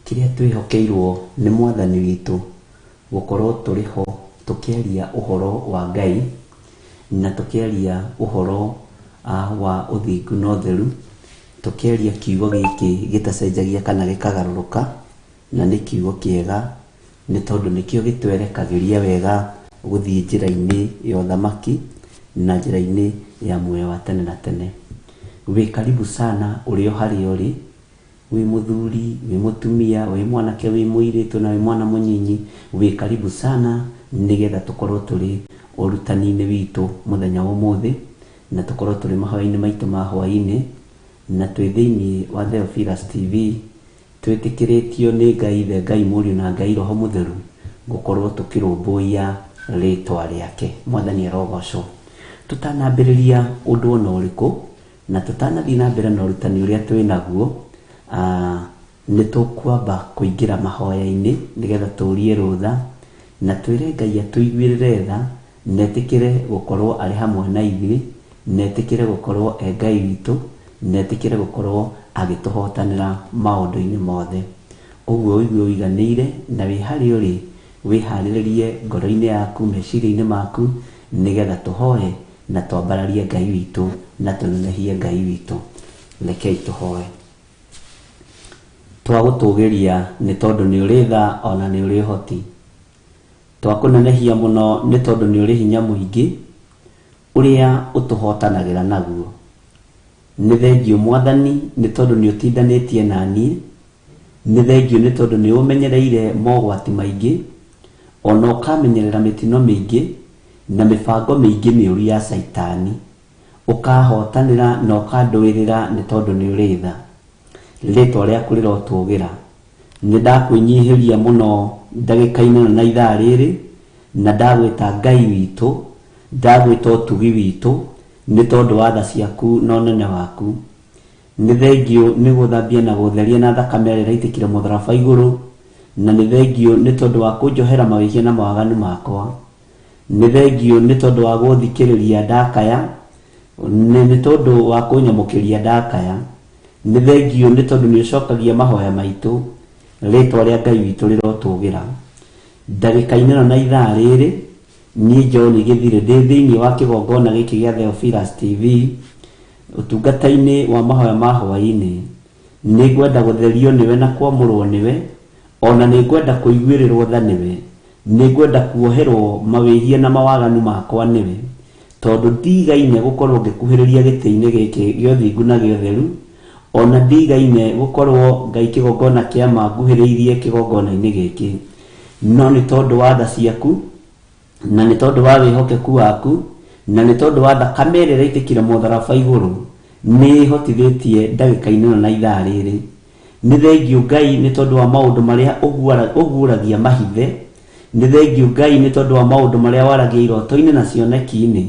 Kĩrĩa twĩhokeirwo nĩ Mwathani witũ gũkorwo tũrĩ ho tũkĩaria ũhoro wa Ngai na tũkĩaria ũhoro wa ũthingu na ũtheru, tũkĩaria kiugo gĩkĩ gĩtacenjagia kana gĩkagarũrũka, na nĩ kiugo kĩega nĩ tondũ nĩkĩo gĩtwerekagĩria wega gũthiĩ njĩra-inĩ ya ũthamaki na njĩra-inĩ ya muoyo wa tene na tene. Wĩ karibu sana ũrĩ o harĩa ũrĩ, wĩ mũthuri, wĩ mũtumia, wĩ mwanake, wĩ mũirĩtu na wĩ mwana mũnyinyi, wĩ karibu sana nĩgetha tũkorwo tũrĩ ũrutani-inĩ witũ mũthenya wa ũmũthĩ, na tũkorwo tũrĩ mahoya-inĩ maitũ ma hwaĩ-inĩ, na twĩ thĩinĩ wa Theophilus TV, twĩtĩkĩrĩtio nĩ Ngai Ithe, Ngai Mũriũ na Ngai Roho Mũtheru gũkorwo tũkĩrũmbũiya rĩtwa rĩake. Mwathani arogocwo. Tũtanambĩrĩria ũndũ ona ũrĩkũ, na tũtanathiĩ na mbere na ũrutani ũrĩa twĩ naguo, nĩ tũkwamba kũingĩra mahoya-inĩ nĩgetha tũrie rũtha na twĩre Ngai atũiguĩrĩre tha na etĩkĩre gũkorwo arĩ hamwe na ithuĩ, na etĩkĩre gũkorwo e Ngai witũ, na etĩkĩre gũkorwo agĩtũhotanĩra maũndũ-inĩ mothe. Ũguo ũigue ũiganĩire na wĩ harĩa ũrĩ wĩharĩrĩrie ngoro-inĩ yaku, meciria-inĩ maku nĩgetha tũhoe na twambararie Ngai witũ na tũnenehie Ngai witũ. Rekei tũhoe. Twagũtũgĩria nĩ tondũ nĩ ũrĩ tha ona nĩ ũrĩ ũhoti. Twakũnenehia mũno nĩ tondũ nĩ ũrĩ hinya mũingĩ ũrĩa ũtũhotanagĩra naguo. Nĩ thengiũ Mwathani nĩ tondũ nĩ ũtindanĩtie na niĩ, nĩ thengiũ nĩ tondũ nĩ ũmenyereire mogwati maingĩ, ona ũkamenyerera mĩtino mĩingĩ na mĩbango mĩingĩ mĩũru ya Caitani. Ũkahotanĩra na ũkandũĩrĩra nĩ tondũ nĩ ũrĩ tha. Rĩtwa rĩaku rĩrotũgĩra. Nĩ ndakwĩnyihĩria mũno ndagĩka-inĩ ĩno na ithaa rĩrĩ, na ndagwĩta Ngai witũ, ndagwĩta ũtugi witũ, nĩ tondũ wa tha ciaku na ũnene waku. Nĩ thengiũ nĩ gũthambia na gũtheria na thakame ĩrĩa ĩraitĩkire mũtharaba igũrũ, na nĩ thengiũ nĩ tondũ wa kũnjohera mawĩhia na mawaganu makwa. Nĩ thengiũ nĩ tondũ wa gũthikĩrĩria ndakaya, nĩ tondũ wa kũnyamũkĩria ndakaya. Nĩ thengiũ nĩ tondũ nĩ ũcokagia mahoya maitũ, rĩtwa rĩa Ngai witũ rĩrotũgĩra. Ndagĩka-inĩ ĩno na ithaa rĩrĩ, niĩ John Gĩthirĩ ndĩ thĩinĩ wa kĩgongona gĩkĩ gĩa Theophilus TV, ũtungata-inĩ wa mahoya ma hwaĩ-inĩ. Nĩ ngwenda gũtherio nĩwe na kwamũrwo nĩwe, ona nĩ ngwenda kũiguĩrĩrwo tha nĩwe. Nĩ ngwenda kuoherwo mawĩhia na mawaganu makwa nĩwe, tondũ ndigaine gũkorwo ngĩkuhĩrĩria gĩtĩ-inĩ gĩkĩ gĩa ũthingu na gĩa ũtheru, ona ndigaine gũkorwo Ngai kĩgongona kĩa ma nguhĩrĩirie kĩgongona-inĩ gĩkĩ. No nĩ tondũ wa tha ciaku, na nĩ tondũ wa wĩhokeku waku, na nĩ tondũ wa thakame ĩrĩa ĩraitĩkire mũtharaba igũrũ, nĩ ĩhotithĩtie ndagĩka-inĩ ĩno na ithaa rĩrĩ. Nĩ thengiũ Ngai nĩ tondũ wa maũndũ marĩa ũguũragia mahithe, nĩ thengiũ Ngai nĩ tondũ wa maũndũ marĩa waragia iroto-inĩ na cioneki-inĩ.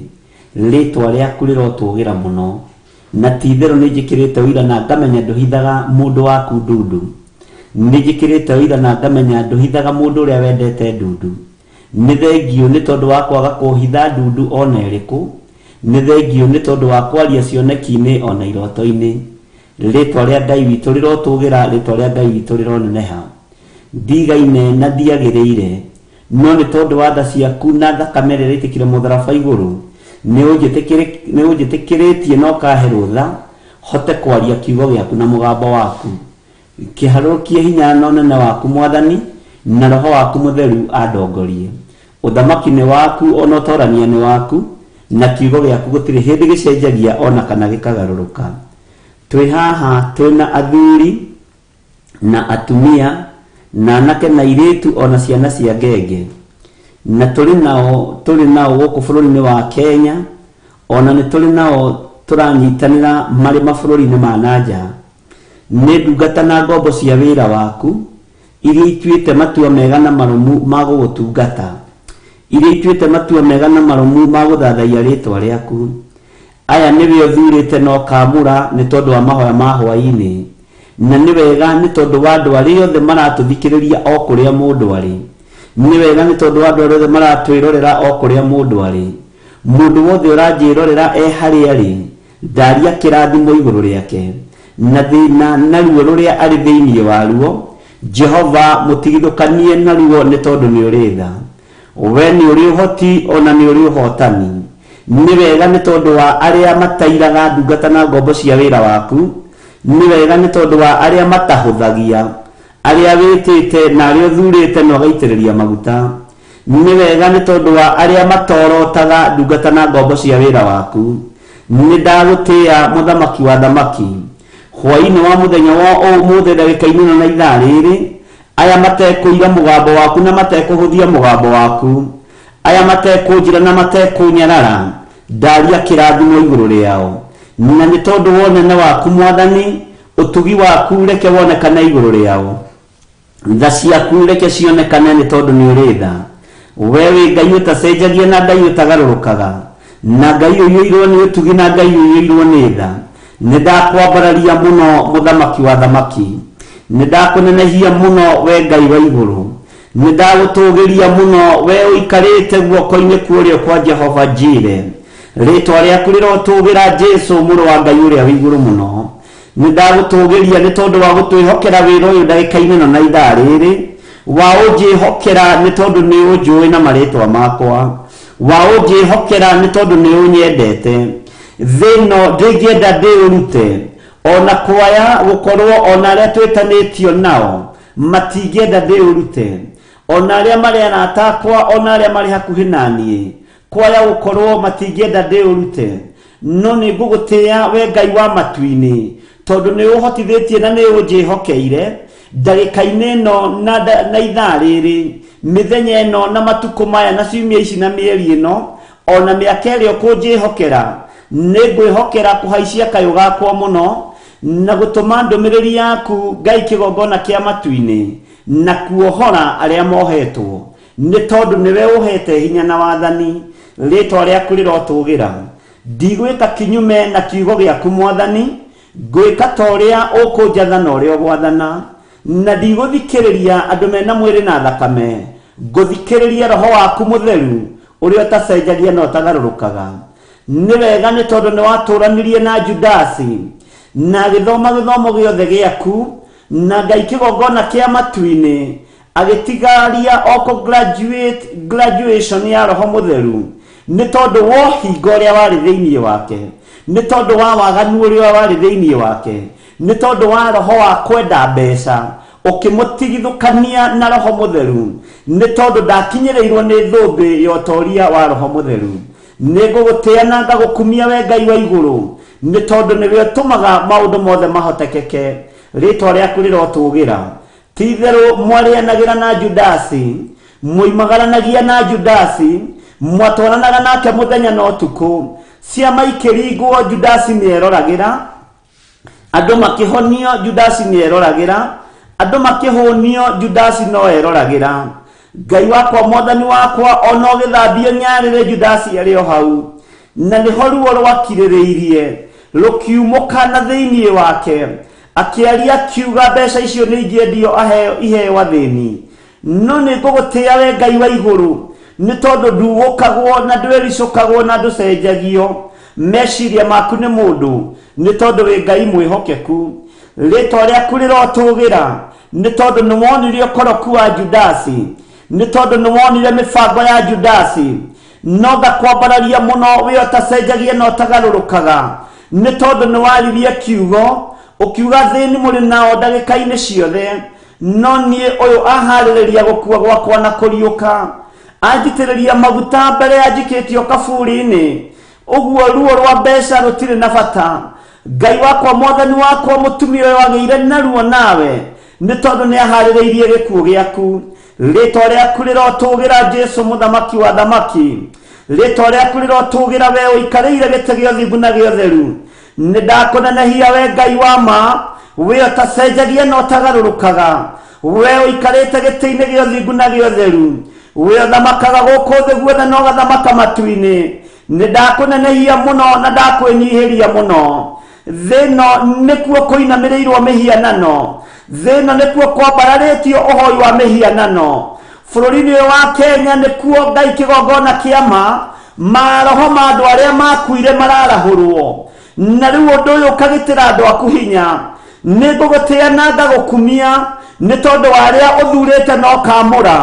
Rĩtwa rĩaku rĩrotũgĩra mũno. Na ti-itherũ nĩnjĩkĩrĩte ũira na ngamenya ndũhithaga mũndũ waku ndundu. Nĩnjĩkĩrĩte ũira na ngamenya ndũhithaga mũndũ ũrĩa wendete ndundu. Nĩ thengiũ nĩ tondũ wa kwaga kũhitha ndundu o na ĩrĩkũ. Nĩ thengiũ nĩ tondũ wa kwaria cioneki-inĩ o na iroto-inĩ. Rĩtwa rĩa Ngai witũ rĩrotũgĩra, rĩtwa rĩa Ngai witũ rĩroneneha. Ndigaine na ndiagĩrĩire, no nĩ tondũ wa tha ciaku na thakame ĩrĩa ĩraitĩkire mũtharaba igũrũ, nĩ ũnjĩtĩkĩrĩtie na ũkahe rũtha, hote kwaria kiugo gĩaku na mũgambo waku. Kĩharũrũkie hinya na ũnene waku Mwathani, na Roho waku Mũtheru andongorie. Ũthamaki nĩ waku ona ũtorania nĩ waku, na kiugo gĩaku gũtirĩ hĩndĩ gĩcenjagia ona kana gĩkagarũrũka. Twĩ haha twĩna athuri na atumia na anake na airĩtu ona ciana cia ngenge, na tũrĩ nao tũrĩ nao gũkũ bũrũri-inĩ wa Kenya, ona nĩ tũrĩ nao tũranyitanĩra marĩ mabũrũri-inĩ ma na nja. Nĩ ndungata na ngombo cia wĩra waku, iria ituĩte matua mega na marũmu ma gũgũtungata, iria ituĩte matua mega na marũmu ma gũthathaiya rĩĩtwa rĩaku. Aya nĩwe ũthuurĩte na ũkaamũra nĩ tondũ wa mahoya ma hwaĩ-inĩ, na nĩ wega nĩ tondũ wa andũ arĩa othe maratũthikĩrĩria o kũrĩa mũndũ arĩ. Nĩ wega nĩ tondũ wa andũ arĩa othe maratwĩrorera o kũrĩa mũndũ arĩ. Mũndũ wothe ũranjĩrorera e harĩa arĩ, Ndaria kĩrathimo igũrũ rĩake, na thĩna na ruo rũrĩa arĩ thĩinĩ waruo, Jehova mũtigithũkanie na ruo nĩ tondũ nĩ ũrĩ tha. We nĩ ũrĩ ũhoti ona nĩ ũrĩ ũhotani. Nĩ wega nĩ tondũ wa arĩa matairaga ndungata na ngombo cia wĩra waku. Nĩ wega nĩ tondũ wa arĩa matahũthagia, arĩa wĩtĩte na arĩa ũthurĩte na ũgaitĩrĩria maguta. Nĩ wega nĩ tondũ wa arĩa matorotaga ndungata na ngombo cia wĩra waku. Nĩ ndagũtĩĩa mũthamaki wa thamaki. Hwaĩ-inĩ wa mũthenya wa ũmũthĩ ndagĩka-inĩ ĩno na ithaa rĩrĩ, aya matekũira mũgambo waku na matekũhũthia mũgambo waku, aya matekũnjĩra na matekũnyarara, ndaria kĩrathimo igũrũ rĩao. Na nĩ tondũ wa ũnene waku Mwathani, ũtugi waku reke wonekane igũrũ rĩao. Tha ciaku reke cionekane nĩ tondũ nĩ ũrĩ tha. We wĩ Ngai ũtacenjagia na Ngai ũtagarũrũkaga, na Ngai ũiyũirwo nĩ ũtugi na Ngai ũiyũirwo nĩ tha. Nĩ ndakwambararia mũno mũthamaki wa thamaki. Nĩ ndakũnenehia mũno we Ngai wa igũrũ. Nĩ ndagũtũgĩria mũno we ũikarĩte guoko-inĩ kwa ũrĩo kwa Jehova Jire. Rĩtwa rĩaku rĩrotũgĩra Jesu mũrũ wa Ngai ũrĩa wĩ igũrũ mũno. Nĩ ndagũtũgĩria nĩ tondũ wa gũtwĩhokera wĩra ũyũ ndagĩka-inĩ ĩno na ithaa rĩrĩ. Wa ũnjĩhokera nĩ tondũ nĩ ũnjũĩ na marĩtwa makwa. Wa ũnjĩhokera nĩ tondũ nĩ ũnyendete. Thĩ ĩno ndĩngĩenda ndĩũrute. Ona kwaya gũkorwo ona arĩa twĩtanĩtio nao matingĩenda ndĩũrute. Ona arĩa marĩ arata akwa ona arĩa marĩ hakuhĩ na niĩ kwaya gũkorwo matingĩenda ndĩũrute. No nĩ ngũgũtĩĩa we Ngai wa matu-inĩ, tondũ nĩ ũhotithĩtie na nĩ ũnjĩhokeire ndagĩka-inĩ ĩno na ithaa rĩrĩ, mĩthenya ĩno na matukũ maya na ciumia ici na mĩeri ĩno, ona mĩaka ĩrĩa ũkũnjĩhokera. Nĩ ngwĩhokera kũhaicia kayũ gakwa mũno na gũtũma ndũmĩrĩri yaku Ngai kĩgongona kĩa matu-inĩ na kuohora arĩa mohetwo, nĩ tondũ nĩwe ũhete hinya na wathani. Rĩtwa rĩaku rĩrotũgĩra. Ndigwĩka kinyume na kiugo gĩaku Mwathani, ngwĩka ta ũrĩa ũkũnjatha na ũrĩa ũgwathana. Na ndigũthikĩrĩria andũ mena mwĩrĩ na thakame, ngũthikĩrĩria roho waku mũtheru ũrĩa ũtacenjagia na ũtagarũrũkaga. Nĩ wega nĩ tondũ nĩ watũranirie na Judasi na agĩthoma gĩthomo gĩothe gĩaku na Ngai kĩgongona kĩa matu-inĩ, agĩtigaria o kũ graduate graduation ya roho mũtheru nĩ tondũ wa ũhinga ũrĩa warĩ thĩinĩ wake, nĩ tondũ wa waganu ũrĩa warĩ thĩinĩ wake, nĩ tondũ wa roho wa kwenda mbeca ũkĩmũtigithũkania na roho mũtheru, nĩ tondũ ndakinyĩrĩirwo nĩ thũmbĩ ya ũtoria wa roho mũtheru. Nĩ ngũgũtĩĩa na ngagũkumia we Ngai wa igũrũ, nĩ tondũ nĩwe ũtũmaga maũndũ mothe mahotekeke. Rĩtwa rĩaku rĩrotũgĩra. Ti-itherũ mwarĩanagĩra na Judasi, mwoimagaranagia na Judasi, mwatwaranaga nake mũthenya na ũtukũ. Ciama ikĩringwo, Judasi nĩeroragĩra. Andũ makĩhonio, Judasi nĩeroragĩra. Andũ makĩhũnio, Judasi no eroragĩra. Ngai wakwa, Mwathani wakwa, ona ũgĩthambio nyarĩrĩ, Judasi arĩ o hau. Na nĩho ruo rwakirĩrĩirie rũkiumũka na thĩinĩ wake. Akĩaria akiuga mbeca icio nĩ ingĩendio aheo iheo athĩni. No nĩ ngũgũtĩĩa we Ngai wa igũrũ, nĩ tondũ ndugũkagwo na ndwĩricũkagwo na ndũcenjagio meciria maku nĩ mũndũ, nĩ tondũ wĩ Ngai mwĩhokeku. Rĩtwa rĩaku rĩrotũgĩra, nĩ tondũ nĩ wonire ũkoroku wa Judasi, nĩ tondũ nĩ wonire mĩbango ya Judasi. No ngakwambararia mũno wĩ ũtacenjagia na ũtagarũrũkaga, nĩ tondũ nĩ waririe kiugo ũkiuga thĩni mũrĩ nao ndagĩka-inĩ ciothe, no niĩ ũyũ aharĩrĩria gũkua gwakwa na kũriũka, anjitĩrĩria maguta mbere anjikĩtio kaburi-inĩ. Ũguo ruo rwa mbeca rũtirĩ na bata. Ngai wakwa, Mwathani wakwa, mũtumia ũyũ agĩire na ruo nawe nĩ tondũ nĩ aharĩrĩirie gĩkuũ gĩaku. Rĩtwa rĩaku rĩrotũgĩra Jesu mũthamaki wa thamaki. Rĩtwa rĩaku rĩrotũgĩra we ũikarĩire gĩtĩ gĩa ũthingu na gĩa ũtheru. Nĩ ndakũnenehia we Ngai wa ma, we ũtacenjagia na ũtagarũrũkaga, we ũikarĩte gĩtĩ-inĩ gĩa ũthingu na gĩa ũtheru, we ũthamakaga gũkũ thĩ guothe na ũgathamaka matu-inĩ. Nĩ ndakũnenehia mũno na ndakwĩnyihĩria mũno. Thĩ ĩno nĩkuo kũinamĩrĩirwo mĩhianano, thĩ ĩno nĩkuo kwambararĩtio ũhoi wa mĩhianano. Bũrũri-inĩ ũyũ wa Kenya nĩkuo Ngai kĩgongona kĩa ma, maroho ma andũ arĩa makuire mararahũrwo. Na rĩu ũndũ ũyũ ũkagitĩra andũ aku hinya. Nĩ ngũgũtĩa na ngagũkumia nĩ tondũ wa arĩa ũthurĩte na ũkaamũra.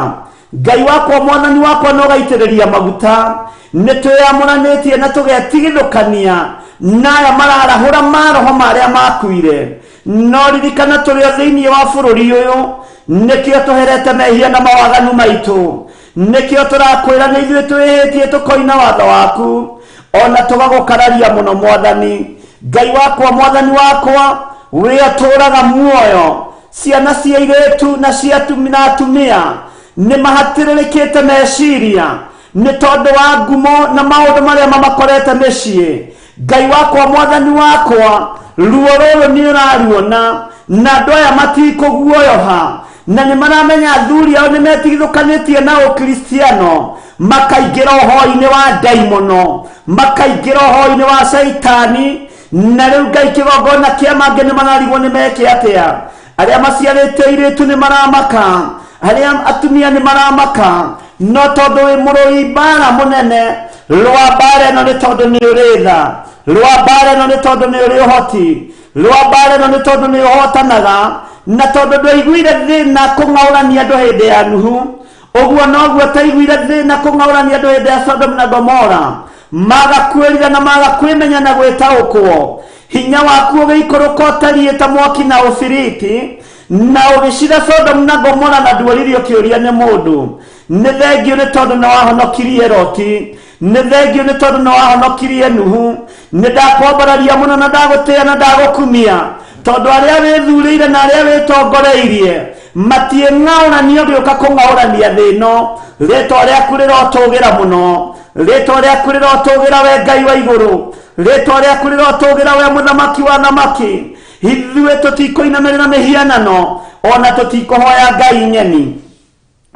Ngai wakwa, Mwathani wakwa, na ũgaitĩrĩria maguta. Nĩ twĩyamũranĩtie na tũgetigithũkania na aya mararahũra maroho ma arĩa makuire. No ririkana tũrĩ o thĩinĩ wa bũrũri ũyũ, nĩkĩo tũherete mehia na mawaganu maitũ. Nĩkĩo tũrakwĩra nĩ ithuĩ twĩhĩtie tũkoina watho waku, ona tũgagũkararia mũno Mwathani. Ngai wakwa, Mwathani wakwa, wĩ ũtũũraga muoyo. Ciana cia airĩtu na cia na atumia nĩ mahatĩrĩrĩkĩte meciria nĩ tondũ wa ngumo na maũndũ marĩa mamakorete mĩciĩ. Ngai wakwa, Mwathani wakwa, ruo rũrũ nĩ ũraruona, na andũ aya matikũguoyoha, na nĩ maramenya athuri ao nĩ metigithũkanĩtie na ũkristiano, makaingĩra ũhoi-inĩ wa ndaimono, makaingĩra ũhoi-inĩ wa caitani. Na rĩu Ngai, kĩgongona kĩa mangĩ nĩ mararigwo nĩ meke atĩa. Arĩa maciarĩte airĩtu nĩ maramaka, arĩa atumia nĩ maramaka, no tondũ wĩ mũrũi mbara mũnene, rũa mbara ĩno nĩ tondũ nĩ ũrĩ tha, rũa mbara ĩno nĩ tondũ nĩ ũrĩ ũhoti, rũa mbara ĩno nĩ tondũ nĩ ũhotanaga, na tondũ ndwaiguire thĩna kũng'aũrania andũ hĩndĩ ya Nuhu, ũguo noguo ũtaiguire thĩna kũng'aũrania andũ hĩndĩ ya Sodom na Gomora. Maga kwĩrira na maga kwĩmenya na gwĩtaũkwo, hinya waku ũgĩikũrũka ũtariĩ ta mwaki na ũbiriti, na ũgĩcina Sodom na Gomora, na nduoririo kĩũria nĩ mũndũ. Nĩ thengiũ nĩ tondũ nĩ wahonokirie Loti, nĩ thengiũ nĩ tondũ nĩ wahonokirie Nuhu. Nĩ ndakwambararia mũno na ndagũtĩa na ndagũkumia, tondũ arĩa wĩthurĩire na arĩa wĩtongoreirie matiĩng'aũranio gĩũka kũng'aũrania thĩ ĩno. Rĩtwa rĩaku rĩrotũgĩra mũno, rĩtwa rĩaku rĩrotũgĩra we Ngai wa igũrũ, rĩtwa rĩaku rĩrotũgĩra we mũthamaki wa thamaki. Ithuĩ tũtikũinamĩrĩra mĩhianano, ona tũtikũhoya ngai ng'eni.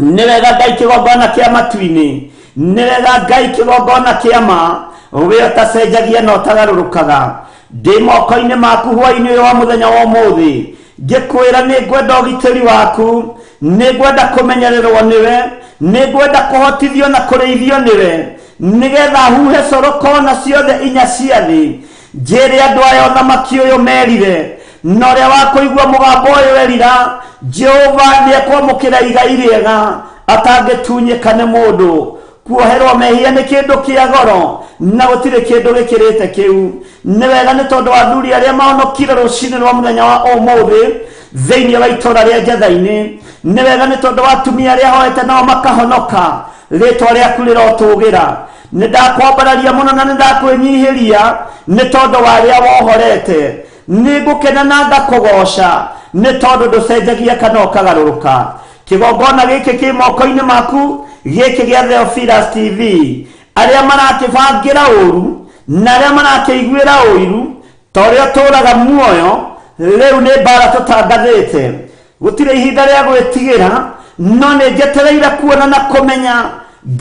Nĩ wega Ngai kĩgongona kĩa matu-inĩ, nĩ wega Ngai kĩgongona kĩa ma, we ũtacenjagia na ũtagarũrũkaga. Ndĩ moko-inĩ maku hwaĩ-inĩ ũyũ wa mũthenya wa ũmũthĩ, ngĩkwĩra nĩ ngwenda ũgitĩri waku, nĩ ngwenda kũmenyererwo nĩwe, nĩ ngwenda kũhotithio na kũrĩithio nĩwe, nĩgetha huhe coro kona ciothe inya cia thĩ, njĩre andũ aya ũthamaki ũyũ merire, na ũrĩa wa kũigua mũgambo ũyũ erira, Jehova nĩ ekwamũkĩra igai rĩega atangĩtunyĩka nĩ mũndũ. Kuoherwo mehia nĩ kĩndũ kĩa goro, na gũtirĩ kĩndũ gĩkĩrĩte kĩu. Nĩ wega nĩ tondũ wa athuri arĩa mahonokire rũcinĩ rwa mũthenya wa ũmũthĩ thĩinĩ wa itũũra rĩa Njatha-inĩ. Nĩ wega nĩ tondũ wa atumia arĩa hoete nao makahonoka. Rĩtwa rĩaku rĩrotũgĩra. Nĩ ndakwambararia mũno na nĩ ndakwĩnyihĩria nĩ tondũ wa arĩa wohorete. Nĩ ngũkena na ngakũgooca nĩ tondũ ndũcenjagia kana ũkagarũrũka. Kĩgongona gĩkĩ kĩ moko-inĩ maku, gĩkĩ gĩa Theophilus TV. Arĩa marakĩbangĩra ũru na arĩa marakĩiguĩra ũiru, ta ũrĩa ũtũũraga muoyo, rĩu nĩ mbara tũtangathĩte. Gũtirĩ ihinda rĩa gwĩtigĩra, no nĩ njetereire kuona na kũmenya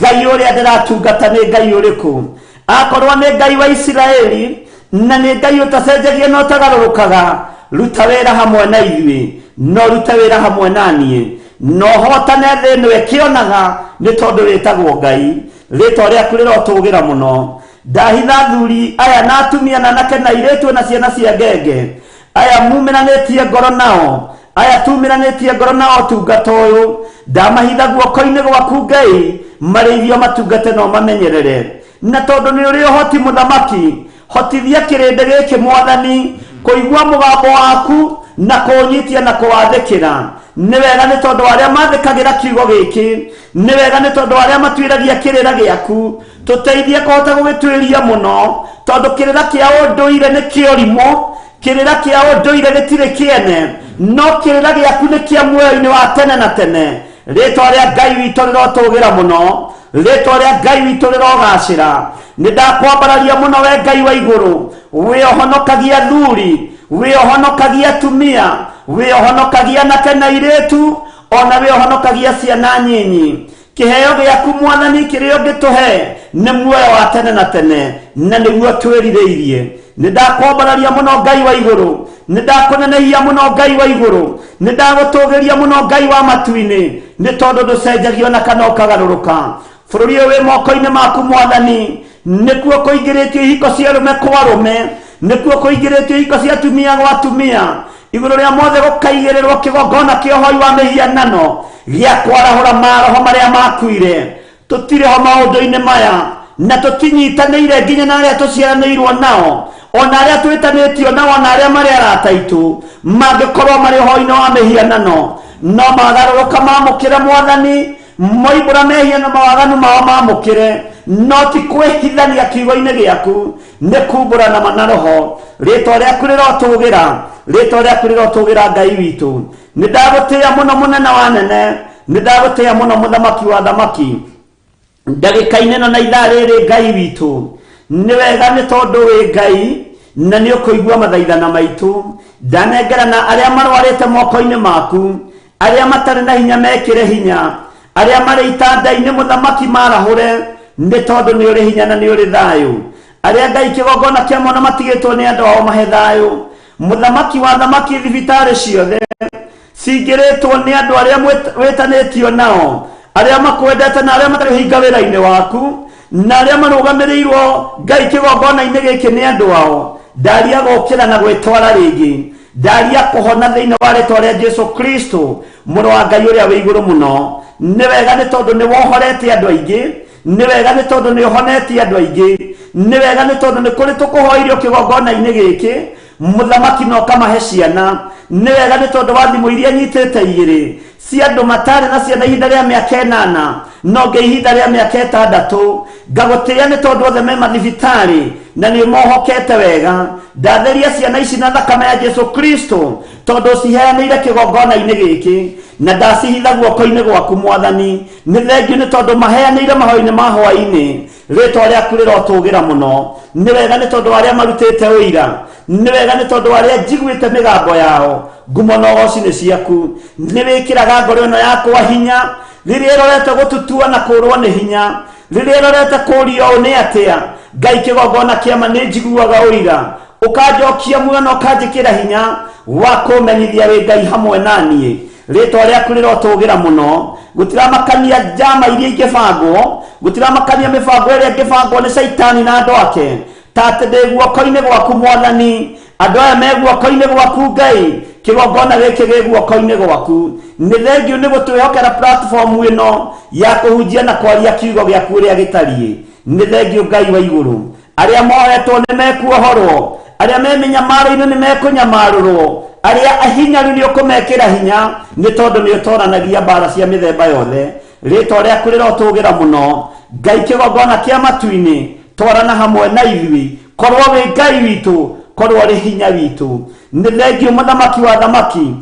Ngai ũrĩa ndĩratungata nĩ Ngai ũrĩkũ. Akorwo nĩ Ngai wa Isiraeli, na nĩ Ngai ũtacenjagia na ũtagarũrũkaga, ruta wĩra hamwe na ithuĩ, na ũrute wĩra hamwe na niĩ, na ũhotane thĩ ĩno ĩkĩonaga, nĩ tondũ wĩtagwo Ngai. Rĩtwa rĩaku rĩrotũgĩra mũno. Ndahitha athuri aya na atumia na anake na airĩtu na ciana cia ngenge, aya mumĩranĩtie ngoro nao, aya tumĩranĩtie ngoro nao ũtungata ũyũ, ndamahitha guoko-inĩ gwaku Ngai, marĩithio matungate na ũmamenyerere. Na tondũ nĩ ũrĩ ũhoti mũthamaki, hotithia kĩrĩndĩ gĩkĩ Mwathani kũigua mũgambo waku na kũũnyitia na kũwathĩkĩra. Nĩ wega nĩ tondũ wa arĩa mathĩkagĩra kiugo gĩkĩ, nĩ wega nĩ tondũ wa arĩa matuĩragia kĩrĩra gĩaku, tũteithie kũhota gũgĩtuĩria mũno, tondũ kĩrĩra kĩa ũndũire nĩ kĩorimũ, kĩrĩra kĩa ũndũire gĩtirĩ kĩene, no kĩrĩra gĩaku nĩ kĩa muoyo-inĩ wa tene na tene. Rĩtwa rĩa Ngai witũ rĩrotũgĩra mũno, rĩtwa rĩa Ngai witũ rĩrogacĩra. Nĩ ndakwambararia mũno we Ngai wa igũrũ, wĩ ũhonokagia athuri, wĩ ũhonokagia atumia, wĩ ũhonokagia anake na airĩtu, ona wĩ ũhonokagia ciana nyinyi. Kĩheo gĩaku Mwathani kĩrĩa ũngĩtũhe nĩ muoyo wa tene na tene, na nĩguo twĩrirĩirie. Nĩ ndakwambararia mũno Ngai wa igũrũ, nĩ ndakũnenehia mũno Ngai wa igũrũ, nĩ ndagũtũgĩria mũno Ngai wa matu-inĩ, nĩ tondũ ndũcenjagia ona kana ũkagarũrũka. Bũrũri ũyũ wĩ moko-inĩ maku Mwathani, nĩkuo kũingĩrĩtio ihiko cia arũme kwa arũme, nĩkuo kũingĩrĩtio ihiko cia atumia gwa atumia. Igũrũ rĩa mothe gũkaigĩrĩrwo kĩgongona kĩa ũhoi wa mĩhianano gĩa kwarahũra maroho marĩa makuire. Tũtirĩ ho maũndũ-inĩ maya na tũtinyitanĩire nginya na arĩa tũciaranĩirwo nao, ona arĩa twĩtanĩtio nao, ona arĩa marĩ arata aitũ mangĩkorwo marĩ ũhoi-inĩ wa mĩhianano, no magarũrũka mamũkĩre Mwathani, moimbũra mehia na mawaganu mao mamũkĩre, no ti kwĩhithania kiugo-inĩ gĩaku, nĩ kumbũra nama na roho. Rĩtwa rĩaku rĩrotũgĩra, rĩtwa rĩaku rĩrotũgĩra, Ngai witũ. Nĩ ndagũtĩĩa mũno, mũnene wa nene, nĩ ndagũtĩĩa mũno, mũthamaki wa thamaki. Ndagĩka-inĩ ĩno na ithaa rĩrĩ, Ngai witũ, nĩ wega nĩ tondũ wĩ Ngai na nĩ ũkũigua mathaithana maitũ. Ndanengerana arĩa marwarĩte moko-inĩ maku, arĩa matarĩ na hinya mekĩre hinya, arĩa marĩ itanda-inĩ, mũthamaki, marahũre, nĩ tondũ nĩ ũrĩ hinya na nĩ ũrĩ thayũ. Arĩa, Ngai, kĩgongona kĩa mwana matigĩtwo nĩ andũ ao, mahe thayũ, mũthamaki wa thamaki. Thibitarĩ ciothe cingĩrĩtwo nĩ andũ arĩa wĩtanĩtio nao, arĩa makwendete na arĩa matarĩ hinga wĩra-inĩ waku, na arĩa marũgamĩrĩirwo, Ngai, kĩgongona-inĩ gĩkĩ nĩ andũ ao, ndaria gũkĩra na gwĩtwara rĩngĩ, ndaria kũhona thĩinĩ wa rĩtwa rĩa Jesu Kristo, mũrũ wa Ngai ũrĩa wĩ igũrũ mũno. Nĩ wega nĩ tondũ nĩ wohorete andũ aingĩ, nĩ wega nĩ tondũ nĩ ũhonetie andũ aingĩ, nĩ wega nĩ tondũ nĩ kũrĩ tũkũhoirio kĩgongona-inĩ gĩkĩ, mũthamaki, na ũkamahe ciana. Nĩ wega nĩ tondũ wa thimũ iria nyitĩte igĩrĩ cia andũ matarĩ na ciana ihinda rĩa mĩaka 8, no ngĩ ihinda rĩa mĩaka 6. Ngagũtĩĩa nĩ tondũ othe me mathibitarĩ na nĩ mohokete wega. Ndatheria ciana ici na thakame ya Jesu Kristo, tondũ ciheanĩire kĩgongona-inĩ gĩkĩ, na ndacihitha guoko-inĩ gwaku, Mwathani. Nĩ thengiũ nĩ tondũ maheanĩire mahoya-inĩ ma hwaĩ-inĩ. Rĩtwa rĩaku rĩrotũgĩra mũno. Nĩ wega nĩ tondũ wa arĩa marutĩte ũira, nĩ wega nĩ tondũ wa arĩa njiguĩte mĩgambo yao. Ngumo na ũgoci nĩ ciaku. Nĩ wĩkĩraga ngoro ĩno yakwa hinya rĩrĩa ĩrorete gũtutua na kũrwo nĩ hinya, rĩrĩa ĩrorete kũũria ũũ nĩ atĩa. Ngai, kĩgongona kĩama, nĩ njiguaga ũira, ũkanjokia muoyo na ũkanjĩkĩra hinya wa kũmenyithia wĩ Ngai hamwe na niĩ. Rĩtwa rĩaku rĩrotũgĩra mũno. Gũtiramakania njama iria ingĩbangwo, gũtiramakania mĩbango ĩrĩa ĩngĩbangwo nĩ Caitani na andũ ake, ta atĩ ndĩ guoko-inĩ gwaku, Mwathani. Andũ aya me guoko-inĩ gwaku, Ngai. Kĩgongona gĩkĩ gĩ guoko-inĩ gwaku. Nĩ thengiũ nĩ gũtwĩhokera platform ĩno ya kũhunjia na kwaria kiugo gĩaku ũrĩa gĩtariĩ. Nĩ thengiũ, Ngai wa igũrũ. Arĩa mohetwo nĩ mekuohorwo, arĩa me mĩnyamaro-inĩ nĩ mekũnyamarũrwo, arĩa ahinyaru nĩ ũkũmekĩra hinya, nĩ tondũ nĩ ũtoranagia mbara cia mĩthemba yothe. Rĩtwa rĩaku rĩrotũgĩra mũno, Ngai. Kĩgongona kĩa matu-inĩ, twarana hamwe na ithuĩ, korwo wĩ Ngai witũ, korwo ũrĩ hinya witũ. Nĩ thengiũ, mũthamaki wa thamaki.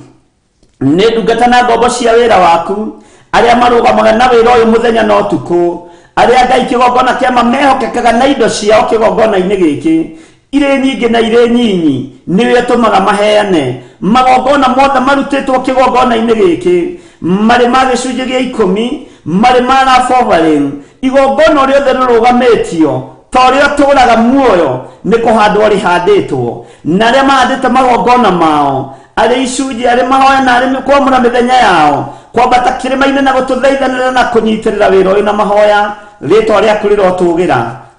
Nĩ ndungata na ngombo cia wĩra waku, arĩa marũgamaga na wĩra ũyũ mũthenya na ũtukũ, arĩa, Ngai, kĩgongona kĩama mehokekaga na indo ciao kĩgongona-inĩ gĩkĩ, irĩ nyingĩ na irĩ nyinyi, nĩwe ũtũmaga maheane. Magongona mothe marutĩtwo kĩgongona-inĩ gĩkĩ, marĩ ma gĩcunjĩ gĩa 10, marĩ ma love offering, igongona rĩothe rĩrũgamĩtio ta ũrĩa ũtũũraga muoyo, nĩ kũhandwo rĩhandĩtwo. Na arĩa mahandĩte magongona mao arĩ icunjĩ, arĩ mahoya na arĩ kwamũra mĩthenya yao kwambata kĩrĩma-inĩ na gũtũthaithanĩra na kũnyitĩrĩra wĩra ũyũ na mahoya, rĩtwa rĩaku rĩrotũgĩra.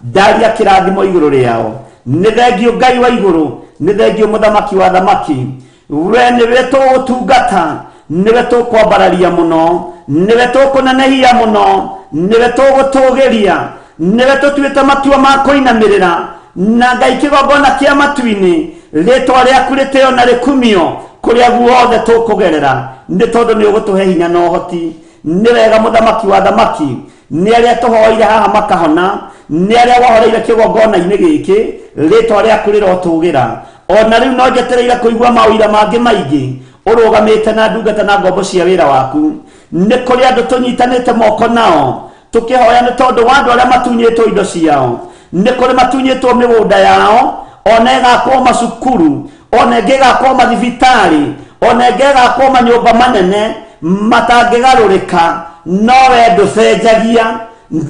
Ndaria kĩrathimo igũrũ rĩao. Nĩ thengiũ, Ngai wa igũrũ. Nĩ thengiũ, mũthamaki wa thamaki. We nĩwe tũgũtungata, nĩwe tũkwambararia mũno, nĩwe tũkũnenehia mũno, nĩwe tũgũtũgĩria, nĩwe tũtuĩte matua ma kũinamĩrĩra. Na Ngai, kĩgongona kĩa matu-inĩ, rĩtwa rĩaku rĩtĩo na rĩkumio kũrĩa guothe tũkũgerera, nĩ tondũ nĩ ũgũtũhe hinya na ũhoti. Nĩ wega, mũthamaki wa thamaki. Nĩ arĩa tũhoire haha makahona, nĩ arĩa wohoreire kĩgongona-inĩ gĩkĩ, rĩtwa rĩaku rĩrotũgĩra. Ona rĩu no njetereire kũigua maũira mangĩ maingĩ ũrũgamĩte na ndungata na ngombo cia wĩra waku. Nĩ kũrĩ andũ tũnyitanĩte moko nao tũkĩhoya nĩ tondũ wa andũ arĩa matunyĩtwo indo ciao. Nĩ kũrĩ matunyĩtwo mĩgũnda yao, ona ĩgakwo macukuru, ona ĩngĩ ĩgakwo mathibitarĩ, ona ĩngĩ ĩgakwo manyũmba manene matangĩgarũrĩka. No we ndũcenjagia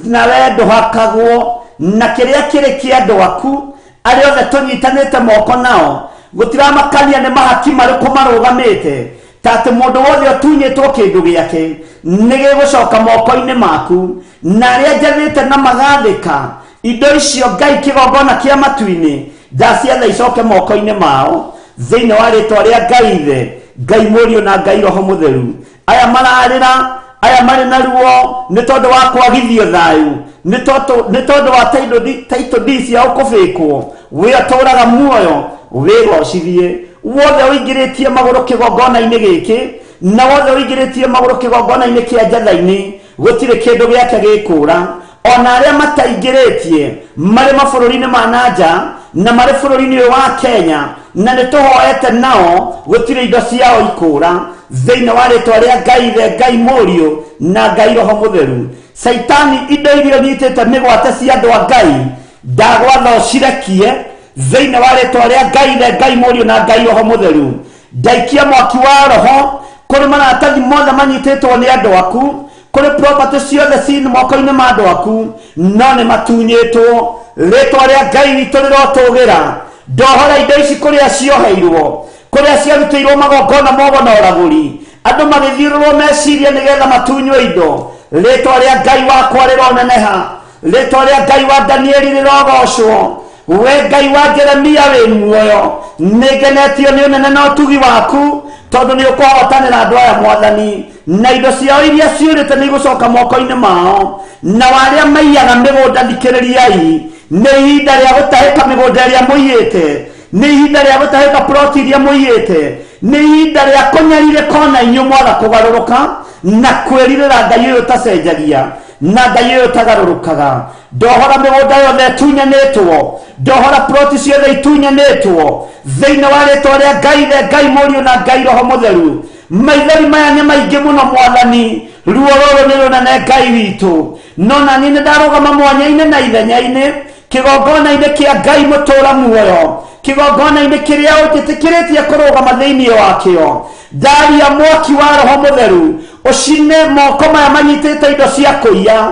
na we ndũhakagwo, na kĩrĩa kĩrĩ kĩa andũ aku arĩa othe tũnyitanĩte moko nao, gũtiramakania nĩ mahaki marĩkũ marũgamĩte, ta atĩ mũndũ wothe ũtunyĩtwo kĩndũ gĩake nĩ gĩgũcoka moko-inĩ maku. Na arĩa njathĩte na magathĩka indo icio, Ngai, kĩgongona kĩa matu-inĩ, ndaciatha icoke moko-inĩ mao. Thĩinĩ wa rĩtwa rĩa Ngai Ithe, Ngai Mũriũ na Ngai Roho Mũtheru. Aya mararĩra, aya marĩ na ruo nĩ tondũ wa kwagithio thayũ, nĩ tondũ wa title deed ciao kũbĩkwo. We ũtũũraga muoyo, wĩgocithie. Wothe ũingĩrĩtie magũrũ kĩgongona-inĩ gĩkĩ, na wothe ũingĩrĩtie magũrũ kĩgongona-inĩ kĩa njatha-inĩ, gũtirĩ kĩndũ gĩake gĩkũra. Ona arĩa mataingĩrĩtie marĩ mabũrũri-inĩ ma nanja na marĩ bũrũri-inĩ ũyũ wa Kenya, na nĩ tũhoete nao, gũtirĩ indo ciao ikũra. Thĩinĩ wa rĩtwa rĩa Ngai Ithe, Ngai Mũriũ na Ngai Roho Mũtheru. Caitani, indo iria ũnyitĩte mĩgwate cia andũ a Ngai, ndagwatha ũcirekie. Thĩinĩ wa rĩtwa rĩa Ngai Ithe, Ngai Mũriũ na Ngai Roho Mũtheru. Ndaikia mwaki wa roho kũrĩ maratathi mothe manyitĩtwo nĩ andũ aku, kũrĩ property ciothe ci moko-inĩ ma andũ aku, no nĩ matunyĩtwo. Rĩtwa rĩa Ngai witũ rĩrotũgĩra. Ndohora indo ici kũrĩa cioheirwo, kũrĩa ciarutĩirwo magongona mogo na ũragũri, andũ magĩthiũrũrwo meciria nĩgetha matunywo indo. Rĩtwa rĩa Ngai wakwa rĩroneneha, rĩtwa rĩa Ngai wa Danieli rĩrogocwo. We Ngai wa Jeremia wĩ muoyo, nĩngenetio nĩ ũnene na ũtugi waku, tondũ nĩ ũkũhotanĩra andũ aya Mwathani, na indo ciao iria ciũrĩte nĩ igũcoka moko-inĩ mao. Na arĩa maiyaga mĩgũnda, thikĩrĩriai, nĩ ihinda rĩa gũtahĩka mĩgũnda ĩrĩa mũiyĩte, nĩ ihinda rĩa gũtahĩka ploti iria mũiyĩte, nĩ ihinda rĩa kũnyarirĩka ona inyuĩ mwaga kũgarũrũka na kwĩrirĩra Ngai ũyũ ũtacenjagia na Ngai ũyũ ũtagarũrũkaga. Ndohora mĩgũnda yothe ĩtunyanĩtwo, ndohora ploti ciothe itunyanĩtwo, thĩinĩ wa rĩtwa rĩa Ngai Ithe, Ngai Mũriũ na Ngai Roho Mũtheru. Maithori maya nĩ maingĩ mũno Mwathani, ruo rũrũ nĩ rũnene Ngai witũ. No naniĩ nĩ ndarũgama mwanya-inĩ na ithenya-inĩ, kĩgongona-inĩ kĩa Ngai mũtũũra muoyo, kĩgongona-inĩ kĩrĩa ũnjĩtĩkĩrĩtie kũrũgama thĩinĩ wakĩo. Ndaria mwaki wa Roho Mũtheru ũcine moko maya manyitĩte indo cia kũiya,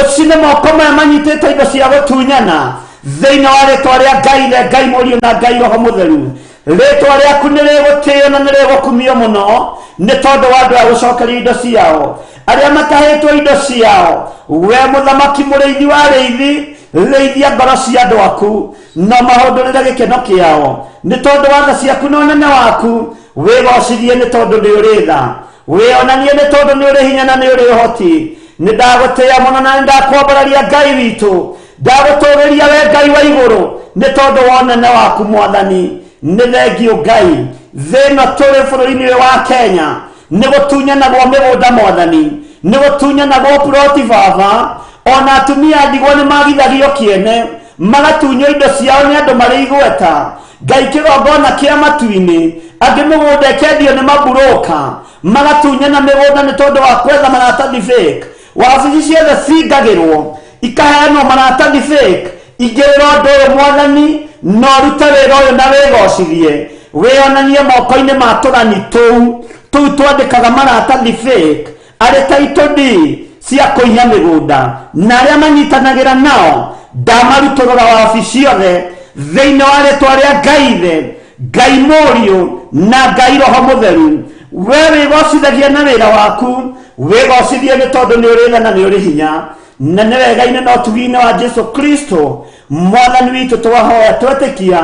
ũcine moko maya manyitĩte indo cia gũtunyana, thĩinĩ wa rĩtwa rĩa Ngai Ithe, Ngai Mũriũ na Ngai Roho Mũtheru. Rĩtwa rĩaku nĩ rĩgũtĩo na nĩ rĩgũkumio mũno, nĩ tondũ wa andũ aya gũcokeria indo ciao, arĩa matahĩtwo indo ciao. We mũthamaki mũrĩithi wa arĩithi, rĩithia ngoro cia andũ aku na mahũndũrĩre gĩkeno kĩao, nĩ tondũ wa tha ciaku na ũnene waku. Wĩgocithie nĩ tondũ nĩ ũrĩ tha, wĩonanie nĩ tondũ nĩ ũrĩ hinya na nĩ ũrĩ ũhoti. Nĩ ndagũtĩĩa mũno na nĩ ndakwambararia Ngai witũ, ndagũtũgĩria we Ngai wa igũrũ, nĩ tondũ wa ũnene waku Mwathani. Nĩ thengiũ Ngai, thĩ ĩno tũrĩ bũrũri-inĩ ũyũ wa Kenya nĩ gũtunyanagwo mĩgũnda Mwathani, nĩ gũtunyanagwo ploti baba. Ona atumia a ndigwa nĩ magithagio kĩene, magatunywo indo ciao nĩ andũ marĩ igweta. Ngai kĩgongona kĩa matu-inĩ, angĩ mĩgũnda ĩkendio nĩ maburũka, magatunyana mĩgũnda nĩ tondũ wa kwetha maratathi fake. Wabici ciothe cingagĩrwo ikaheanwo maratathi fake. Ingĩrĩra ũndũ ũyũ Mwathani, na ũrute wĩra ũyũ na wĩgocithie, wĩonanie moko-inĩ ma tũrani tũu tũu twandĩkaga maratathi fake, arĩ title deed cia kũiya mĩgũnda, na arĩa manyitanagĩra nao. Ndamarutũrũra wabici ciothe thĩinĩ wa rĩtwa rĩa Ngai Ithe, Ngai Mũriũ na Ngai Roho Mũtheru. We wĩgocithagia na wĩra waku, wĩgocithie nĩ tondũ nĩ ũrĩ tha na nĩ ũrĩ hinya, na nĩ wega-inĩ na ũtugi-inĩ wa Jesu Kristo Mwathani witũ twahoya, twetĩkia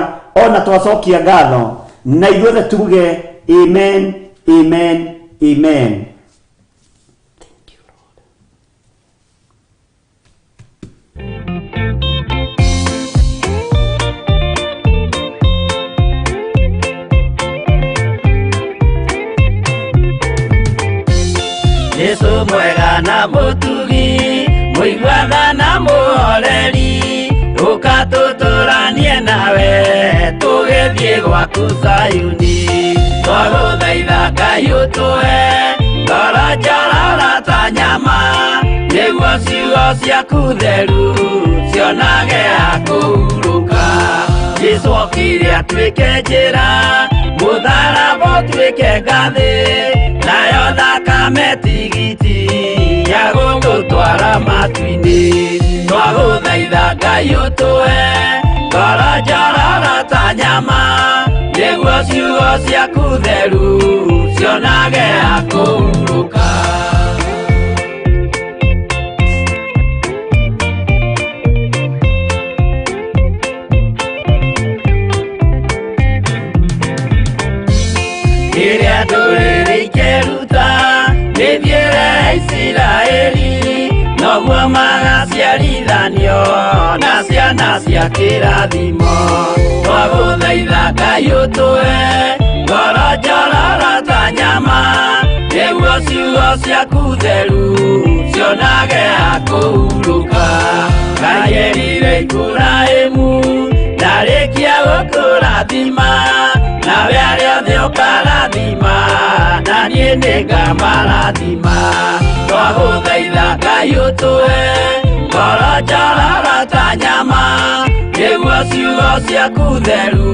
ona twacokia ngatho, na ithuothe tuge amen, amen, amen. Thank you, Lord. Jesu mwega na mũtugi, mũiguana na mũhoreri, ũka tũtũranie nawe tũgĩthiĩ gwaku Zayuni. Twagũthaitha Ngai ũtũhe ngoro njororo ta nyama, nĩguo ciugo ciaku theru cionage ha kũhurũka. Jesu okire atuĩke njĩra, mũtharaba ũtuĩke ngathĩ, nayo thakame tigiti ya gũtũtwara matu-inĩ. Twagũthaitha Ngai ũtũhe ngoro njororo ta nyama, nĩguo ciugo ciaku theru cionage ha kũhurũka. Rĩthiĩre Isiraeli noguo magaciarithanio na ciana cia kĩrathimo. Twagũthaitha Ngai ũtũhe ngoro njororo ta nyama, nĩguo ciugo ciaku theru cionage ha kũhurũka. Ngai erire Iburahĩmu ndarĩkia gũkũrathima, nawe arĩa othe ũkarathima, na niĩ nĩngamarathima. Twagũthaitha Ngai ũtũhe ngoro njororo ta nyama, nĩguo ciugo ciaku theru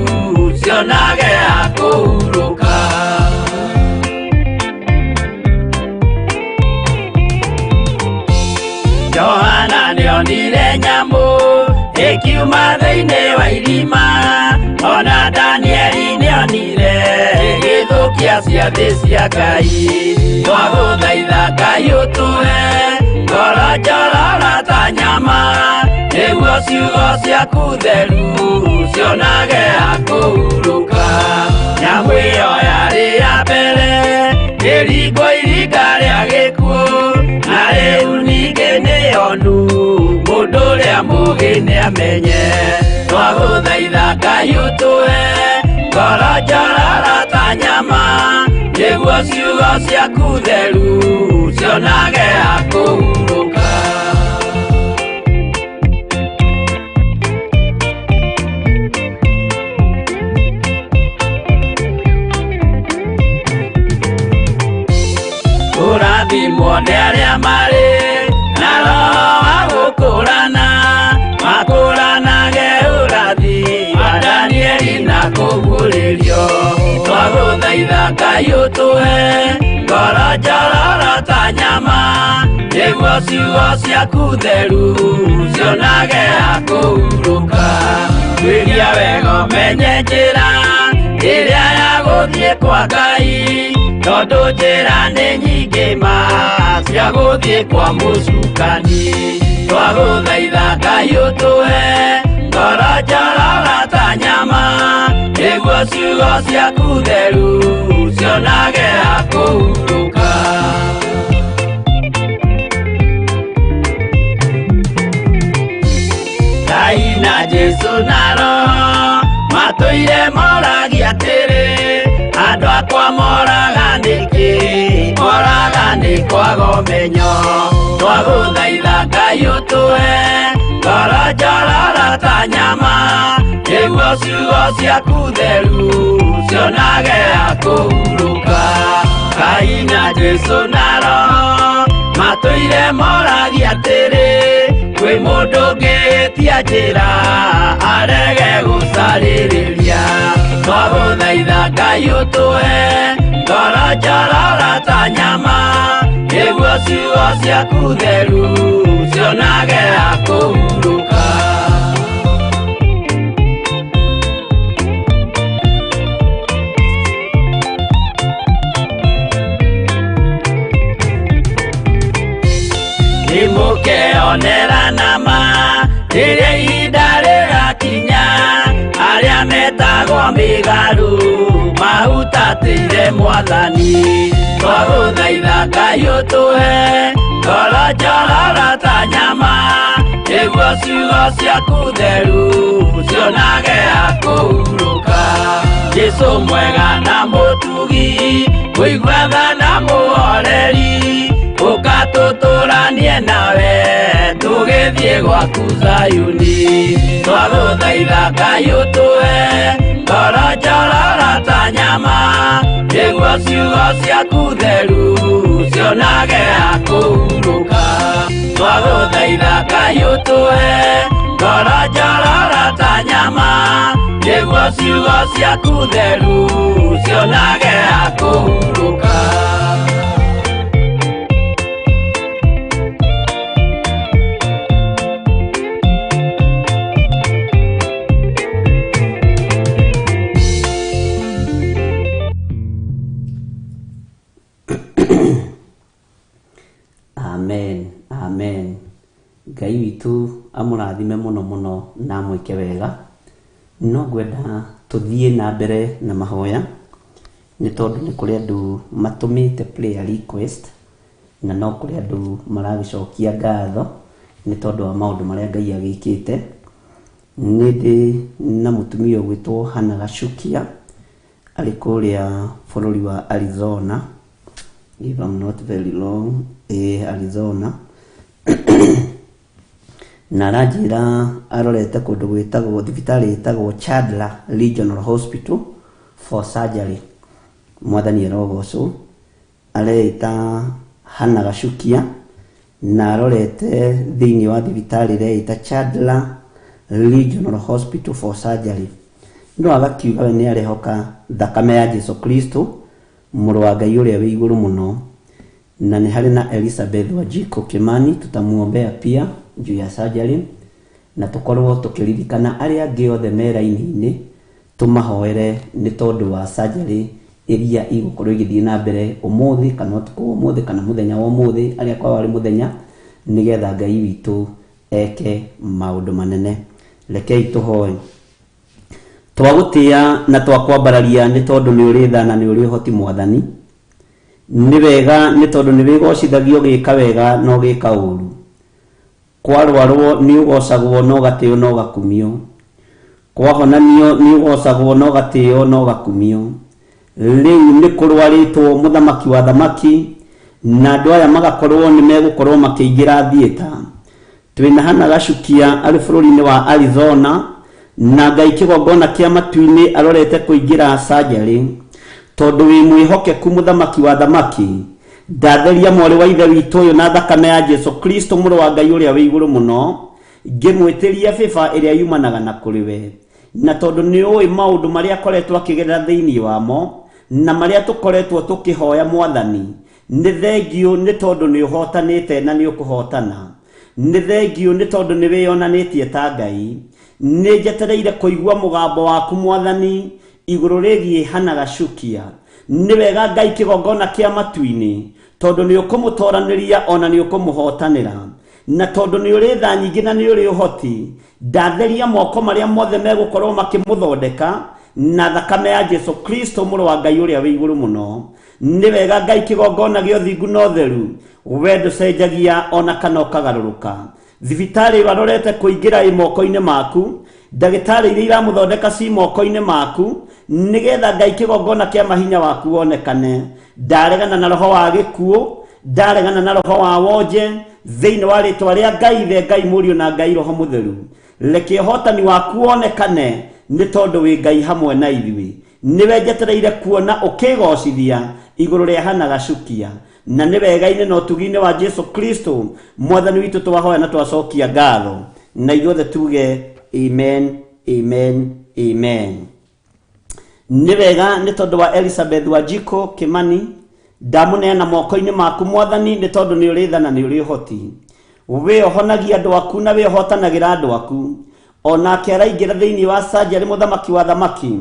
cionage ha kũhurũka. Johana nĩonire nyamũ ĩkiuma thĩinĩ wa irima, ona Danieli nĩonire ĩgĩthũkia ciathĩ cia Ngai. Twagũthaitha Ngai ũtũhe ngoro njororo ta nyama, nĩguo ciugo ciaku theru cionage ha kũhurũka. Nyamũ ĩyo yarĩ ya mbere ĩringwo iringa rĩa gĩkuũ, na rĩu ningĩ nĩyonu mũndũ ũrĩa mũũgĩ nĩamenye. Twagũthaitha Ngai ũtũhe ngoro njororo ta nyama, nĩguo ciugo ciaku theru cionage ha kũhurũka. Kũrathimwo nĩ arĩa marĩ na roho wa gũkũrana, makũranage ũrathi wa Danieli na kũguũrĩrio. Twagũthaitha Ngai ũtũhe ngoro njororo ta nyama, nĩguo ciugo ciaku theru cionage ha kũhurũka. Tuĩria wega ũmenye njĩra ĩrĩa ya gũthiĩ kwa Ngai, tondũ njĩra nĩ nyingĩ ma cia gũthiĩ kwa mũcukani. Twagũthaitha Ngai ũtũhe ngoro njororo ta nyama, nĩguo ciugo ciaku theru cionage ha kũhurũka. Ngai na Jesũ na Roho matũire moragia atĩrĩ, andũ akwa moraga nĩkĩ? Moraga nĩ kwaga ũmenyo. Twagũthaitha Ngai ũtũhe ngoro njororo ta nyama, nĩguo ciugo ciaku theru cionage ha kũhurũka. Ngai na Jesũ na Roho matũire moragia atĩrĩ, kwĩ mũndũ ũngĩtia njĩra arege gũcarĩrĩria. Twagũthaitha Ngai ũtũhe ngoro njororo ta nyama, nĩguo ciugo ciaku theru cionage ha kũhurũka. Nĩmũkeonera nama rĩrĩa ihinda rĩgakinya, arĩa metagwo mĩgarũ mahutatĩire Mwathani. Twagũthaitha Ngai ũtũhe ngoro njororo ta nyama, nĩguo ciugo ciaku theru cionage ha kũhurũka. Jesũ mwega na mũtugi, mũigua tha na mũhoreri, ũka tũtũranie nawe tũgĩthiĩ gwaku Zayuni. Twagũthaitha Ngai ũtũhe ngoro njororo ta nyama, nĩguo ciugo ciaku theru cionage ha kũhurũka. Twagũthaitha Ngai ũtũhe ngoro njororo ta nyama, nĩguo ciugo ciaku theru cionage ha kũhurũka. Amen, amen. Ngai witũ amũrathime mũno mũno na amwĩke wega. No ngwenda tũthiĩ na mbere na mahoya, nĩ tondũ nĩ kũrĩ andũ matũmĩte prayer request, Na no kũrĩ andũ maragĩcokia ngatho nĩ tondũ wa maũndũ marĩa Ngai agĩkĩte. Nĩ ndĩ na mũtumia ũgwĩtwo Hannah Gacukia arĩ kũrĩa bũrũri wa Arizona, if I'm not very wrong, Arizona. Na aranjĩra arorete kũndũ gwĩtagwo thibitarĩ ĩtagwo Chandler Regional Hospital for surgery. Mwathani arogocwo. Areĩta Hannah Gacukia na arorete thĩinĩ wa thibitarĩ ĩreĩta Chandler Regional Hospital for surgery. No agakiuga we nĩ arehoka thakame ya Jesu Kristo mũrũ wa Ngai ũrĩa wĩ igũrũ mũno. Na nĩ harĩ na Elizabeth Wanjikũ Kimani, tutamuombea pia juu ya surgery, na tũkorwo tũkĩririkana arĩa angĩ othe me raini-inĩ tũmahoere nĩ tondũ wa surgery iria igũkorwo igĩthiĩ na mbere ũmũthĩ kana ũtukũ wa ũmũthĩ kana mũthenya wa ũmũthĩ, arĩa kwao arĩ mũthenya, nĩgetha Ngai witũ eke maũndũ manene. Rekei tũhoe. Twagũtĩa na twakwambararia nĩ tondũ nĩ ũrĩ tha na nĩ ũrĩ ũhoti Mwathani. Nĩ wega nĩ tondũ nĩ wĩgocithagio ũgĩka wega na ũgĩka ũru. Kwarwarwo nĩ ũgocagwo na ũgatĩo na ũgakumio. Kwahonanio nĩ ũgocagwo na ũgatĩo na ũgakumio. Rĩu nĩ kũrwarĩtwo mũthamaki wa thamaki, na andũ aya magakorwo nĩ megũkorwo makĩingĩra theatre. Twĩna Hannah Gacukia arĩ bũrũri-inĩ wa Arizona, na Ngai kĩgongona kĩa matu-inĩ arorete kũingĩra surgery. Tondũ wĩ mwĩhokeku mũthamaki wa thamaki, ndatheria mwarĩ wa ithe witũ ũyũ na thakame ya Jesu Kristo mũrũ wa Ngai ũrĩa wĩ igũrũ mũno, ngĩmwĩtĩria favor ĩrĩa yumanaga na kũrĩ we. Na tondũ nĩ ũĩ maũndũ marĩa akoretwo akĩgerera thĩinĩ wamo na marĩa tũkoretwo tũkĩhoya Mwathani, nĩ thengiũ nĩ tondũ nĩ ũhotanĩte na nĩ ũkũhotana. Nĩ thengiũ nĩ tondũ nĩ wĩyonanĩtie ta Ngai. Nĩ njetereire kũigua mũgambo waku Mwathani igũrũ rĩgiĩ Hannah Gacukia. Nĩ wega Ngai kĩgongona kĩa matu-inĩ, tondũ nĩ ũkũmũtoranĩria ona nĩ ũkũmũhotanĩra. Na tondũ nĩ ũrĩ tha nyingĩ na nĩ ũrĩ ũhoti, ndatheria moko marĩa mothe megũkorwo makĩmũthondeka na thakame ya Jesu Kristo mũrũ wa Ngai ũrĩa wĩ igũrũ mũno. Nĩ wega Ngai kĩgongona gĩa ũthingu na ũtheru, we ndũcenjagia ona kana ũkagarũrũka. Thibitarĩ ĩyo arorete kũingĩra ĩ moko-inĩ maku, ndagĩtarĩ iria iramũthondeka ci moko-inĩ maku, nĩgetha Ngai kĩgongona kĩa mahinya waku wonekane. Ndaregana na roho wa gĩkuũ, ndaregana na roho wa wonje, thĩinĩ wa rĩtwa rĩa Ngai Ithe, Ngai Mũriũ na Ngai Roho Mũtheru. Reke ũhotani waku wonekane nĩ tondũ wĩ Ngai hamwe na ithuĩ. Nĩwe njetereire kuona ũkĩgocithia igũrũ rĩa Hannah Gacukia. Na nĩ wega-inĩ na ũtugi-inĩ wa Jesu Kristo Mwathani witũ twahoya na twacokia ngatho. Na ithuothe tuge amen, amen, amen. Nĩ wega nĩ tondũ wa Elizabeth Wanjikũ Kimani, ndamũneana moko-inĩ maku Mwathani nĩ tondũ nĩ ũrĩ tha na nĩ ũrĩ ũhoti. Wĩohonagia andũ aku na wĩohotanagĩra andũ aku. Onake araingĩra thĩinĩ wa surgery mũthamaki wa thamaki,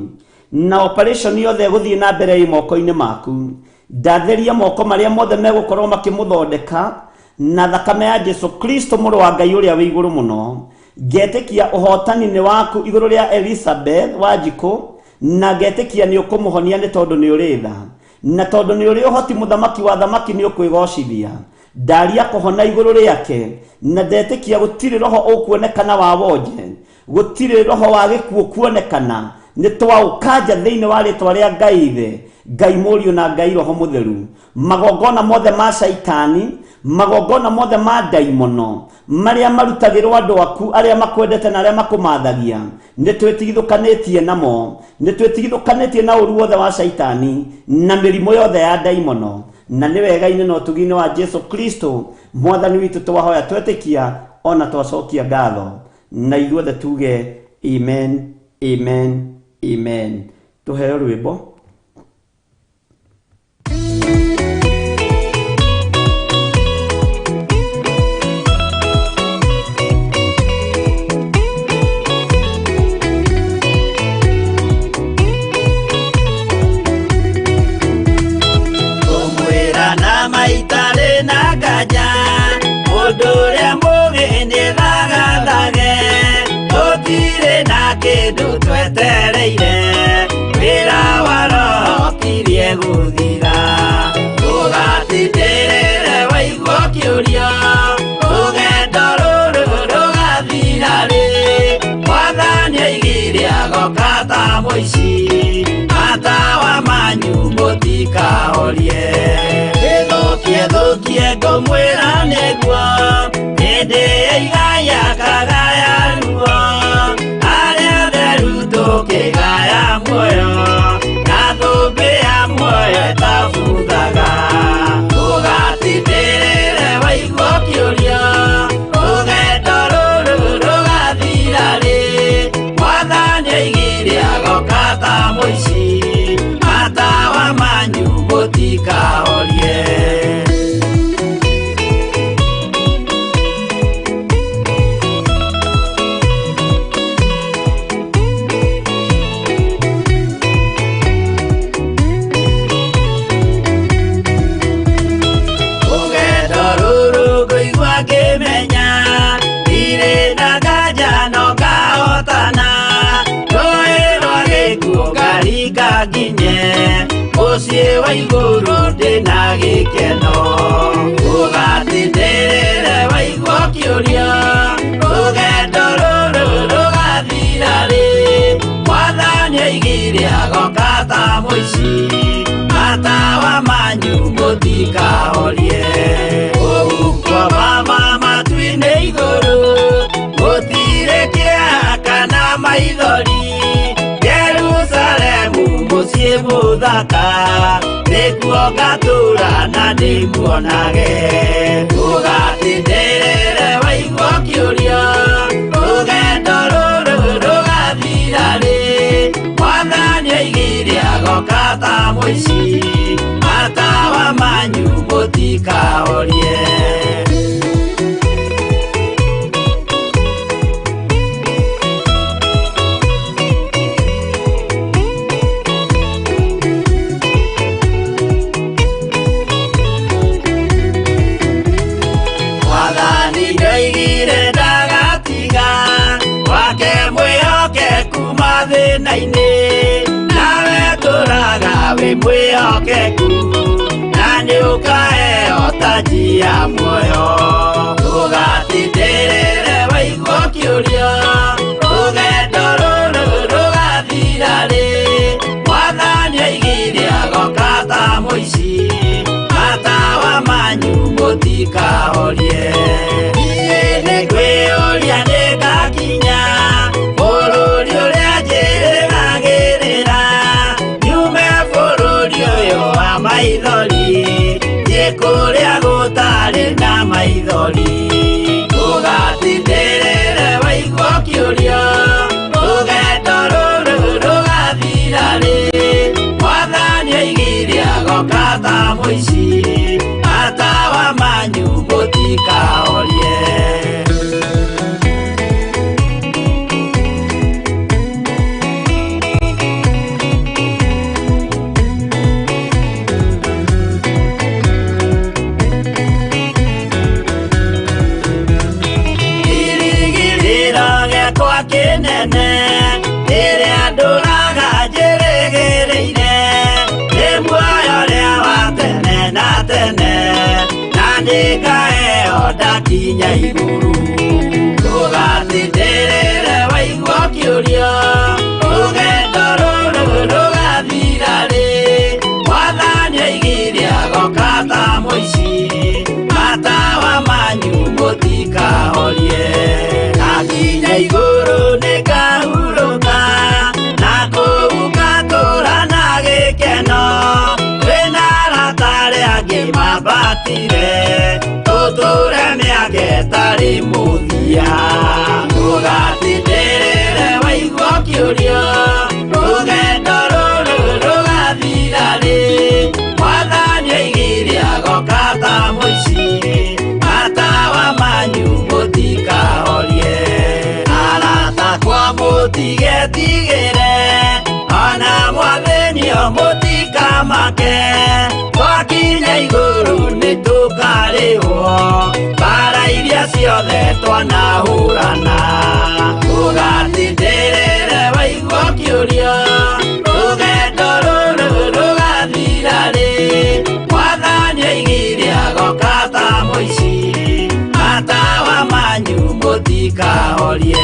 na operation yothe ĩgũthiĩ na mbere ĩ moko-inĩ maku. Ndatheria moko marĩa mothe megũkorwo makĩmũthondeka na thakame ya Jesu Kristo mũrũ wa Ngai ũrĩa wĩ igũrũ mũno. Ngetĩkia ũhotani nĩ waku igũrũ rĩa Elizabeth Wanjikũ, na ngetĩkia nĩ ũkũmũhonia nĩ tondũ nĩ ũrĩ tha. Na tondũ nĩ ũrĩ ũhoti mũthamaki wa thamaki nĩ ũkwĩgocithia. Ndaria kũhona igũrũ rĩake, na ndetĩkia gũtirĩ roho ũkuonekana wa wonje, gũtirĩ roho wa gĩkuũ kuonekana. Nĩ twaũkanja thĩinĩ wa rĩtwa rĩa Ngai Ithe, Ngai Mũriũ na Ngai Roho Mũtheru. Magongona mothe ma Shaitani, magongona mothe ma ndaimono marĩa marutagĩrwo andũ aku arĩa makwendete na arĩa makũmathagia, nĩ twĩtigithũkanĩtie namo, nĩ twĩtigithũkanĩtie na ũru wothe wa Shaitani na mĩrimũ yothe ya ndaimono. Na nĩ wega-inĩ na ũtugi-inĩ wa Jesu Kristo Mwathani witũ twahoya twetĩkia ona twacokia ngatho. Na ithuothe tuge amen, amen, amen. Tũheo rwĩmbo. Kũmwĩra na maitarĩ na nganja, mũndũ ũrĩa mũgĩ nĩ thagathage, tũtirĩ na kĩndũ twetereire, wĩra wa Roho kirie gũthira, tũgatindĩrĩre waigua. ũkĩũria rũgendo rũrũ rũgathira rĩ Mwathani oigire agoka ta mũici matawa manyu mũtikahorie Thũkie thũkie ngũmwĩra nĩguo hĩndĩ ĩigaya kagaya ruo arĩa atheru tũkĩgaya muoyo na thũmbĩ ya muoyo ĩtabuthaga Ũgatindĩrĩre waigua ũkĩũria rũgendo rũrũ rũgathira rĩ Mwathani oigire agoka ta mũici matawa manyu mũtikahorie Rũgendo rũrũ ngũigua ngĩmenya ndirĩ na nganja no ngahotana rũĩ rwa gĩkuũ ngaringa nginye mũciĩ wa igũrũ ndĩna gĩkeno Ũgatindĩrĩre waigua ũkĩũria rũgendo rũrũ rũgathira rĩ Mwathani oigire agoka ta mũici matawa manyu mũtikahorie Ũguo mama matu-inĩ igũrũ gũtirĩ kĩeha kana maithori Jerusalemu mũciĩ mũthaka nĩkuo ngatũũra na ndĩmuonage Ũgatindĩrĩre waigua ũkĩũria rũgendo rũrũ rũgathira rĩ Mwathani oigire agoka ta mũici matawa manyu mũtikahorie Mwathani ndoigire ndagatiga wake mwĩhokeku mathĩna-inĩ nawe tũraga wĩ mwĩhokeku na nĩũkaheo taji ya muoyo Ũgatindĩrĩre waigua ũkĩũria rũgendo rũrũ rũgathira rĩ Mwathani oigire agoka ta mũici matawa manyu mũtikahorie Niĩ nĩngwĩyũria nĩngakinya bũrũri ũrĩa njĩrĩgagĩrĩra nyume bũrũri ũyũ wa maithori thiĩ kũrĩa gũtarĩ na maithori Ũgatindĩrĩre waigua ũkĩũria rũgendo rũrũ rũgathira rĩ Mwathani oigire agoka ta mũici matawa manyu mũtikahorie Kĩrĩgĩrĩro gĩakwa kĩnene rĩrĩa ndũraga njĩrĩgĩrĩire nĩ muoyo ũrĩa wa tene na tene na nĩngaheo ndakinya igũrũ Ũgatindĩrĩre waigua ũkĩũria rũgendo rũrũ rũgathira rĩ Mwathani oigire agoka ta mũici matawa manyu mũtikahorie Ndakinya igũrũ nĩngahurũka na kũu ngatũũra na gĩkeno twĩna arata arĩa angĩ mambatire tũtũũre mĩaka ĩtarĩ mũthia Ũgatindĩrĩre waigua ũkĩũria rũgendo rũrũ rũgathira rĩ Mwathani oigire agoka ta mũici matawa manyu mũtikahorie Arata akwa mũtigetigĩre ona mwathĩnio mũtikamake twakinya igũrũ nĩtũkarĩhwo mbara iria ciothe twanahũrana Ũgatindĩrĩre waigua ũkĩũria rũgendo rũrũ rũgathira rĩ Mwathani oigire agoka ta mũici Mũtikahorie.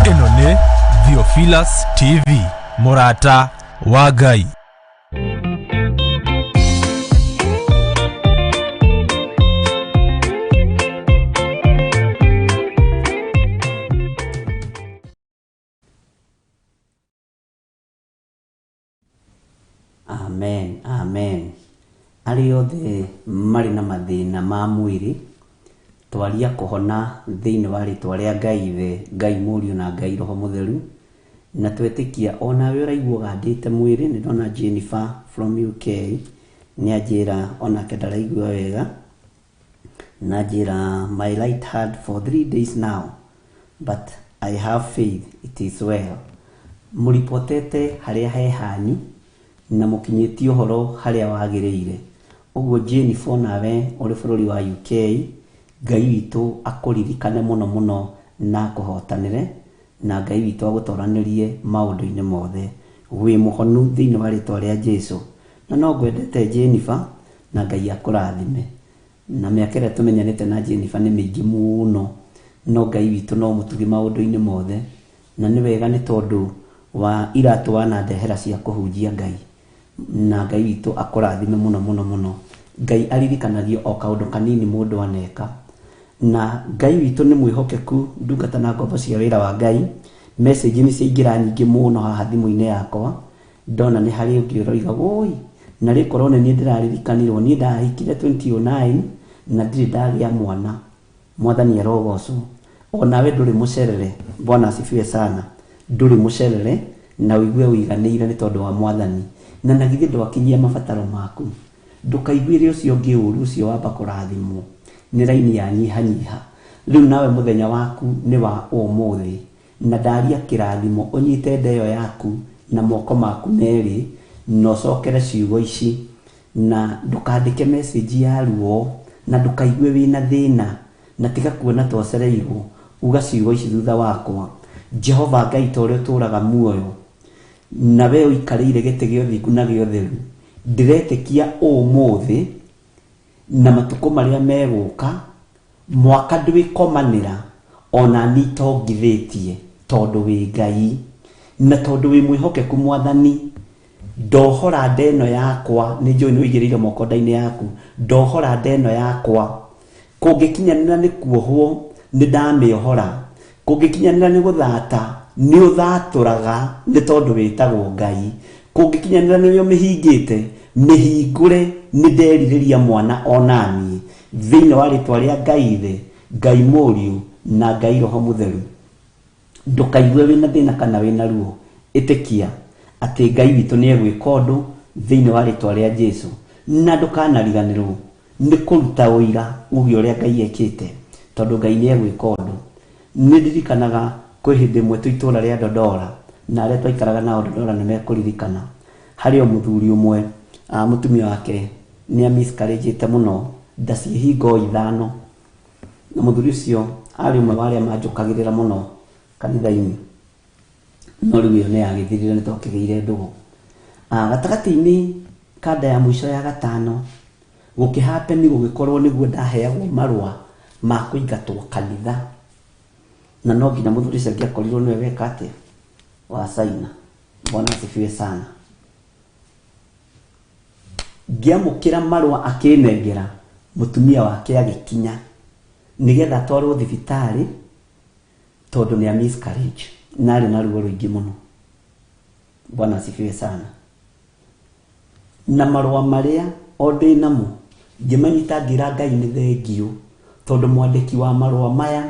Ĩno nĩ Theophilus TV, mũrata wa Ngai. Amen, amen. Arĩa othe marĩ na mathĩna ma mwĩrĩ, twaria kũhona thĩinĩ wa rĩtwa rĩa Ngai Ithe, Ngai Mũriũ na Ngai Roho Mũtheru. Na twetĩkia onawe ũraigua ũgandĩte mwĩrĩ, nĩ ndona Jennifer from UK nĩ anjĩra onake ndaraigua wega, na anjĩra my right hand for 3 days now, but I have faith it is well. Mũripotete harĩa he hanyu na mũkinyĩtie ũhoro harĩa wagĩrĩire. Ũguo Jennifer onawe ũrĩ bũrũri wa UK, Ngai witũ akũririkane mũno mũno na akũhotanĩre, na Ngai witũ agũtoranĩrie maũndũ-inĩ mothe. Wĩ mũhonu thĩinĩ wa rĩtwa rĩa Jesu. Na no ngwendete Jennifer, na Ngai akũrathime. Na mĩaka ĩrĩa tũmenyanĩte na Jennifer nĩ mĩingĩ mũno, no Ngai witũ no mũtugi maũndũ-inĩ mothe. Na nĩ wega nĩ tondũ wa iratũ wanandehera cia kũhunjia Ngai. Na Ngai witũ akũrathime mũno mũno mũno. Ngai aririkanagio o kaũndũ kanini mũndũ aneka. Na Ngai witũ nĩ mwĩhokeku, ndungata na ngombo cia wĩra wa Ngai. Message nĩ ciaingĩra nyingĩ mũno haha thimũ-inĩ yakwa. Ndona nĩ harĩ ũngĩ ũroiga woi, na rĩkorwo nĩ niĩ ndĩraririkanirwo, niĩ ndahikire 2009 na ndirĩ ndagĩa mwana. Mwathani arogocwo. Onawe ndũrĩ mũcerere, Bwana asifiwe sana. Ndũrĩ mũcerere na ũigue ũiganĩire nĩ tondũ wa Mwathani. Na na githĩ ndwakinyia mabataro maku. Ndũkaiguĩre ũcio ũngĩ ũru ũcio wamba kũrathimwo. Nĩ raini ya nyihanyiha. Rĩu nawe mũthenya waku nĩ wa ũmũthĩ. Na ndaria kĩrathimo ũnyite nda ĩyo yaku na moko maku merĩ, na ũcokere ciugo ici. Na ndũkandĩke message ya ruo, na ndũkaigue wĩna thĩna, na tiga kuona ta ũcereirwo. Uga ciugo ici thutha wakwa. Jehova Ngai ta ũrĩa ũtũũraga muoyo, na we ũikarĩire gĩtĩ gĩa ũthingu na gĩa ũtheru, ndĩretĩkia ũmũthĩ na matukũ marĩa megũka, mwaka ndwĩkomanĩra ona niĩ itongithĩtie, tondũ wĩ Ngai na tondũ wĩ mwĩhokeku Mwathani. Ndohora nda ĩno yakwa, nĩ njũĩ nĩ ũigĩrĩire moko nda-inĩ yaku, ndohora nda ĩno yakwa. Kũngĩkinyanĩra nĩ kuohwo, nĩ ndamĩohora. Kũngĩkinyanĩra nĩ gũthata, nĩ ũthatũraga nĩ tondũ wĩtagwo Ngai. Kũngĩkinyanĩra nĩ ũmĩhingĩte, mĩhingũre, nĩ nderirĩria mwana onaniĩ. Thĩinĩ wa rĩtwa rĩa Ngai Ithe, Ngai Mũriũ na Ngai Roho Mũtheru. Ndũkaigue wĩna thĩna kana wĩna ruo, ĩtĩkia atĩ Ngai witũ nĩ egwĩka ũndũ thĩinĩ wa rĩtwa rĩa Jesu. Na ndũkanariganĩrwo nĩ kũruta ũira uge ũrĩa Ngai ekĩte, tondũ Ngai nĩ egwĩka ũndũ. Nĩ ndirikanaga kwĩ hĩndĩ ĩmwe twĩ itũũra rĩa Dodora, na arĩa twaikaraga nao Dodora nĩ mekũririkana. Harĩ o mũthuri ũmwe, mũtumia wake nĩ amiscarĩnjĩte mũno, nda ciĩhingo ithano. Na mũthuri ũcio arĩ ũmwe wa arĩa manjũkagĩrĩra mũno kanitha-inĩ. No rĩu ĩyo nĩ yagĩthirire nĩ twakĩgĩire ndũgũ. Gatagatĩ-inĩ ka nda ya mũico ya gatano, gũkĩhappen gũgĩkorwo nĩguo ndaheagwo marũa ma kũingatwo kanitha. Na no nginya mũthuri ũcio angĩakorirwo nĩwe weka atĩa? Wa caina. Bwana asifiwe sana. Ngĩamũkĩra marũa akĩnengera, mũtumia wake agĩkinya nĩgetha atwarwo thibitarĩ tondũ nĩ a miscarriage na arĩ na ruo rũingĩ mũno. Bwana asifiwe sana. Na marũa marĩa o ndĩ namo ngĩmanyita ngĩra Ngai nĩ thengiũ, tondũ mwandĩki wa marũa maya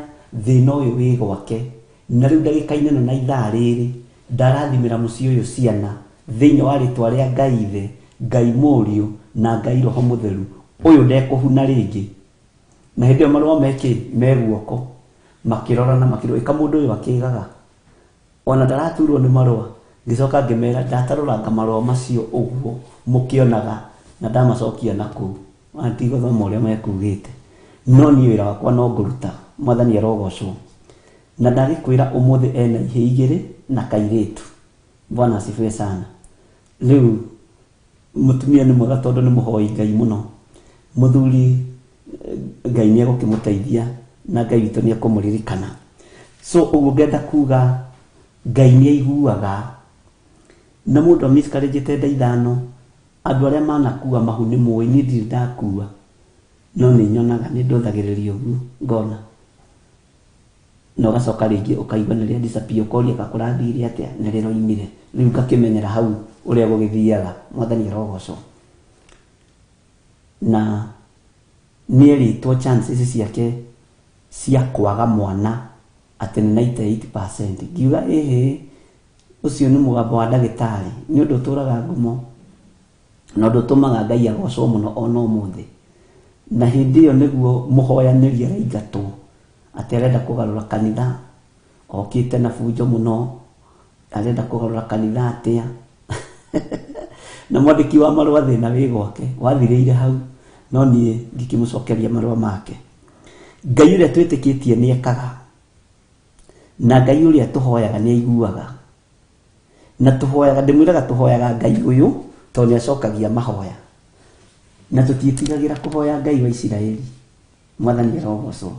thĩna ũyũ wĩ gwake, na rĩu ndagĩka-inĩ ĩno na ithaa rĩrĩ ndarathimĩra mũciĩ ũyũ ciana thĩinĩ wa rĩtwa rĩa Ngai Ithe, Ngai Mũriũ na Ngai Roho Mũtheru, ũyũ ndekũhuna rĩngĩ. Na hĩndĩ ĩyo marũa me kĩ? Me guoko. Makĩrorana makĩrwo, ĩka mũndũ ũyũ akĩgaga. Ona ndaraturwo nĩ marũa. Ngĩcoka ngĩmera ndatarũranga marũa macio ũguo mũkĩonaga na ndamacokia na kũu. Ona ndigũthoma ũrĩa mekugĩte. No niĩ wĩra wakwa no ngũruta. Mwathani arogocwo. Na ndagĩkwĩra ũmũthĩ ena ihĩĩ igĩrĩ na kairĩtu. Bwana asifiwe sana. Rĩu mũtumia nĩ mwega tondũ nĩ mũhoi Ngai mũno. Mũthuri Ngai nĩ egũkĩmũteithia na Ngai witũ nĩ ekũmũririkana. So ũguo ngenda kuga Ngai nĩ aiguaga na mũndũ amiscarĩnjĩte nda ithano, andũ arĩa manakua mahu nĩ mũĩ, niĩ ndirĩ ndakua no nĩ nyonaga, nĩ ndũthagĩrĩria ũguo ngona. Na ũgacoka rĩngĩ ũkaigua nĩ rĩa disappear, ũkoria ka kũrathire atĩa, nĩ rĩroimire. Rĩu ngakĩmenyera hau ũrĩa gũgĩthiaga. Mwathani arogocwo. Na nĩerĩtwo chances ciake cia kwaga mwana atĩ nĩ 98%. Ngiuga ĩhĩ, ũcio nĩ mũgambo wa ndagĩtarĩ, nĩ ũndũ ũtũraga ngumo na ũndũ ũtũmaga Ngai agocwo mũno ona ũmũthĩ. Na hĩndĩ ĩyo nĩguo mũhoyanĩri araingatwo atĩ arenda kũgarũra kanitha, okĩte na bunjo mũno, arenda kũgarũra kanitha atĩa. Na mwandĩki wa marũa thĩna wĩ gwake, wathirĩire hau, no niĩ ngĩkĩmũcokeria marũa make. Ngai ũrĩa twĩtĩkĩtie nĩ ekaga, na Ngai ũrĩa tũhoyaga nĩ aiguaga. Na tũhoyaga, ndĩmwĩraga tũhoyaga Ngai ũyũ tondũ nĩ acokagia mahoya. Na tũtiĩtigagĩra kũhoya Ngai wa Isiraeli. Mwathani arogocwo.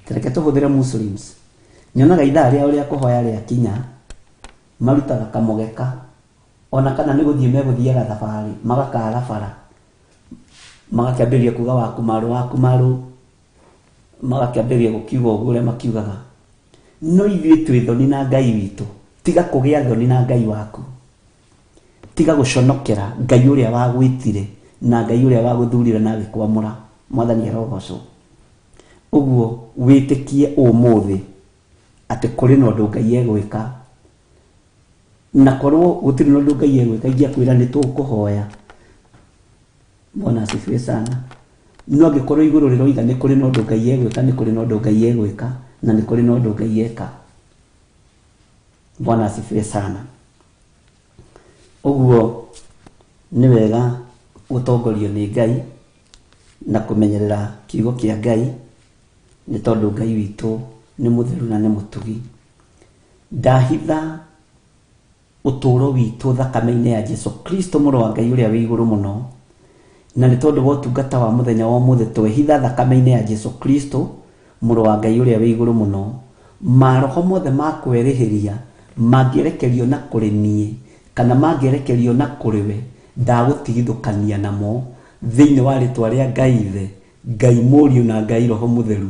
Tareke tũhũthĩre Muslims. Nyonaga ithaa rĩao rĩa kũhoya rĩakinya, marutaga kamũgeka, ona kana nĩ gũthiĩ megũthiaga thabarĩ, magakara bara, magakĩambĩrĩria kuga waku marũ, waku marũ, magakĩambĩrĩria gũkiuga ũguo ũrĩa makiugaga. No ithuĩ twĩ thoni na Ngai witũ. Tiga kũgĩa thoni na Ngai waku. Tiga gũconokera Ngai ũrĩa wagwĩtire na Ngai ũrĩa wagũthurire na agĩkwamũra. Mwathani arogocwo. Ũguo wĩtĩkie ũmũthĩ atĩ kũrĩ na ũndũ Ngai egwĩka. Na korwo gũtirĩ na ũndũ Ngai egwĩka ingĩakwĩra nĩ tũkũhoya. Bwana asifiwe sana. No angĩkorwo igũrũ rĩroiga nĩ kũrĩ na ũndũ Ngai egwĩka, nĩ kũrĩ na ũndũ Ngai egwĩka, na nĩ kũrĩ na ũndũ Ngai eka. Bwana asifiwe sana. Ũguo nĩ wega gũtongorio nĩ Ngai na kũmenyerera kiugo kĩa Ngai, nĩ tondũ Ngai witũ nĩ mũtheru na nĩ mũtugi. Ndahitha ũtũũro witũ thakame-inĩ ya Jesu Kristo mũrũ wa Ngai ũrĩa wĩ igũrũ mũno, na nĩ tondũ wa ũtungata wa mũthenya wa ũmũthĩ twehitha thakame-inĩ ya Jesu Kristo mũrũ wa Ngai ũrĩa wĩ igũrũ mũno, maroho mothe ma kwerĩhĩria mangĩerekerio na kũrĩ niĩ kana mangĩerekerio na kũrĩ we, ndagũtigithũkania namo thĩinĩ wa rĩtwa rĩa Ngai Ithe, Ngai Mũriũ na Ngai Roho Mũtheru.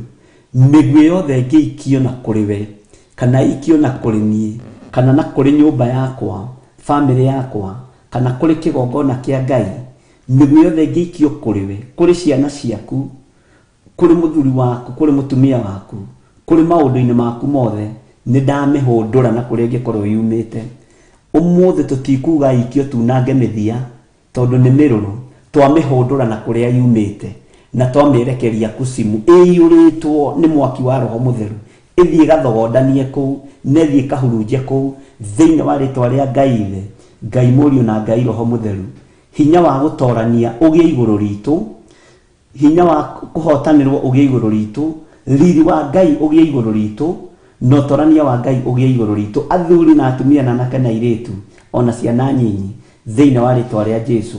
Mĩguĩ yothe ĩngĩikio na kũrĩ we, kana ĩikio na kũrĩ niĩ, kana na kũrĩ nyũmba yakwa, famĩlĩ yakwa, kana kũrĩ kĩgongona kĩa Ngai, mĩguĩ yothe ĩngĩikio kũrĩ we, kũrĩ ciana ciaku, kũrĩ mũthuri waku, kũrĩ mũtumia waku, kũrĩ maũndũ-inĩ maku mothe, nĩ ndamĩhũndũra na kũrĩa ĩngĩkorwo yumĩte. Ũmũthĩ tũtikuga ĩikio tunange mĩthia, tondũ nĩ mĩrũrũ, twamĩhũndũra na kũrĩa yumĩte, na twamĩerekeria kucimu ĩiyũrĩtwo nĩ mwaki wa Roho Mũtheru, ĩthiĩ ĩgathogondanie kũu, na ĩthiĩ ĩkahurunje kũu, thĩinĩ wa rĩtwa rĩa Ngai Ithe, Ngai Mũriũ na Ngai Roho Mũtheru. Hinya wa gũtorania ũgĩe igũrũ ritũ, hinya wa kũhotanĩrwo ũgĩe igũrũ ritũ, riri wa Ngai ũgĩe igũrũ ritũ, na ũtorania wa Ngai ũgĩe igũrũ ritũ, athuri na atumia na anake na airĩtu, ona ciana nyinyi, thĩinĩ wa rĩtwa rĩa Jesu.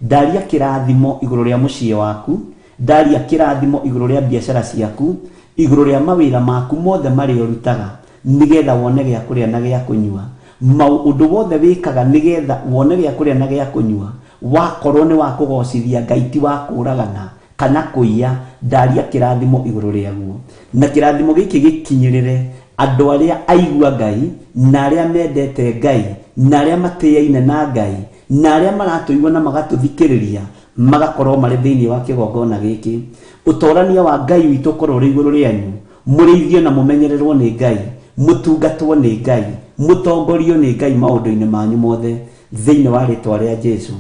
Ndaria kĩrathimo igũrũ rĩa mũciĩ waku, ndaria kĩrathimo igũrũ rĩa biacara ciaku, igũrũ rĩa mawĩra maku mothe marĩa ũrutaga, nĩgetha wone gĩa kũrĩa na gĩa kũnyua. Maũndũ wothe wĩkaga nĩgetha wone gĩa kũrĩa na gĩa kũnyua, wakorwo nĩ wa kũgocithia Ngai ti wa kũragana kana kũiya, ndaria kĩrathimo igũrũ rĩaguo. Na kĩrathimo gĩkĩ gĩkinyĩrĩre andũ arĩa aigua Ngai, na arĩa mendete Ngai, na arĩa matĩaine na Ngai, na arĩa maratũigua na magatũthikĩrĩria, magakorwo marĩ thĩinĩ wa kĩgongona gĩkĩ. Ũtorania wa Ngai witũ ũkorwo ũrĩ igũrũ rĩanyu, mũrĩithio na mũmenyererwo nĩ Ngai, mũtungatwo nĩ Ngai, mũtongorio nĩ Ngai maũndũ-inĩ manyu mothe, thĩinĩ wa rĩtwa rĩa Jesu.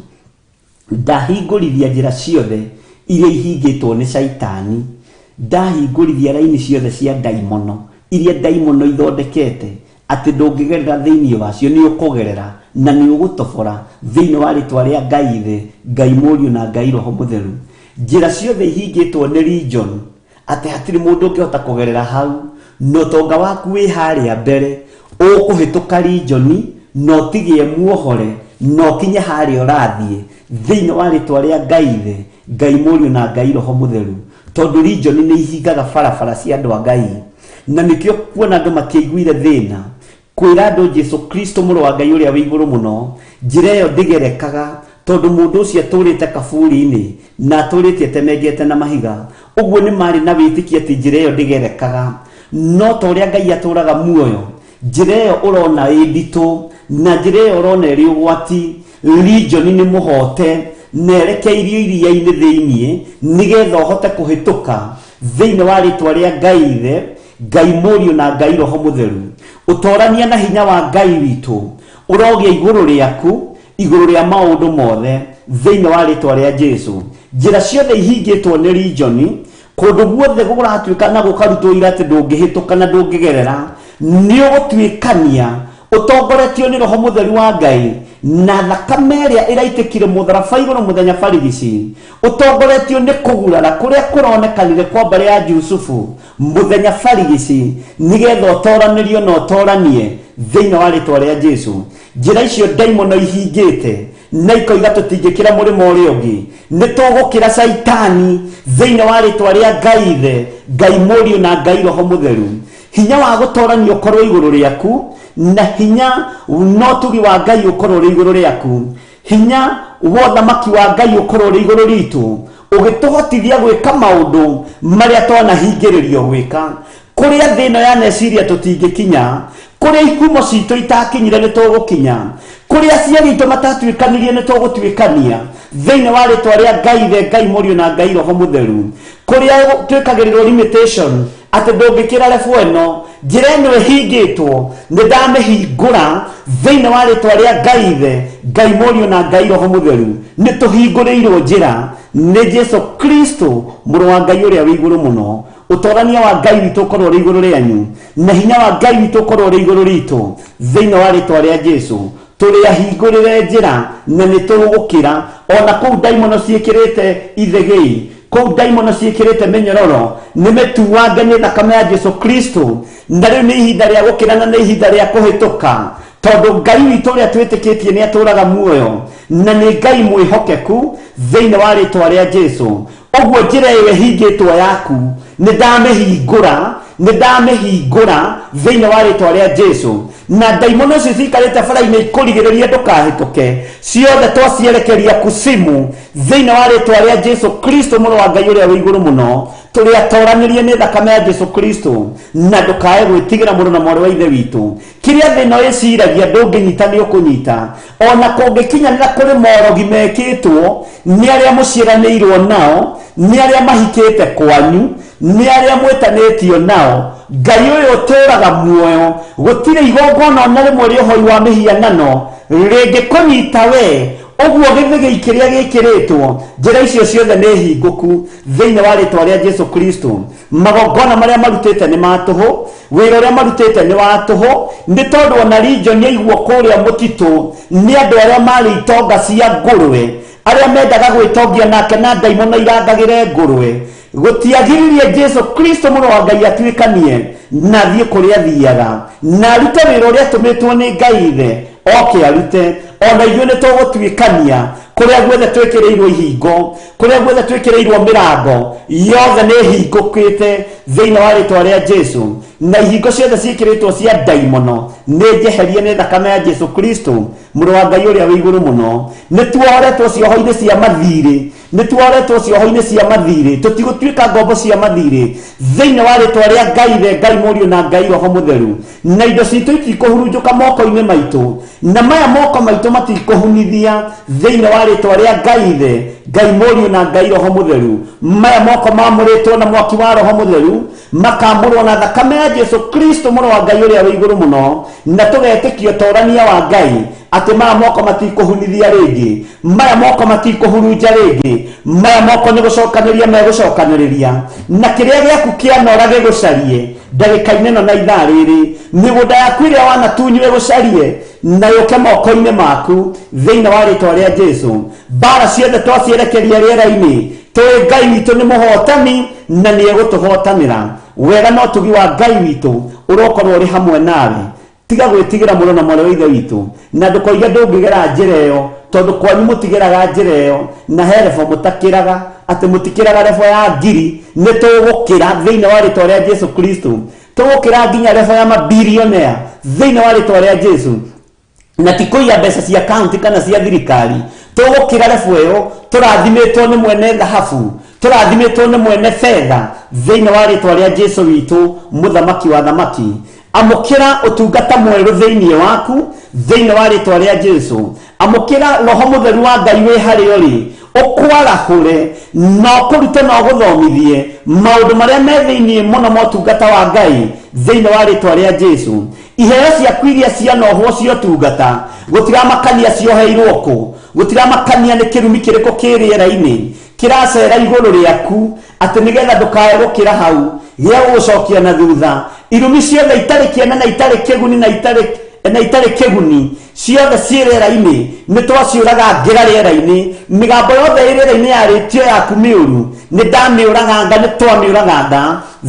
Ndahingũrithia njĩra ciothe iria ihingĩtwo nĩ Caitani, ndahingũrithia raini ciothe cia ndaimono iria ndaimono ithondekete atĩ ndũngĩgerera thĩinĩ wacio, nĩ ũkũgerera na nĩ ũgũtobora thĩinĩ wa rĩtwa rĩa Ngai Ithe, Ngai Mũriũ na Ngai Roho Mũtheru. Njĩra ciothe ihingĩtwo nĩ region atĩ hatirĩ mũndũ ũngĩhota kũgerera hau, na ũtonga waku wĩ harĩa mbere, ũkũhĩtũka region na ũtigĩe muohore na ũkinye harĩa ũrathiĩ thĩinĩ wa rĩtwa rĩa Ngai Ithe, Ngai Mũriũ na Ngai Roho Mũtheru, tondũ region nĩ ihingaga barabara cia andũ a Ngai. Na nĩkĩo kuona andũ matiaiguire thĩna kwĩra andũ Jesu Kristo mũrũ wa Ngai ũrĩa wĩ igũrũ mũno, njĩra ĩyo ndĩgerekaga tondũ mũndũ ũcio atũrĩte kaburi-inĩ na atũrĩte atemengete na mahiga. Ũguo nĩ marĩ na wĩtĩkio atĩ njĩra ĩyo ndĩgerekaga, no ta ũrĩa Ngai atũraga muoyo, njĩra ĩyo ũrona ĩ nditũ na njĩra ĩyo ũrona ĩrĩ ũgwati, region nĩ mũhote na erekeirio iria-inĩ thĩiniĩ nĩgetha ũhote kũhĩtũka thĩinĩ wa rĩtwa rĩa Ngai Ithe, Ngai Mũriũ na Ngai Roho Mũtheru. Ũtorania na hinya wa Ngai witũ ũrogĩa igũrũ rĩaku, igũrũ rĩa maũndũ mothe thĩinĩ wa rĩtwa rĩa Jesu. Njĩra ciothe ihingĩtwo nĩ region, kũndũ guothe gũratuĩka na gũkarutwo ira atĩ ndũngĩhĩtũka na ndũngĩgerera, nĩ ũgũtuĩkania ũtongoretio nĩ Roho Mũtheru wa Ngai na thakame ĩrĩa ĩraitĩkire mũtharaba igũrũ mũthenya barigici, ũtongoretio nĩ kũgurara kũrĩa kũronekanire kwa mbarĩ ya Jusufu mũthenya barigici, nĩgetha ũtoranĩrio na ũtoranie thĩinĩ wa rĩtwa rĩa Jesu. Njĩra icio ndaimono ihingĩte na ikoiga tũtingĩkĩra mũrĩmo ũrĩa ũngĩ, nĩ tũgũkĩra Caitani thĩinĩ wa rĩtwa rĩa Ngai Ithe, Ngai Mũriũ na Ngai Roho Mũtheru. Hinya wa gũtorania ũkorwo igũrũ rĩaku, na hinya na ũtugi wa Ngai ũkorwo ũrĩ igũrũ rĩaku. Hinya wa ũthamaki wa Ngai ũkorwo ũrĩ igũrũ ritũ, ũgĩtũhotithia gwĩka maũndũ marĩa twanahingĩrĩrio gwĩka. Kũrĩa thĩ ĩno yaneciria tũtingĩkinya, kũrĩa ihumo citũ itakinyire nĩ tũgũkinya, kũrĩa aciari aitũ matatuĩkanirie nĩ tũgũtuĩkania thĩinĩ wa rĩtwa rĩa Ngai Ithe, Ngai Mũriũ na Ngai Roho Mũtheru. Kũrĩa twĩkagĩrĩrwo limitation atĩ ndũngĩkĩra level ĩno, njĩra ĩno ĩhingĩtwo nĩ ndamĩhingũra thĩinĩ wa rĩtwa rĩa Ngai Ithe, Ngai Mũriũ na Ngai Roho Mũtheru. Nĩ tũhingũrĩirwo njĩra nĩ Jesu Kristo mũrũ wa Ngai ũrĩa wĩ igũrũ mũno. Ũtorania wa Ngai witũ ũkorwo ũrĩ igũrũ rĩanyu, na hinya wa Ngai witũ ũkorwo ũrĩ igũrũ ritũ thĩinĩ wa rĩtwa rĩa Jesu. Tũrĩ ahingũrĩre njĩra na nĩ tũgũkĩra ona kũu ndaimono ciĩkĩrĩte ithegei, kũu ndaimono ciĩkĩrĩte mĩnyororo, nĩ mĩtuange nĩ thakame ya Jesu Kristo. Na rĩu nĩ ihinda rĩa gũkĩra na nĩ ihinda rĩa kũhĩtũka, tondũ Ngai witũ ũrĩa twĩtĩkĩtie nĩ atũraga muoyo na nĩ Ngai mwĩhokeku thĩinĩ wa rĩtwa rĩa Jesu. Ũguo njĩra ĩyo ĩhingĩtwo yaku nĩ ndamĩhingũra, nĩ ndamĩhingũra thĩinĩ wa rĩtwa rĩa Jesu. Na ndaimono icio ciikarĩte bara-inĩ ikũrigĩrĩrie ndũkahĩtũke, ciothe twacierekeria kusimu thĩinĩ wa rĩtwa rĩa Jesu Kristo mũrũ wa Ngai ũrĩa wĩ igũrũ mũno. Tũrĩ atoranĩrie nĩ thakame ya Jesu Kristo, na ndũkae gwĩtigĩra mũrũ na mwarĩ wa Ithe witũ. Kĩrĩa thĩ ĩno ĩciragia ndũngĩnyita nĩ ũkũnyita, ona kũngĩkinyanĩra kũrĩ morogi mekĩtwo nĩ arĩa mũciaranĩirwo nao, nĩ arĩa mahikĩte kwanyu, nĩ arĩa mwĩtanĩtio nao. Ngai ũyũ ũtũraga muoyo, gũtirĩ igongona ona rĩmwe rĩa ũhoi wa mĩhianano rĩngĩkũnyita we. Ũguo gĩthĩgĩi kĩrĩa gĩkĩrĩtwo, njĩra icio ciothe nĩ hingũku thĩinĩ wa rĩtwa rĩa Jesu Kristo. Magongona marĩa marutĩte nĩ ma tũhũ, wĩra ũrĩa marutĩte nĩ wa tũhũ, nĩ tondũ ona region yaiguo kũrĩa mũtitũ nĩ andũ arĩa marĩ itonga cia ngũrwe, arĩa mendaga gwĩtongia nake na ndaimono irangagĩre ngũrwe. Gũtiagiririe Jesu Kristo mũrũ wa Ngai atuĩkanie na athiĩ kũrĩa athiaga na arute wĩra ũrĩa atũmĩtwo nĩ Ngai Ithe oke arute. Ona ithuĩ nĩ tũgũtuĩkania kũrĩa guothe twĩkĩrĩirwo ihingo, kũrĩa guothe twĩkĩrĩirwo mĩrango yothe nĩ ĩhingũkĩte thĩinĩ wa rĩtwa rĩa Jesu, na ihingo ciothe ciĩkĩrĩtwo cia ndaimono nĩ njeherie nĩ thakame ya Jesu Kristo mũrũ wa Ngai ũrĩa wĩ igũrũ mũno. Nĩ tuohoretwo cioho-inĩ cia mathirĩ, nĩ tuohoretwo cioho-inĩ cia mathirĩ, tũtigũtuĩka ngombo cia mathirĩ thĩinĩ wa rĩtwa rĩa Ngai Ithe, Ngai Mũriũ na Ngai Roho Mũtheru. Na indo citũ itikũhurunjũka moko-inĩ maitũ, na maya moko maitũ matikũhunithia thĩinĩ wa rĩtwa rĩa Ngai Ithe, Ngai Mũriũ na Ngai Roho Mũtheru. Maya moko mamũrĩtwo na mwaki wa Roho Mũtheru, makamũrwo na thakame ya Jesu Kristo mũrũ wa Ngai ũrĩa wĩ igũrũ mũno, na tũgetĩkia ũtorania wa Ngai Atĩ maya moko matikũhunithia rĩngĩ, maya moko matikũhurunja rĩngĩ, maya moko nĩ gũcokanĩria megũcokanĩrĩria. Na kĩrĩa gĩaku kĩanora gĩgũcarie ndagĩka-inĩ ĩno na ithaa rĩrĩ, mĩgũnda yaku ĩrĩa wanatunywo ĩgũcarie na yũke moko-inĩ maku thĩinĩ wa rĩtwa rĩa Jesu. Mbara ciothe twacierekeria rĩera-inĩ, tũĩ Ngai witũ nĩ mũhotani na nĩ egũtũhotanĩra. Wega na ũtugi wa Ngai witũ ũrokorwo ũrĩ hamwe nawe. Tiga gwĩtigĩra mũno na mwarĩ wa ithe witũ, na ndũkoige ndũngĩgera njĩra ĩyo, tondũ kwanyu mũtigeraga njĩra ĩyo, na he rebo mũtakĩraga, atĩ mũtikĩraga rebo ya ngiri. Nĩ tũgũkĩra thĩinĩ wa rĩtwa rĩa Jesu Kristo, tũgũkĩra nginya rebo ya mabilionea thĩinĩ wa rĩtwa rĩa Jesu. Na ti kũiya mbeca cia kaunti kana cia thirikari, tũgũkĩra rebo ĩyo tũrathimĩtwo nĩ mwene thahabu, tũrathimĩtwo nĩ mwene betha thĩinĩ wa rĩtwa rĩa Jesu witũ, mũthamaki wa thamaki. Amũkĩra ũtungata mwerũ thĩinĩ waku thĩinĩ wa rĩtwa rĩa Jesu. Amũkĩra roho mũtheru wa Ngai wĩ harĩa ũrĩ, ũkwarahũre na ũkũrute na ũgũthomithie maũndũ marĩa me thĩinĩ mũno ma ũtungata wa Ngai thĩinĩ wa rĩtwa rĩa Jesu. Iheo ciaku iria cianohwo cia ũtungata, gũtiramakania cioheirwo kũ, gũtiramakania nĩ kĩrumi kĩrĩkũ kĩ rĩera-inĩ kĩracera igũrũ rĩaku, atĩ nĩgetha ndũkae gũkĩra hau gĩa gũgũcokia na thutha. Irumi ciothe itarĩ kĩene na itarĩ kĩguni na itarĩ kĩguni ciothe ciĩ rĩera-inĩ nĩ twaciũraga ngĩra rĩera-inĩ. Mĩgambo yothe ĩ rĩera-inĩ yarĩtio yaku mĩũru nĩ ndamĩũraganga, nĩ twamĩũraganga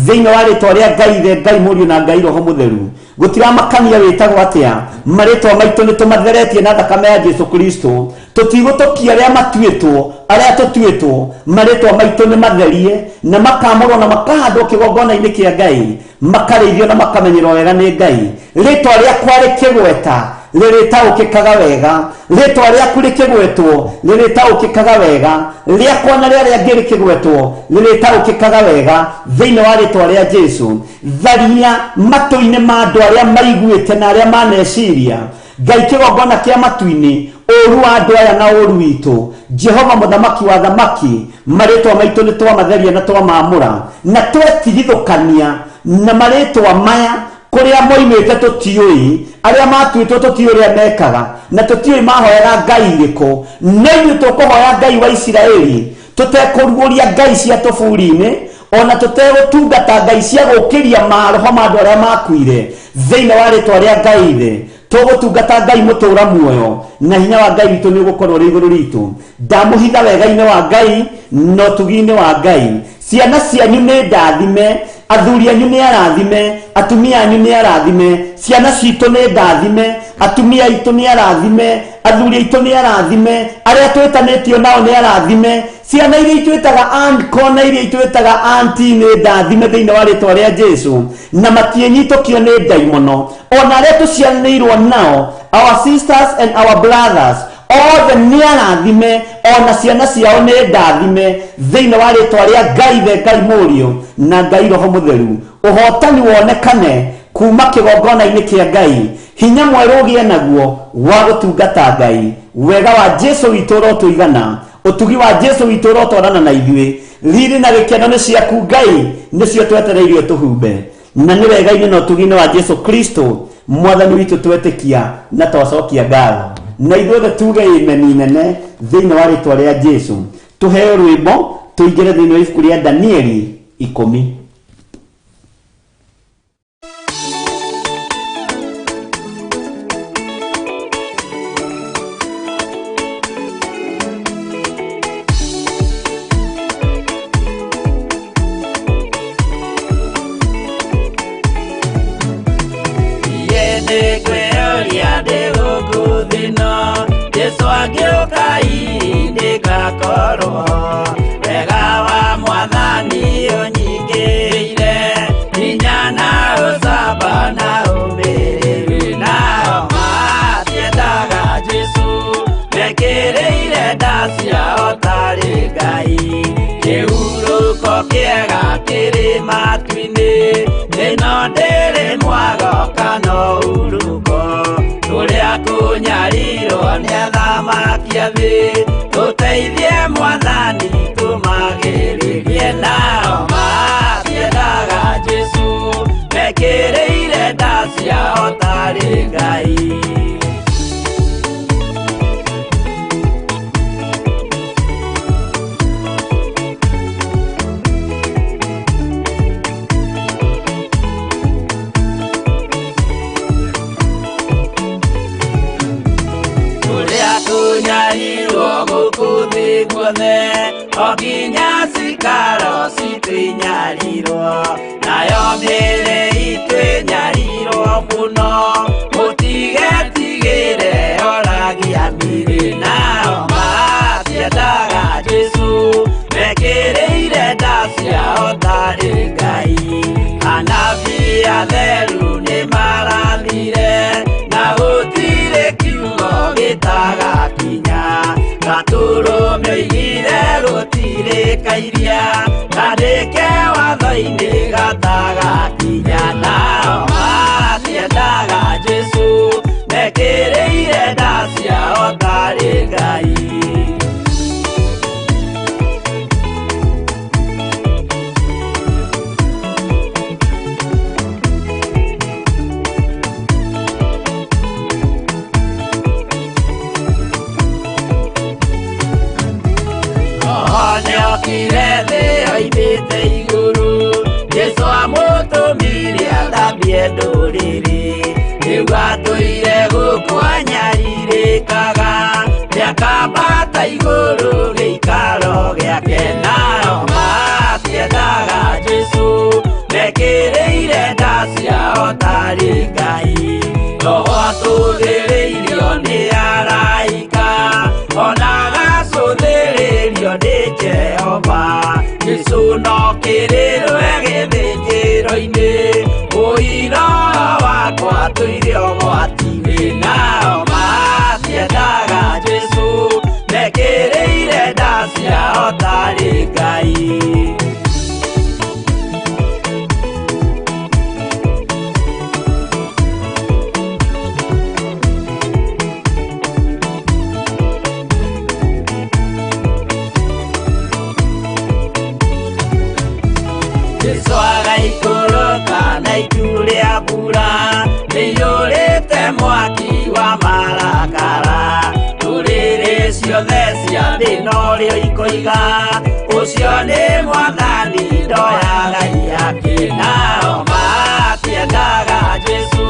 thĩinĩ wa rĩtwa rĩa Ngai Ithe, Ngai Mũriũ na Ngai Roho Mũtheru. Gũtiramakania wĩtagwo atĩa, marĩtwa maitũ nĩ tũmatheretie na thakame ya Jesu Kristo. Tũtigũtũkia arĩa matuĩtwo, arĩa tũtuĩtwo, marĩtwa maitũ nĩ matherie na makamũrwo na makahandwo kĩgongona-inĩ kĩa Ngai, makarĩithio na makamenyerwo wega nĩ Ngai. Rĩtwa rĩakwa rĩkĩgweta rĩrĩtaũkĩkaga wega, rĩtwa rĩaku rĩkĩgwetwo rĩrĩtaũkĩkaga wega, rĩakwa na rĩa arĩa angĩ rĩkĩgwetwo rĩrĩtaũkĩkaga wega thĩinĩ wa rĩtwa rĩa Jesu. Tharia matũ-inĩ ma andũ arĩa maiguĩte na arĩa maneciria Ngai kĩgongona kĩa matu-inĩ, ũru wa andũ aya na ũru witũ. Jehova mũthamaki wa thamaki, marĩtwa maitũ nĩ twamatheria na twamamũra, na twetigithũkania na marĩtwa maya kũrĩa moimĩte tũtiũĩ, arĩa matuĩtwo tũtiũĩ ũrĩa mekaga, na tũtiũĩ mahoyaga Ngai irĩkũ. No ithuĩ tũkũhoya Ngai wa Isiraeli, tũtekũruũria ngai cia tũburi-inĩ, ona tũtegũtungata ngai cia gũkĩria maroho ma andũ arĩa makuire thĩinĩ wa rĩtwa rĩa Ngai Ithe. Tũgũtungata Ngai mũtũra muoyo, na hinya wa Ngai witũ nĩ ũgũkorwo ũrĩ igũrũ ritũ. Ndamũhitha wega-inĩ wa Ngai na ũtugi-inĩ wa Ngai. Ciana cianyu nĩ ndathime, athuri anyu nĩ arathime, atumia anyu nĩ arathime, ciana citũ nĩ ndathime, atumia aitũ nĩ arathime, athuri aitũ nĩ arathime, arĩa twĩtanĩtio nao nĩ arathime, ciana iria itwĩtaga uncle na iria itwĩtaga auntie nĩ ndathime thĩinĩ wa rĩtwa rĩa Jesu, na matiĩnyitũkio nĩ ndaimono. Ona arĩa tũciaranĩirwo nao, our sisters and our brothers, othe nĩ arathime, ona ciana ciao nĩ ndathime thĩinĩ wa rĩtwa rĩa Ngai Ithe, Ngai Mũriũ na Ngai Roho Mũtheru. Ũhotani wonekane kuma kĩgongona-inĩ kĩa Ngai, hinya mwerũ ũgĩe naguo wa gũtungata Ngai. Wega wa Jesu witũ ũrotũigana, ũtugi wa Jesu witũ ũrotwarana na ithuĩ. Riri na gĩkeno nĩ ciaku Ngai, nĩcio twetereirio tũhumbe, na nĩ wega-inĩ na ũtugi-inĩ wa Jesu Kristo mwathani witũ twetĩkia na twacokia ngatho. Na ithuothe tuge amen nene thĩinĩ wa rĩtwa rĩa Jesu. Tũheo rwĩmbo tũingĩre thĩinĩ wa ibuku rĩa Danieli 10. Jesu angĩũka ndĩgakorwo wega wa mwathani ũnyingĩire, hinya na ũcamba na ũmĩrĩru. Nao matiendaga Jesu mekĩrĩire nda ciao tarĩ Ngai. Kĩhurũko kĩega kĩrĩ matu-inĩ, ĩno ndĩrĩ mwago kana ũhurũko. Kũrĩa kũnyarirwo nĩ athamaki a thĩ, tũteithie mwathani tũmagĩrĩrie. Nao matiendaga Jesu mekĩrĩire nda ciao tarĩ Ngai. Gũkũ thĩ guothe o nginya cikaro citũ inyarirwo, nayo mĩĩrĩ itũ ĩnyarirwo mũno. Mũtigetigĩre oragia mĩĩrĩ, nao matiendaga Jesũ, mekĩrĩire nda ciao tarĩ Ngai. Anabii atheru nĩmarathire, na gũtirĩ kiugo gĩtagakinya. Gatũrũme oigire gũtirĩ kairia, kandĩke watho-inĩ gatagakinya. Nao matiendaga Jesũ, mekĩrĩire nda ciao tarĩ Ngai. Nĩokire thĩ oimĩte igũrũ, Jesũ amũtũmire athambie ndũrĩrĩ. Rĩu atũire gũkũ anyarirĩkaga, nĩakambata igũrũ gĩikaro gĩake. Nao matiendaga Jesũ, mekĩrĩire nda ciao tarĩ Ngai. Roho atũthĩrĩirio nĩ araika, ona agacũthĩrĩrio nĩ Jehova. Jesũ no kĩrĩrwe gĩthĩnjĩro-inĩ, ũira wakwa tũire ũgwati-inĩ. Nao matiendaga Jesũ, mekĩrĩire nda ciao tarĩ Ngai. Jesũ agaikũrũka na itu rĩa mbura, rĩiyũrĩte mwaki wa marakara. Ndũrĩrĩ ciothe cia thĩ norĩo ikoiga, ũcio nĩ Mwathani ndoyaga ihaki. Nao matiendaga Jesũ,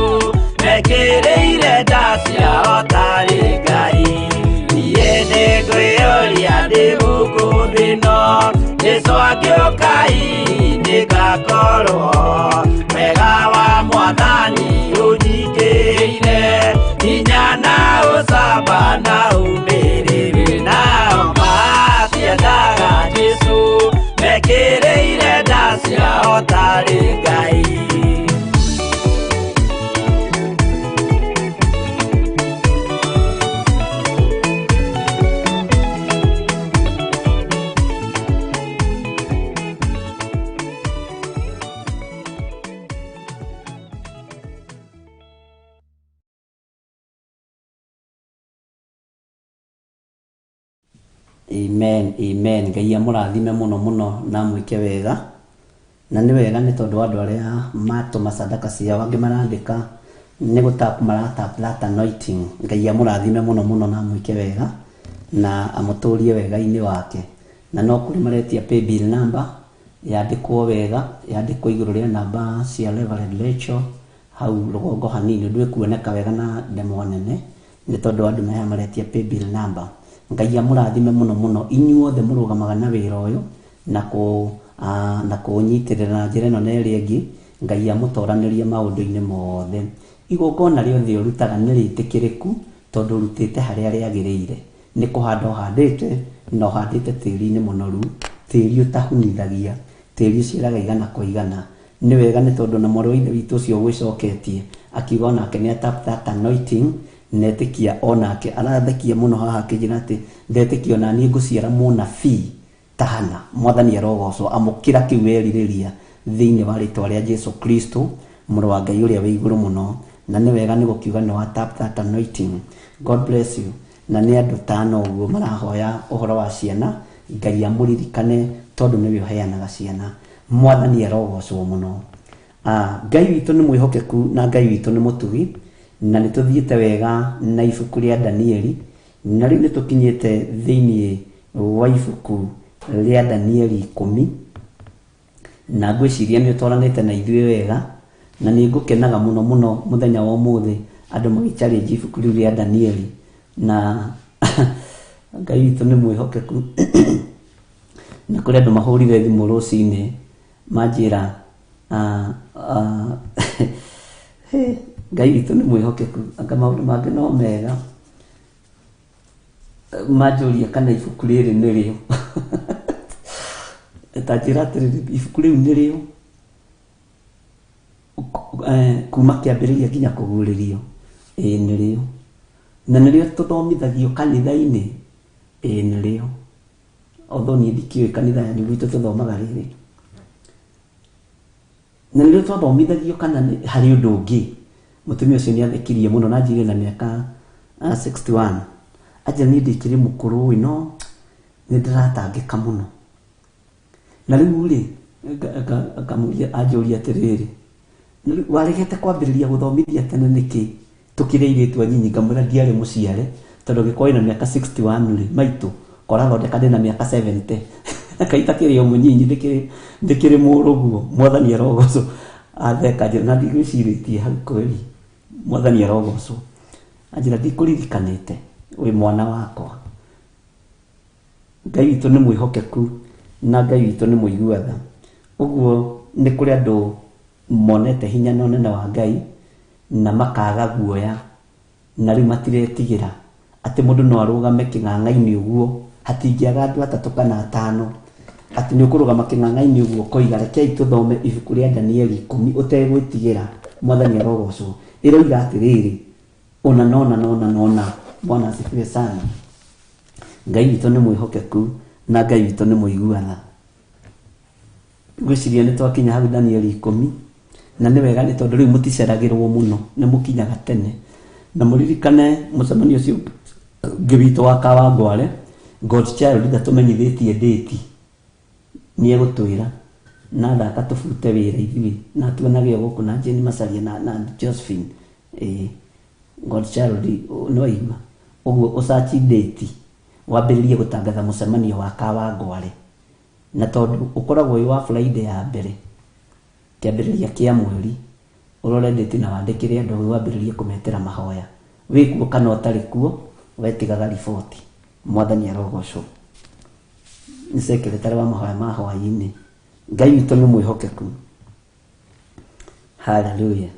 mekĩrĩire nda ciao tarĩ Ngai. Niĩ nĩngwĩyũria ndĩ gũkũ thĩ ĩno, Jesũ angĩũka hihi nĩngakorwo. Wega wa Mwathani ũnjingĩrĩire, hinya na ũcamba na ũmĩrĩru. Nao matiendaga Jesũ, mekĩrĩire nda ciao tarĩ Ngai. Amen, amen. Ngai amũrathime mũno mũno na amwĩke wega. Na nĩ wega nĩ tondũ wa andũ arĩa matũma sadaka ciao, angĩ marandĩka nĩ gũtap maratap that anointing. Ngai amũrathime mũno mũno na amwĩke wega na amũtũrie wega-inĩ wake. Na no kũrĩ maretia paybill number yandĩkwo wega, yandĩkwo igũrũ rĩa namba cia Reverend Rachel hau rũgongo hanini, ũndũ ĩkuoneka wega na ndemwa nene, nĩ tondũ andũ meha maretia paybill number. Ngai amũrathime mũno mũno inyuothe mũrũgamaga na wĩra ũyũ na kũ na kũũnyitĩrĩra na njĩra ĩno na ĩrĩa ĩngĩ. Ngai amũtoranĩrie maũndũ-inĩ mothe. Igongona rĩothe ũrutaga nĩ rĩtĩkĩrĩku tondũ ũrutĩte harĩa rĩagĩrĩire. Nĩ kũhanda ũhandĩte na ũhandĩte tĩri-inĩ mũnoru, tĩri ũtahunithagia, tĩri ũciaraga igana kwa igana. Nĩ wega nĩ tondũ na mwarĩ wa ithe witũ ũcio ũgwĩcoketie akiuga onake nĩ atap that anointing, netĩkia onake arathekia mũno haha akĩnjĩra atĩ ndetĩkia ona niĩ ngũciara mũnabii ta Hana. Mwathani arogocwo, amũkĩra kĩu werirĩria thĩinĩ wa rĩtwa rĩa Jesu Kristo mũrũ wa Ngai ũrĩa wĩ igũrũ mũno. Na nĩ wega nĩ gũkiuga nĩ wa tap that anointing. God bless you. Na nĩ andũ tano ũguo marahoya ũhoro wa ciana, Ngai amũririkane tondũ nĩwe ũheanaga ciana. Mwathani arogocwo mũno. Ngai witũ nĩ mwĩhokeku na Ngai witũ nĩ mũtugi, na nĩ tũthiĩte wega na ibuku rĩa Danieli, na rĩu nĩ tũkinyĩte thĩinĩ wa ibuku rĩa Danieli 10, na ngwĩciria nĩ ũtwaranĩte na ithuĩ wega, na nĩ ngũkenaga mũno mũno mũthenya wa ũmũthĩ andũ magĩchallenge ibuku rĩu rĩa Danieli, na Ngai witũ nĩ mwĩhokeku. Na kũrĩ andũ mahũrire thimũ rũcinĩ manjĩra Ngai witũ nĩ mwĩhokeku, anga maũndũ mangĩ no mega. Manjũria kana ibuku rĩrĩ nĩrĩo. Ta njĩra atĩrĩrĩ, ibuku rĩu nĩrĩo kuma kĩambĩrĩria nginya kũguũrĩrio? Ĩĩ nĩrĩo. Na nĩrĩo tũthomithagio kanitha-inĩ? Ĩĩ nĩrĩo. Although niĩ ndikĩũĩ kanitha yanyu, gwitũ tũthomaga rĩrĩ. Na nĩrĩo twathomithagio kana harĩ ũndũ ũngĩ? Mũtumia ũcio nĩ athekirie mũno na anjĩrire na mĩaka 61. Anjĩra niĩ ndĩkĩrĩ mũkũrũ ĩ, no nĩ ndĩratangĩka mũno. Na rĩu rĩ, ngamũria, anjũria atĩrĩrĩ, waregete kwambĩrĩria gũthomithia tene nĩkĩ tũkĩrĩ airĩtu anyinyi? Ngamwĩra ndiarĩ mũciare, tondũ angĩkorwo wĩna mĩaka 61 rĩ, maitũ, korathondeka ndĩna mĩaka 70. Ngai itakĩrĩ o mũnyinyi, ndĩkĩrĩ mũrũguo. Mwathani arogocwo. Atheka anjĩra, na ndigwĩcirĩtie hau kweri. Mwathani arogocwo. Anjĩra ndikũririkanĩte wĩ mwana wakwa. Ngai witũ nĩ mwĩhokeku na Ngai witũ nĩ mũigua tha. Ũguo nĩ kũrĩ andũ monete hinya na ũnene wa Ngai na makaga guoya, na rĩu matiretigĩra atĩ mũndũ no arũgame kĩng'ang'a-inĩ ũguo, hatingĩaga andũ atatũ kana atano, atĩ nĩ ũkũrũgama kĩng'ang'a-inĩ ũguo ũkoiga rekei tũthome ibuku rĩa Danieli 10 ũtegwĩtigĩra. Mwathani arogocwo. Ĩroiga atĩrĩrĩ, ũna nona nona nona. Bwana asifiwe sana. Ngai witũ nĩ mwĩhokeku na Ngai witũ nĩ mũigua tha. Ngwĩciria nĩ twakinya hau Danieli 10, na nĩ wega nĩ tondũ rĩu mũticeragĩrwo mũno, nĩ mũkinyaga tene. Na mũririkane mũcemanio ũcio ũngĩ witũ wa Kawangware, God Child ndatũmenyithĩtie date, nĩ egũtwĩra na thaka tũbute wĩra ithuĩ na tuonage o gũkũ na Jane Macharia na Josephine. God Child no aigua ũguo ũcaci date wambĩrĩrie gũtangatha mũcemanio wa Kawangware, na tondũ ũkoragwo wĩ wa Friday ya mbere kĩambĩrĩria kĩa mweri, ũrore date na wandĩkĩre andũ wambĩrĩrie kũmetĩra mahoya. Wĩ kuo kana ũtarĩ kuo, wetigaga riboti. Mwathani arogocwo. Nĩ secretary wa mahoya ma hwaĩ-inĩ. Ngai witũ nĩ mwĩhokeku. Hallelujah.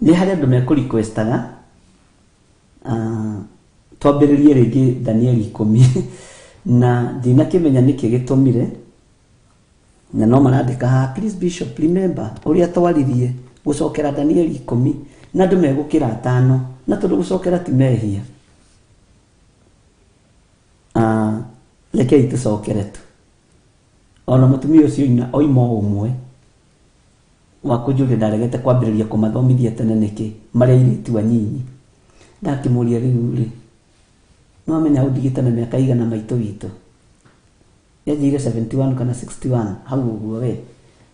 Nĩ harĩ andũ mekũ-requestaga, twambĩrĩrie rĩngĩ Danieli 10, na ndinakĩmenya nĩkĩ gĩtũmire, na no marandĩka haha, please Bishop remember ũrĩa twaririe gũcokera Danieli 10, na andũ megũkĩra atano, na tondũ gũcokera ti mehia. Rekei tũcokere tu. Ona mũtumia ũcio oima o ũmwe wa kũnjũria ndaregete kwambĩrĩria kũmathomithia tene nĩkĩ marĩ airĩtu anyinyi. Ndakĩmũria rĩu rĩ, nĩ wamenya ũndigĩte na mĩaka igana maitũ witũ? Yanjĩire 71 kana 61 hau ũguo we.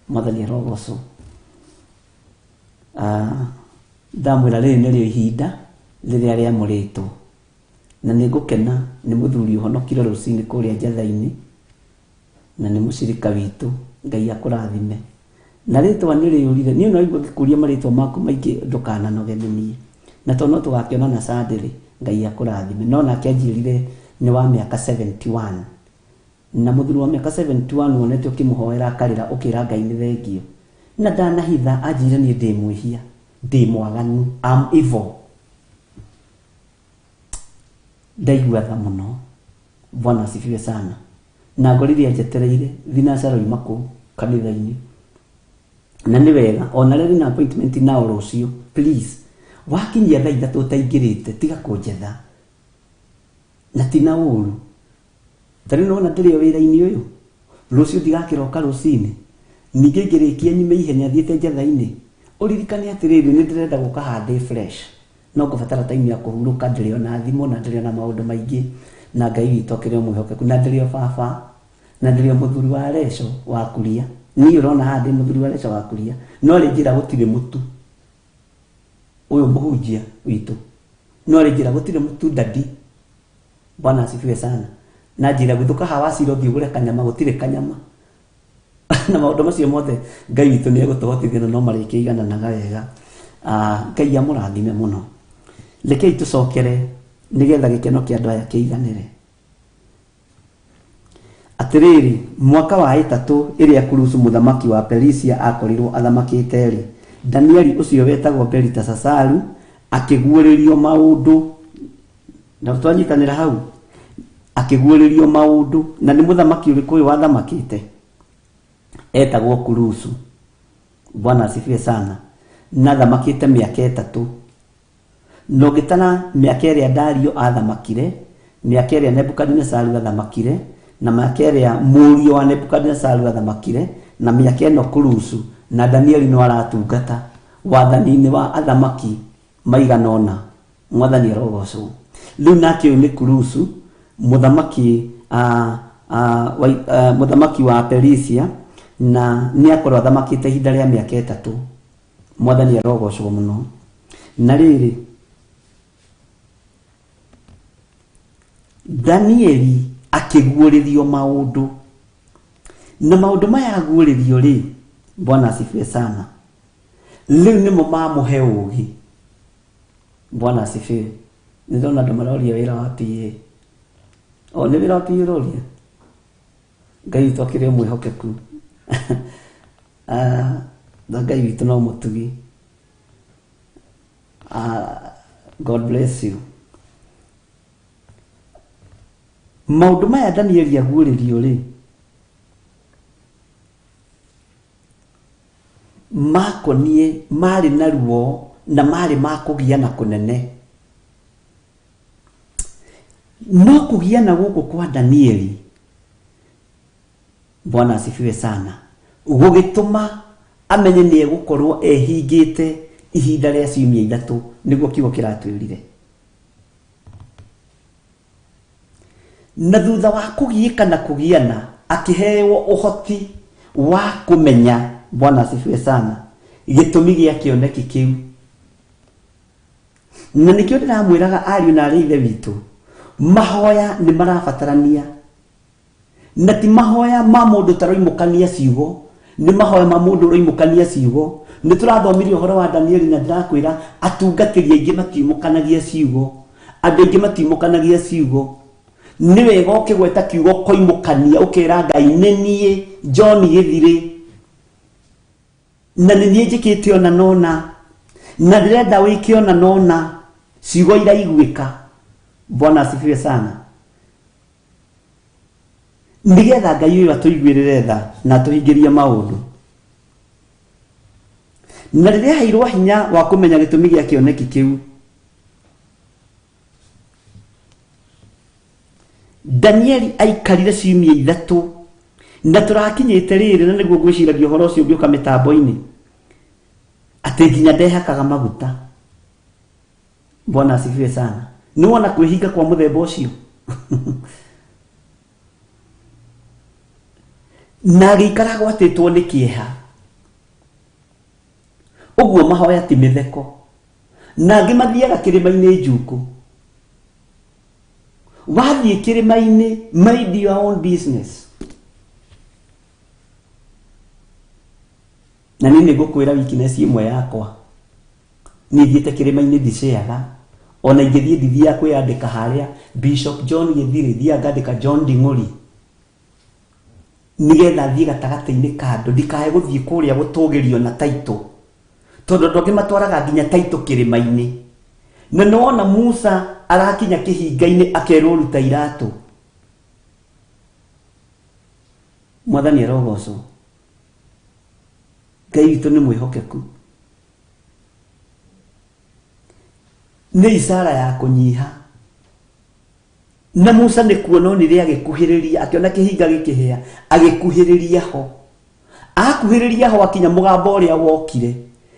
Mwathani arogocwo. Ndamwĩra rĩrĩ nĩrĩo ihinda rĩrĩa rĩamũrĩtwo, na nĩ ngũkena nĩ mũthuri ũhonokire rũcinĩ kũrĩa Njatha-inĩ, na nĩ mũcirika witũ. Ngai akũrathime. Na rĩtwa nĩ rĩũrire, niĩ no igua ngĩkũria marĩtwa maku maingĩ, ndũkananoge nĩ niĩ, na tondũ no tũgakĩonana Sunday rĩ, Ngai akũrathime. No nake anjĩrire nĩ wa mĩaka 71, na mũthuri wa mĩaka 71 wonete ũkĩmũhoera akarĩra ũkĩra Ngai nĩ thengio, na ndanahitha anjĩrire niĩ ndĩ mwĩhia, ndĩ mwaganu, I'm evil. Ndaigua tha mũno. Bwana asifiwe sana. Na ngorire anjetereire thinacara oima kũu kanitha-inĩ, na nĩ wega ona rĩrĩ na appointment nao rũciũ. Please, wakinyia thaa 3 ũtaingĩrĩte, tiga kũnjetha, na ti na ũru. Ta rĩu nĩwona ndĩrĩ o wĩra-inĩ ũyũ, rũciũ ndigakĩroka rũcinĩ, ningĩ ngĩrĩkia nyume ihenya thiĩte Njatha-inĩ. Ũririkane atĩrĩrĩ, nĩ ndĩrenda gũka haha ndĩ fresh, no ngũbatara time ya kũhurũka. Ndĩrĩ ona thimũ na ndĩrĩ ona maũndũ maingĩ, na Ngai witũ akĩrĩ o mwĩhokeku, na ndĩrĩ o baba, na ndĩrĩ o mũthuri wa Reco wa kuria. Niĩ ũrona haha ndĩ mũthuri wa Reco wa kuria, no rĩ njĩra gũtirĩ mũtu. Ũyũ mũhunjia witũ, no rĩ njĩra gũtirĩ mũtu dadi. Bwana asifiwe sana. Na njĩra guthũka hawa wacira ũthiĩ ũgũre kanyama, gũtirĩ kanyama. Na maũndũ macio mothe Ngai witũ nĩ egũtũhotithia na no marĩkĩigananaga wega. Ngai amũrathime mũno. Rekei tũcokere nĩgetha gĩkeno kĩa andũ aya kĩiganĩre. Atĩrĩrĩ, mwaka wa ĩtatũ ĩrĩa Kurusu mũthamaki wa Perisia aakorirwo athamakĩte-rĩ, Danieli ũcio wetagwo Beliteshazaru akĩguũrĩrio maũndũ. Na twanyitanĩra hau, akĩguũrĩrio maũndũ. Na nĩ mũthamaki ũrĩkũ ũyũ wathamakĩte? Etagwo Kurusu. Bwana asifiwe sana. Na athamakĩte mĩaka ĩtatũ. Na ũngĩtara mĩaka ĩrĩa Dario aathamakire, mĩaka ĩrĩa Nebukadinezaru aathamakire, na mĩaka ĩrĩa mũriũ wa Nebukadinezaru aathamakire, na mĩaka ĩno Kurusu na Danieli no aratungata wathani-inĩ wa athamaki maigana ũna. Mwathani arogocwo. Rĩu nake ũyũ nĩ Kurusu, mũthamaki, mũthamaki wa Perisia, na nĩ akorwo athamakĩte ihinda rĩa mĩaka ĩtatũ. Mwathani arogocwo mũno. Na rĩrĩ, Danieli akĩguũrĩrio maũndũ, na maũndũ maya aguũrĩrio rĩ, Bwana asifiwe sana, rĩu nĩmo mamũhe ũũgĩ. Bwana asifiwe. Nĩ ndĩrona andũ maroria wĩra wa PA. O nĩ wĩra wa PA ũroria? Ngai witũ akĩrĩ o mwĩhokeku. Ah, na Ngai witũ no mũtugi. Ah, God bless you. Maũndũ maya Danieli aguũrĩrio rĩ, makoniĩ marĩ na ruo na marĩ ma kũgiana kũnene. No kũgiana gũkũ kwa Danieli, Bwana asifiwe sana, gũgĩtũma amenye nĩ egũkorwo ehingĩte ihinda rĩa ciumia ithatũ, nĩguo kiugo kĩratwĩrire. Na thutha wa kũgiĩka na kũgiana, akĩheo ũhoti wa kũmenya, Bwana asifiwe sana, gĩtũmi gĩa kĩoneki kĩu. Na nĩkĩo ndĩramwĩraga ariũ na arĩ ithe witũ, mahoya nĩ marabatarania. Na ti mahoya ma mũndũ taroimũkania ciugo, nĩ mahoya ma mũndũ ũroimũkania ciugo. Nĩ tũrathomire ũhoro wa Danieli na ndĩrakwĩra atungatĩri aingĩ matiumũkanagia ciugo, andũ aingĩ matiumũkanagia ciugo. Nĩ wega ũkĩgweta kiugo ũkoimũkania, ũkera Ngai nĩ niĩ John Gĩthirĩ, na nĩ niĩ njĩkĩte ona nona, na ndĩrenda wĩke ona nona. Ciugo iraiguĩka. Bwana asifiwe sana. Nĩgetha Ngai ũyũ atũiguĩrĩre tha na atũhingĩrie maũndũ. Na rĩrĩa aheirwo hinya wa kũmenya gĩtũmi gĩa kĩoneki kĩu, Danieli aikarire ciumia ithatũ, na tũrakinyĩte rĩrĩ, na nĩguo ngwĩciragia ũhoro ũcio ũngĩũka mĩtambo-inĩ, atĩ nginya ndehakaga maguta. Bwana asifiwe sana. Nĩ wona kwĩhinga kwa mũthemba ũcio? Na agĩikara agwatĩtwo nĩ kĩeha. Ũguo mahoya ti mĩtheko. Na angĩ mathiaga kĩrĩma-inĩ njukũ. Wathiĩ kĩrĩma-inĩ, mind your own business. Na niĩ nĩ ngũkwĩra weakness ĩmwe yakwa. Niĩ thiĩte kĩrĩma-inĩ ndicĩaga. Ona ingĩthiĩ ndithiaga kwĩyandĩka harĩa Bishop John Gĩthirĩ, thiaga ngandĩka John Nding'ũri. Nĩgetha thiĩ gatagatĩ-inĩ ka andũ, ndikae gũthiĩ kũrĩa gũtũgĩrio na title. Tondũ andũ angĩ matwaraga nginya title kĩrĩma-inĩ. Na nĩwona Musa arakinya kĩhinga-inĩ akerwo ruta iratũ. Mwathani arogocwo. Ngai witũ nĩ mwĩhokeku. Nĩ isara ya kũnyiha. Na Musa nĩ kuona onire agĩkuhĩrĩria, akĩona kĩhinga gĩkĩhĩa, agĩkuhĩrĩria ho. Akuhĩrĩria ho akinya mũgambo ũrĩa wokire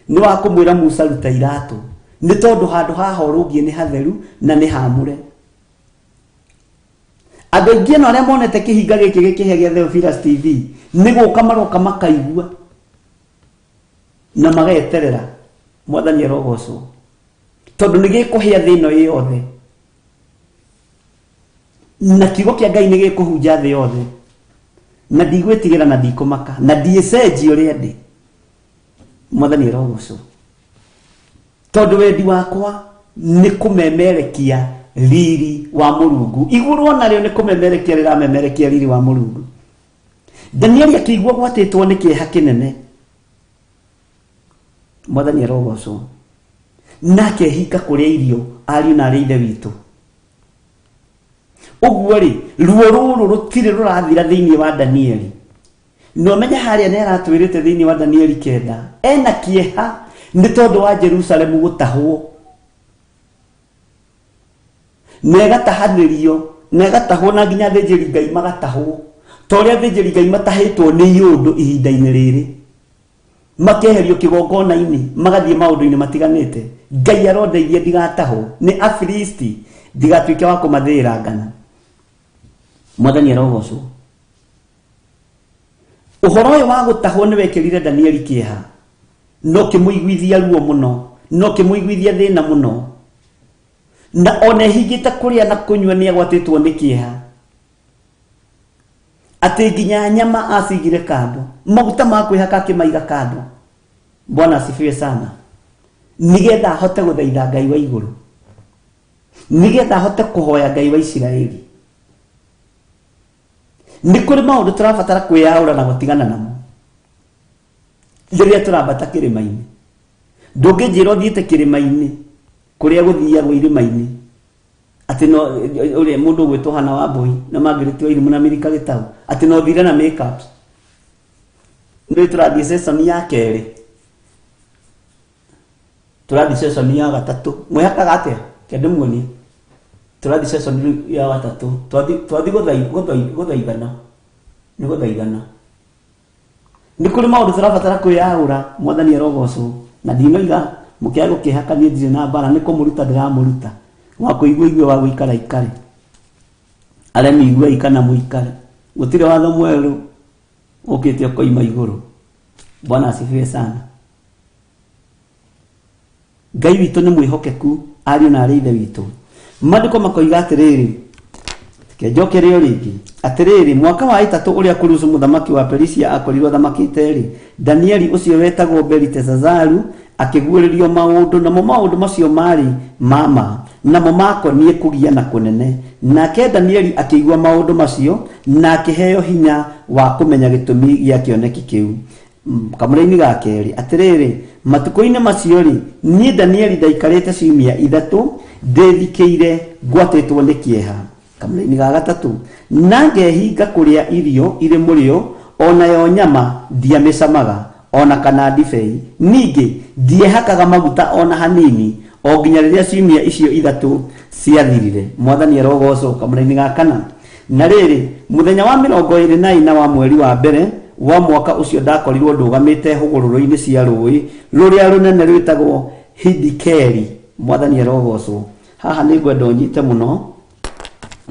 nĩ wa kũmwĩra Musa ruta iratũ, nĩ tondũ handũ haha ũrũngiĩ nĩ hatheru na nĩ hamũre. Andũ aingĩ ĩno arĩa monete kĩhinga gĩkĩ gĩkĩhĩa gĩa Theophilus TV nĩ gũka maroka makaigua na mageterera. Mwathani arogocwo, tondũ nĩ gĩkũhĩa thĩ ĩno ĩ yothe, na kiugo kĩa Ngai nĩ gĩkũhunja thĩ yothe, na ndigwĩtigĩra na ndikũmaka na ndiĩcenjia ũrĩa ndĩ. Mwathani arogocwo, tondũ wendi wakwa nĩ kũmemerekia riri wa Mũrungu. Igũrũ onarĩo nĩ kũmemerekia rĩramemerekia riri wa Mũrungu. Danieli akĩigua gwatĩtwo nĩ kĩeha kĩnene. Mwathani arogocwo. Na akehinga kũrĩa irio ariũ na arĩ ithe witũ. Ũguo rĩ, ruo rũrũ rũtirĩ rũrathira thĩinĩ wa Danieli. Na ũmenye harĩa nĩ aratwĩrĩte thĩinĩ wa Danieli 9 ena kĩeha nĩ tondũ wa Jerusalemu gũtahwo. Na ĩgatahanĩrio, na ĩgatahwo na nginya athĩnjĩri Ngai magatahwo. Ta ũrĩa athĩnjĩri Ngai matahĩtwo nĩ iũndũ ihinda-inĩ rĩrĩ. Makeherio kĩgongona-inĩ, magathiĩ maũndũ-inĩ matiganĩte. Ngai arondeithia ndigatahwo nĩ Afilisti, ndigatuĩke wa kũmathĩĩra ngana. Mwathani arogocwo. Ũhoro ũyũ wa gũtahwo nĩ wekĩrire Danieli kĩeha, na ũkĩmũiguithia ruo mũno, na ũkĩmũiguithia thĩna mũno. Na ona ehingĩte kũrĩa na kũnyua nĩ agwatĩtwo nĩ kĩeha. Atĩ nginya nyama acigire kando, maguta ma kwĩhaka akĩmaiga kando. Bwana asifiwe sana. Nĩgetha ahote gũthaitha Ngai wa igũrũ, nĩgetha ahote kũhoya Ngai wa Isiraeli. Nĩ kũrĩ maũndũ tũrabatara kwĩyaũra na gũtigana namo rĩrĩa tũrambata kĩrĩma-inĩ. Ndũngĩnjĩra ũthiĩte kĩrĩma-inĩ kũrĩa gũthiagwo irĩma-inĩ atĩ no ũrĩa mũndũ ũgwĩtwo Hana Wambui na Margaret Wairimu na Milika Gĩtau atĩ no thire na makeup. Nĩ tũrathiĩ session ya kerĩ, tũrathiĩ session ya gatatũ. Mwĩhakaga atĩa? Ke ndĩmuonie. Tũrathiĩ session rĩu ya gatatũ, twathiĩ gũthaithana, nĩ gũthaithana. Nĩ kũrĩ maũndũ tũrabatara kwĩyaũra. Mwathani arogocwo. Na ndinoiga mũkĩaga gũkĩhaka niĩ ndirĩ na mbara, nĩ kũmũruta ndĩramũruta. Wa kũigua igue, wa gũikara ikare. Aremi iguai kana mũikare. Gũtirĩ watho mwerũ ũkĩte ũkoima igũrũ. Bwana asifiwe sana. Ngai witũ nĩ mwĩhokeku, ariũ na arĩ ithe witũ. Maandĩko makoiga atĩrĩrĩ, reke njokere o rĩngĩ. Atĩrĩrĩ, mwaka wa 3 ũrĩa Kurusu mũthamaki wa Perisia akorirwo athamakĩte rĩ, Danieli ũcio wetagwo Beliteshazaru akĩguũrĩrio maũndũ, namo maũndũ macio marĩ ma ma, namo makoniĩ kũgiana kũnene. Nake Danieli akĩigua maũndũ macio na akĩheo hinya wa kũmenya gĩtũmi gĩa kĩoneki kĩu. Kamũra-inĩ ga kerĩ, atĩrĩrĩ, matukũ-inĩ macio rĩ, niĩ Danieli ndaikarĩte ciumia 3 ndĩthikĩire ngwatĩtwo nĩ kĩeha. Kamũra-inĩ ga gatatũ, na ngehinga kũrĩa irio irĩ mũrĩo, onayo nyama ndiamĩcamaga, ona kana ndibei. Ningĩ ndiehakaga maguta ona hanini, o nginya rĩrĩa ciumia icio 3 ciathirire. Mwathani arogocwo. Kamũra-inĩ ga kana, na rĩrĩ, mũthenya wa 24 wa mweri wa mbere wa mwaka ũcio ndakorirwo ndũgamĩte hũgũrũrũ-inĩ cia rũĩ rũrĩa rũnene rwĩtagwo Hidikeli. Mwathani arogocwo. Haha nĩ ngwenda ũnyite mũno.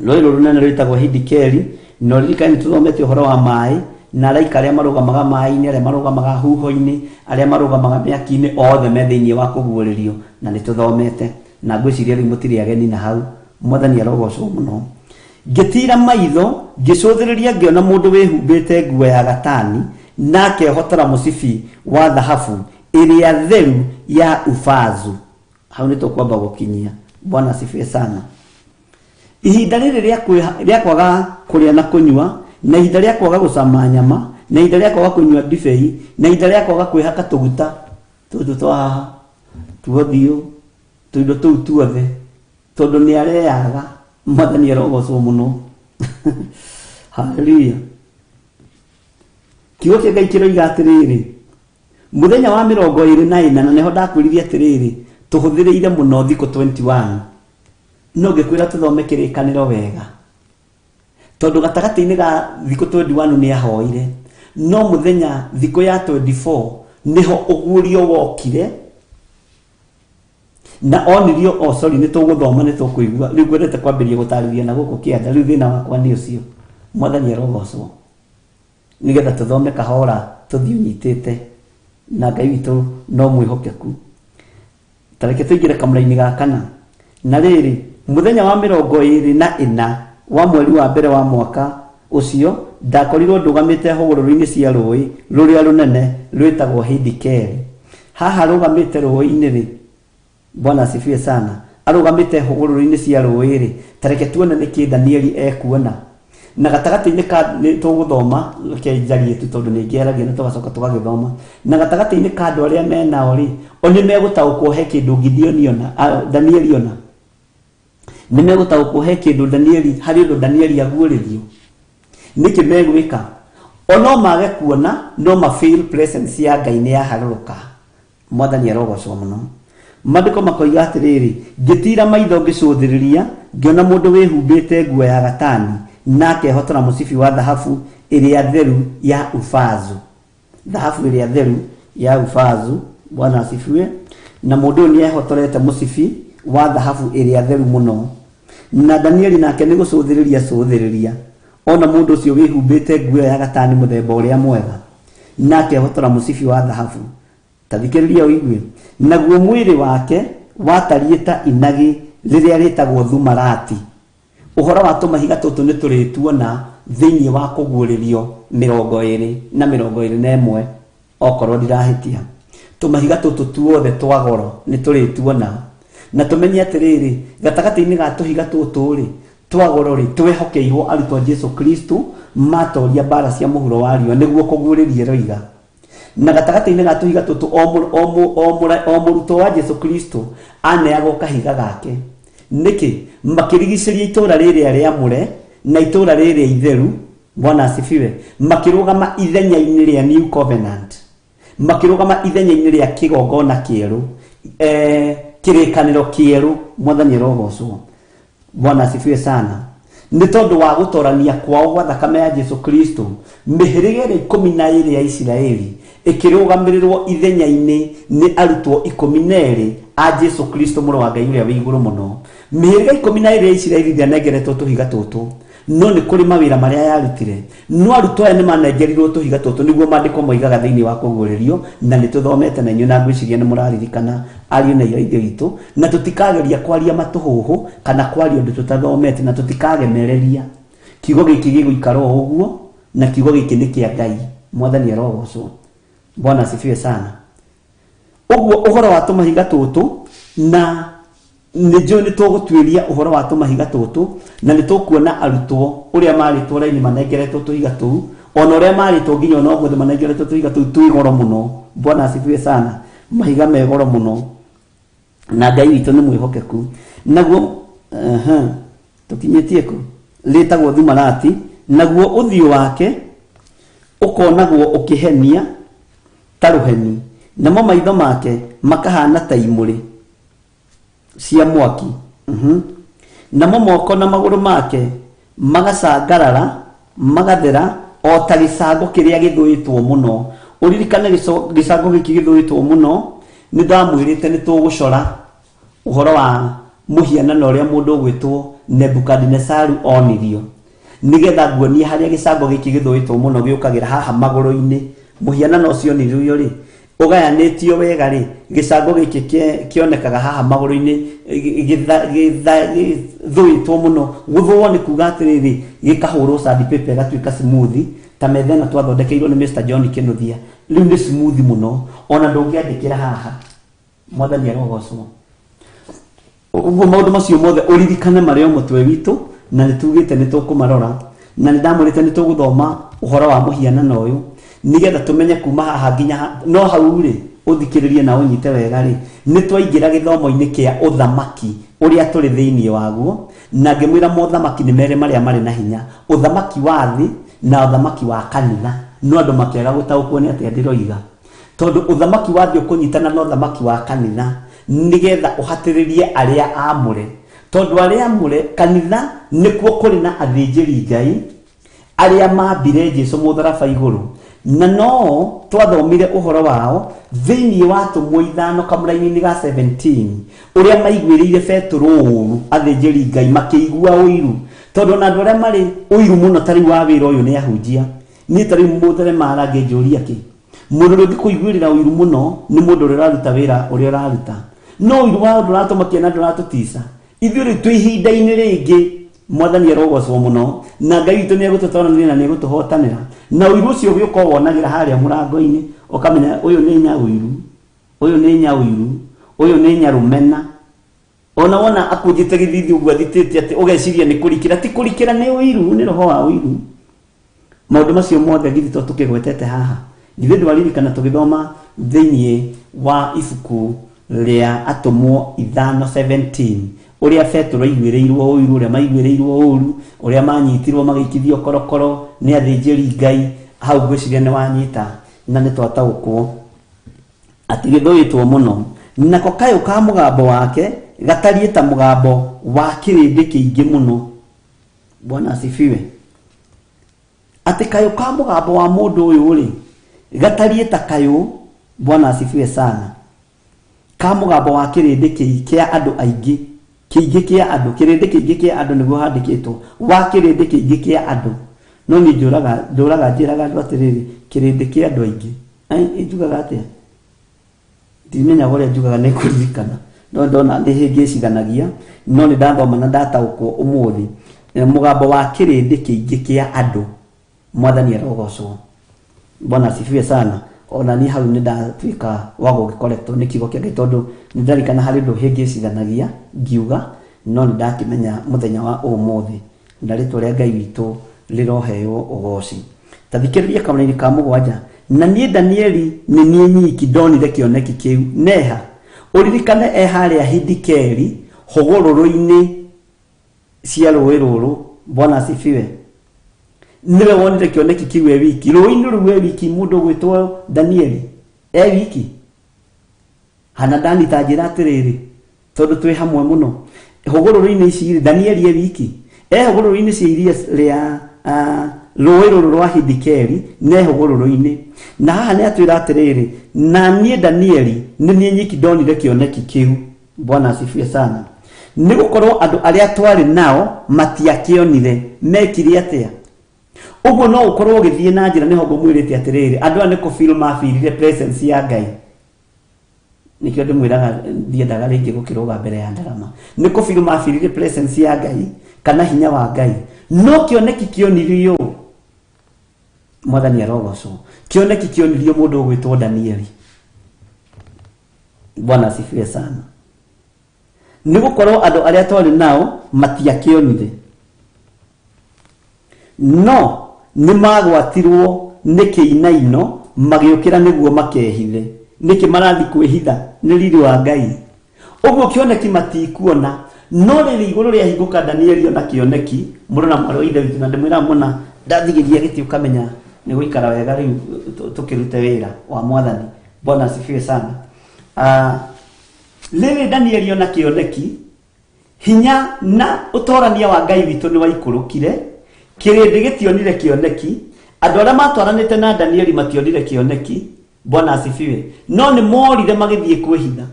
Rũĩ rũrũ rũnene rwĩtagwo Hidikeli, na ũririkane nĩ tũthomete ũhoro wa maĩ na araika arĩa marũgamaga maĩ-inĩ, arĩa marũgamaga huho-inĩ, arĩa marũgamaga mĩaki-inĩ, othe me thĩinĩ wa kũguũrĩrio, na nĩ tũthomete. Na ngwĩciria rĩu mũtirĩ ageni na hau. Mwathani arogocwo mũno. Ngĩtiira maitho, ngĩcũthĩrĩria ngĩona mũndũ wĩhumbĩte nguo ya gatani na akehotora mũcibi wa thahabu ĩrĩa theru ya Ufazu. Hau nĩ tũkwamba gũkinyia. Bwana asifiwe sana. Ihinda rĩrĩ rĩa kwaga kũrĩa na kũnyua, na ihinda rĩa kwaga gũcama nyama, na ihinda rĩa kwaga kũnyua ndibei, na ihinda rĩa kwaga kwĩhaka tũguta tũtũ twa haha, tuothiũ, tũindo tũu tuothe, tondũ nĩ areyaga. Mwathani arogocwo mũno. Haleluya. Kiugo kĩa Ngai kĩroiga atĩrĩrĩ, mũthenya wa 24, na nĩho ndakwĩrire atĩrĩrĩ, tũhũthĩrĩire mũno thikũ 21. No ngĩkwĩra tũthome kĩrĩkanĩro wega, tondũ gatagatĩ-inĩ ga thikũ 21 nĩ ahoire, no mũthenya thikũ ya 24 nĩho ũguũrio wokire na onirio. Oh sorry, nĩ tũgũthoma, nĩ tũkũigua. Rĩu ngwendete kwambĩrĩria gũtarĩria na gũkũ kĩanda. Rĩu thĩna wakwa nĩ ũcio. Mwathani arogocwo. Nĩgetha tũthome kahora tũthiĩ ũnyitĩte, na Ngai witũ no mwĩhokeku. Ta reke tũingĩre kamũra-inĩ ga kana. Na rĩrĩ, mũthenya wa 24 wa mweri wa mbere wa mwaka ũcio ndakorirwo ndũgamĩte hũgũrũrũ-inĩ cia rũĩ rũrĩa rũnene rwĩtagwo Hidikeli. Haha rũgamĩte rũĩ-inĩ rĩ, Bwana asifiwe sana. Arũgamĩte hũgũrũrũ-inĩ cia rũĩ rĩ, ta reke tuone nĩkĩ Danieli ekuona. Na gatagatĩ-inĩ ka nĩ tũgũthoma, reke njarie tu tondũ nĩ ngĩaragia na tũgacoka tũgagĩthoma. Na gatagatĩ-inĩ ka andũ arĩa menao rĩ, o nĩ megũtaũkwo he kĩndũ Gideoni ona, Danieli ona. Nĩ megũtaũkwo he kĩndũ Danieli, harĩ ũndũ Danieli aguũrĩrio. Nĩkĩ megwĩka? O no mage kuona, no ma feel presence ya Ngai nĩ yaharũrũka. Mwathani arogocwo mũno. Maandĩko makoiga atĩrĩrĩ, ngĩtiira maitho ngĩcũthĩrĩria, ngĩona mũndũ wĩhumbĩte nguo ya gatani, na akehotora mũcibi wa thahabu ĩrĩa theru ya Ufazu. Thahabu ĩrĩa theru ya Ufazu, Bwana asifiwe. Na mũndũ ũyũ nĩehotorete mũcibi wa thahabu ĩrĩa theru mũno. Na Danieli nake nĩ gũcũthĩrĩria cũthĩrĩria, ona mũndũ ũcio wĩhumbĩte nguo ya gatani mũthemba ũrĩa mwega, na akehotora mũcibi wa thahabu. Ta thikĩrĩria ũigue. Naguo mwĩrĩ wake watariĩ ta inagĩ rĩrĩa rĩtagwo thumarati. Ũhoro wa tũmahiga tũtũ nĩ tũrĩtuona thĩinĩ wa kũguũrĩrio 21 okorwo ndirahĩtia. Tũmahiga tũtũ tuothe twa goro nĩ tũrĩtuona. Na tũmenye atĩrĩrĩ, gatagatĩ-inĩ ga tũhiga tũtũ rĩ, twa goro rĩ, twehokeirwo arutwo a Jesu Kristo matoria mbara cia mũhuro wa riũa, nĩguo kũguũrĩria ĩroiga. Na gatagatĩ-inĩ ga tũhiga tũtũ, o mũrutwo wa Jesu Kristo aneagwo kahiga gake. Nĩkĩ? Makĩrigicĩria itũũra rĩrĩa rĩamũre na itũũra rĩrĩa itheru, Bwana asifiwe, makĩrũgama ithenya-inĩ rĩa New Covenant, makĩrũgama ithenya-inĩ rĩa kĩgongona kĩerũ, kĩrĩkanĩro kĩerũ, Mwathani arogocwo. Bwana asifiwe sana. Nĩ tondũ wa gũtorania kwao gwa thakame ya Jesu Kristo, mĩhĩrĩga ĩrĩa 12 ya Isiraeli ĩkĩrũgamĩrĩrwo ithenya-inĩ nĩ arutwo 12 a Jesu Kristo mũrũ wa Ngai ũrĩa wĩ igũrũ mũno. Mĩhĩrĩga 12 ya Isiraeli ndĩanengeretwo tũhiga tũtũ, no nĩ kũrĩ mawĩra marĩa yarutire. No arutwo aya nĩ manengerirwo tũhiga tũtũ, nĩguo maandĩko moigaga thĩinĩ wa kũguũrĩrio, na nĩ tũthomete na inyuĩ na ngwĩciria nĩ mũraririkana ariũ na airũ a Ithe witũ, na tũtikageria kwaria matũhũhũ kana kwaria ũndũ tũtathomete, na tũtikagemereria. Kiugo gĩkĩ gĩgũikara o ũguo, na kiugo gĩkĩ nĩ kĩa Ngai. Mwathani arogocwo. Bwana asifiwe sana. Ũguo ũhoro wa tũmahiga tũtũ, na nĩ njũĩ nĩ tũgũtuĩria ũhoro wa tũmahiga tũtũ, na nĩ tũkuona arutwo ũrĩa marĩtwo raini manengeretwo tũhiga tũu, ona ũrĩa marĩtwo nginya ona ũmũthĩ manengeretwo tũhiga tũu twĩ goro mũno. Bwana asifiwe sana. Mahiga me goro mũno, na Ngai witũ nĩ mwĩhokeku. Naguo, tũkinyĩtie kũ? Rĩtagwo thumarati. Naguo ũthiũ wake ũkonagwo ũkĩhenia ta rũheni, namo maitho make makahana ta imũrĩ cia mwaki. Namo moko na magũrũ make magacangarara magathera o ta gĩcango kĩrĩa gĩthũĩtwo mũno. Ũririkane gĩcango gĩkĩ gĩthũĩtwo mũno, nĩ ndamwĩrĩte nĩ tũgũcora ũhoro wa mũhianano ũrĩa mũndũ ũgwĩtwo Nebukadinesaru onirio, nĩgetha nguonie harĩa gĩcango gĩkĩ gĩthũĩtwo mũno gĩũkagĩra haha magũrũ-inĩ. Mũhianano ũcio onirio rĩ, ũgayanĩtio wega rĩ, gĩcango gĩkĩ kĩonekaga haha magũrũ-inĩ, gĩthũĩtwo mũno. Gũthũo nĩ kuga atĩrĩrĩ, gĩkahũrwo sandpaper ĩgatuĩka smooth, ta metha ĩno twathondekeirwo nĩ Mr John Kĩnuthia. Rĩu nĩ smooth mũno, ona ndũngĩandĩkĩra haha. Mwathani arogocwo. Ũguo maũndũ macio mothe ũririkane marĩ o mũtwe witũ, na nĩ tugĩte nĩ tũkũmarora, na nĩ ndamwĩrĩte nĩ tũgũthoma ũhoro wa mũhianano ũyũ, nĩgetha tũmenye kuma haha nginya no hau rĩ, ũthikĩrĩrie na ũnyite wega rĩ, nĩ twaingĩra gĩthomo-inĩ kĩa ũthamaki ũrĩa tũrĩ thĩinĩ waguo, na ngĩmwĩra mothamaki nĩ merĩ marĩa marĩ na hinya, ũthamaki wa thĩ na ũthamaki wa kanitha. No andũ makĩaga gũtaũkwo nĩ atĩa ndĩroiga, tondũ ũthamaki wa thĩ ũkũnyitana na ũthamaki wa kanitha nĩgetha ũhatĩrĩrie arĩa aamũre, tondũ arĩa aamũre kanitha nĩkuo kũrĩ na athĩnjĩri Ngai arĩa mambire Jesu mũtharaba igũrũ, na no twathomire ũhoro wao thĩinĩ wa Atũmwo 5 kamũraini-inĩ ga 17, ũrĩa maiguĩrĩire Petero ũũru athĩnjĩri Ngai makĩigua ũiru, tondũ ona andũ arĩa marĩ ũiru mũno ta rĩu wa wĩra ũyũ nĩ ahunjia. Niĩ ta rĩu mũtheremara ngĩnjũria kĩ, mũndũ ũrĩa ũngĩkũiguĩrĩra ũiru mũno nĩ mũndũ ũrĩa ũraruta wĩra ũrĩa ũraruta, no ũiru wa ndũratũmakia na ndũratũtica. Ithuĩ rĩu twĩ ihinda-inĩ rĩngĩ, Mwathani arogocwo mũno, na Ngai witũ nĩ egũtũtoranĩria na nĩ egũtũhotanĩra. Na ũiru ũcio ũgĩũka wonagĩra harĩa mũrango-inĩ, ũkamenya ũyũ nĩ nyaũiru, ũyũ nĩ nyaũiru, ũyũ nĩ nyarũmena. Ona wona akũnjĩte gĩthithi ũguo athitĩte atĩ ũgeciria nĩ kũrikĩra, ti kũrikĩra, nĩ ũiru, nĩ roho wa ũiru. Maũndũ macio mothe githĩ to tũkĩgwetete haha? Githĩ ndwaririkana tũgĩthoma thĩinĩ wa ibuku rĩa Atũmwo 5:17 ũrĩa Petero aiguĩrĩirwo ũiru, ũrĩa maiguĩrĩirwo ũru, ũrĩa manyitirwo magĩikithio korokoro nĩ athĩnjĩri Ngai? Hau ngwĩciria nĩ wanyita na nĩ twataũkwo atĩ gĩthũĩtwo mũno. Nako kayũ ka mũgambo wake gatariĩ ta mũgambo wa kĩrĩndĩ kĩingĩ mũno. Bwana asifiwe. Atĩ kayũ ka mũgambo wa mũndũ ũyũ rĩ gatariĩ ta kayũ, Bwana asifiwe sana, ka mũgambo wa kĩrĩndĩ kĩa andũ aingĩ, kĩingĩ kĩa andũ, kĩrĩndĩ kĩingĩ kĩa andũ nĩguo handĩkĩtwo, wa kĩrĩndĩ kĩingĩ kĩa andũ. No niĩ njũraga njĩraga andũ atĩrĩrĩ, kĩrĩndĩ kĩa andũ aingĩ. Ai, njugaga atĩa? Ndimenyaga ũrĩa njugaga, nĩ kũririkana no ndona nĩ hĩngĩciganagia, no nĩ ndathoma na ndataũkwo ũmũthĩ. Mũgambo wa kĩrĩndĩ kĩingĩ kĩa andũ. Mwathani arogocwo. Bwana asifiwe sana. Ona niĩ hau nĩ ndatuĩka wa gũgĩkoretwo nĩ kiugo kĩa Ngai, tondũ nĩ ndarikana harĩ ũndũ hĩngĩciganagia ngiuga, no nĩ ndakĩmenya mũthenya wa ũmũthĩ, na rĩtwa rĩa Ngai witũ rĩroheo ũgoci. Ta thikĩrĩria kamũraini ka 7. Na niĩ Danieli nĩ niĩ nyiki ndonire kĩoneki kĩu. Neha ũririkane e harĩa Hidikeli hũgũrũrũ-inĩ cia rũĩ rũrũ. Bwana asifiwe. Nĩwe wonire kĩoneki kĩu e wiki rũĩ-inĩ rũu e wiki, mũndũ ũgwĩtwo Danieli e wiki. Hanadani ta njĩra atĩrĩrĩ, tondũ twĩ hamwe mũno hũgũrũrũ-inĩ ici rĩ, Danieli e wiki e hũgũrũrũ-inĩ cia iria rĩa rũĩ rũrũ rwa Hidikeli, ne hũgũrũrũ-inĩ. Na haha nĩ atwĩra atĩrĩrĩ, na niĩ Danieli nĩ niĩ nyiki ndonire kĩoneki kĩu. Bwana asifiwe sana. Nĩ gũkorwo andũ arĩa twarĩ nao matiakĩonire. Mekire atĩa? Ũguo no ũkorwo ũgĩthiĩ na njĩra, nĩho ngũmwĩrĩte atĩrĩrĩ, andũ aya nĩ kũfeel mafeelire presence ya Ngai. Nĩkĩo ndĩmwĩraga ndiendaga rĩngĩ gũkĩrũga mbere ya ndarama. Nĩ kũfeel mafeelire presence ya Ngai kana hinya wa Ngai. No kĩoneki kĩonirio, Mwathani arogocwo, kĩoneki kĩonirio mũndũ ũgwĩtwo Danieli. Bwana asifiwe sana. Nĩ gũkorwo andũ arĩa twarĩ nao matiakĩonire, no nĩ magwatirwo nĩ kĩinaino magĩũkĩra nĩguo makehithe. Nĩkĩ marathiĩ kwĩhitha? Nĩ riri wa Ngai. Ũguo kĩoneki matikuona, no rĩrĩ igũrũ rĩahingũka Danieli ona kĩoneki. Mũrũ na mwarĩ wa Ithe witũ, na ndĩmwĩraga mũna ndathigĩria gĩtĩ ũkamenya nĩ gũikara wega rĩu tũkĩrute wĩra wa Mwathani. Bwana asifiwe sana. Rĩrĩ Danieli ona kĩoneki, hinya na ũtorania wa Ngai witũ nĩ waikũrũkire. Kĩrĩndĩ gĩtionire kĩoneki, andũ arĩa matwaranĩte na Danieli mationire kĩoneki. Bwana asifiwe. No nĩ morire magĩthiĩ kwĩhitha.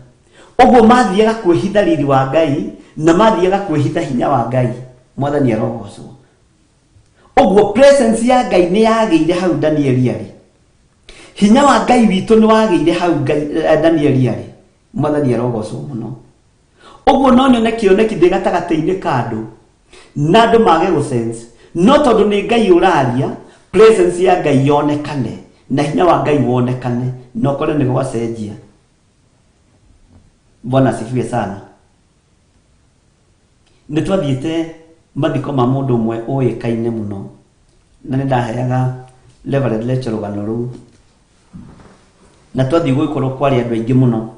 Ũguo mathiaga kwĩhitha riri wa Ngai na mathiaga kwĩhitha hinya wa Ngai. Mwathani arogocwo. Ũguo presence ya Ngai nĩ yagĩire hau Danieli arĩ, hinya wa Ngai witũ nĩ wagĩire hau Danieli arĩ. Mwathani arogocwo mũno. Ũguo no nyone kĩoneki ndĩ gatagatĩ-inĩ ka andũ na andũ mage gũsense, no tondũ nĩ Ngai ũraria, presence ya Ngai yonekane na hinya wa Ngai wonekane, na ũkore nĩ gwacenjia. Bwana asifiwe sana. Nĩ twathiĩte mathiko ma mũndũ ũmwe ũĩkaine mũno, na nĩ ndaheaga Reverend Rachel rũgano rũu. Na twathiĩ gũgĩkorwo kwarĩ andũ aingĩ mũno,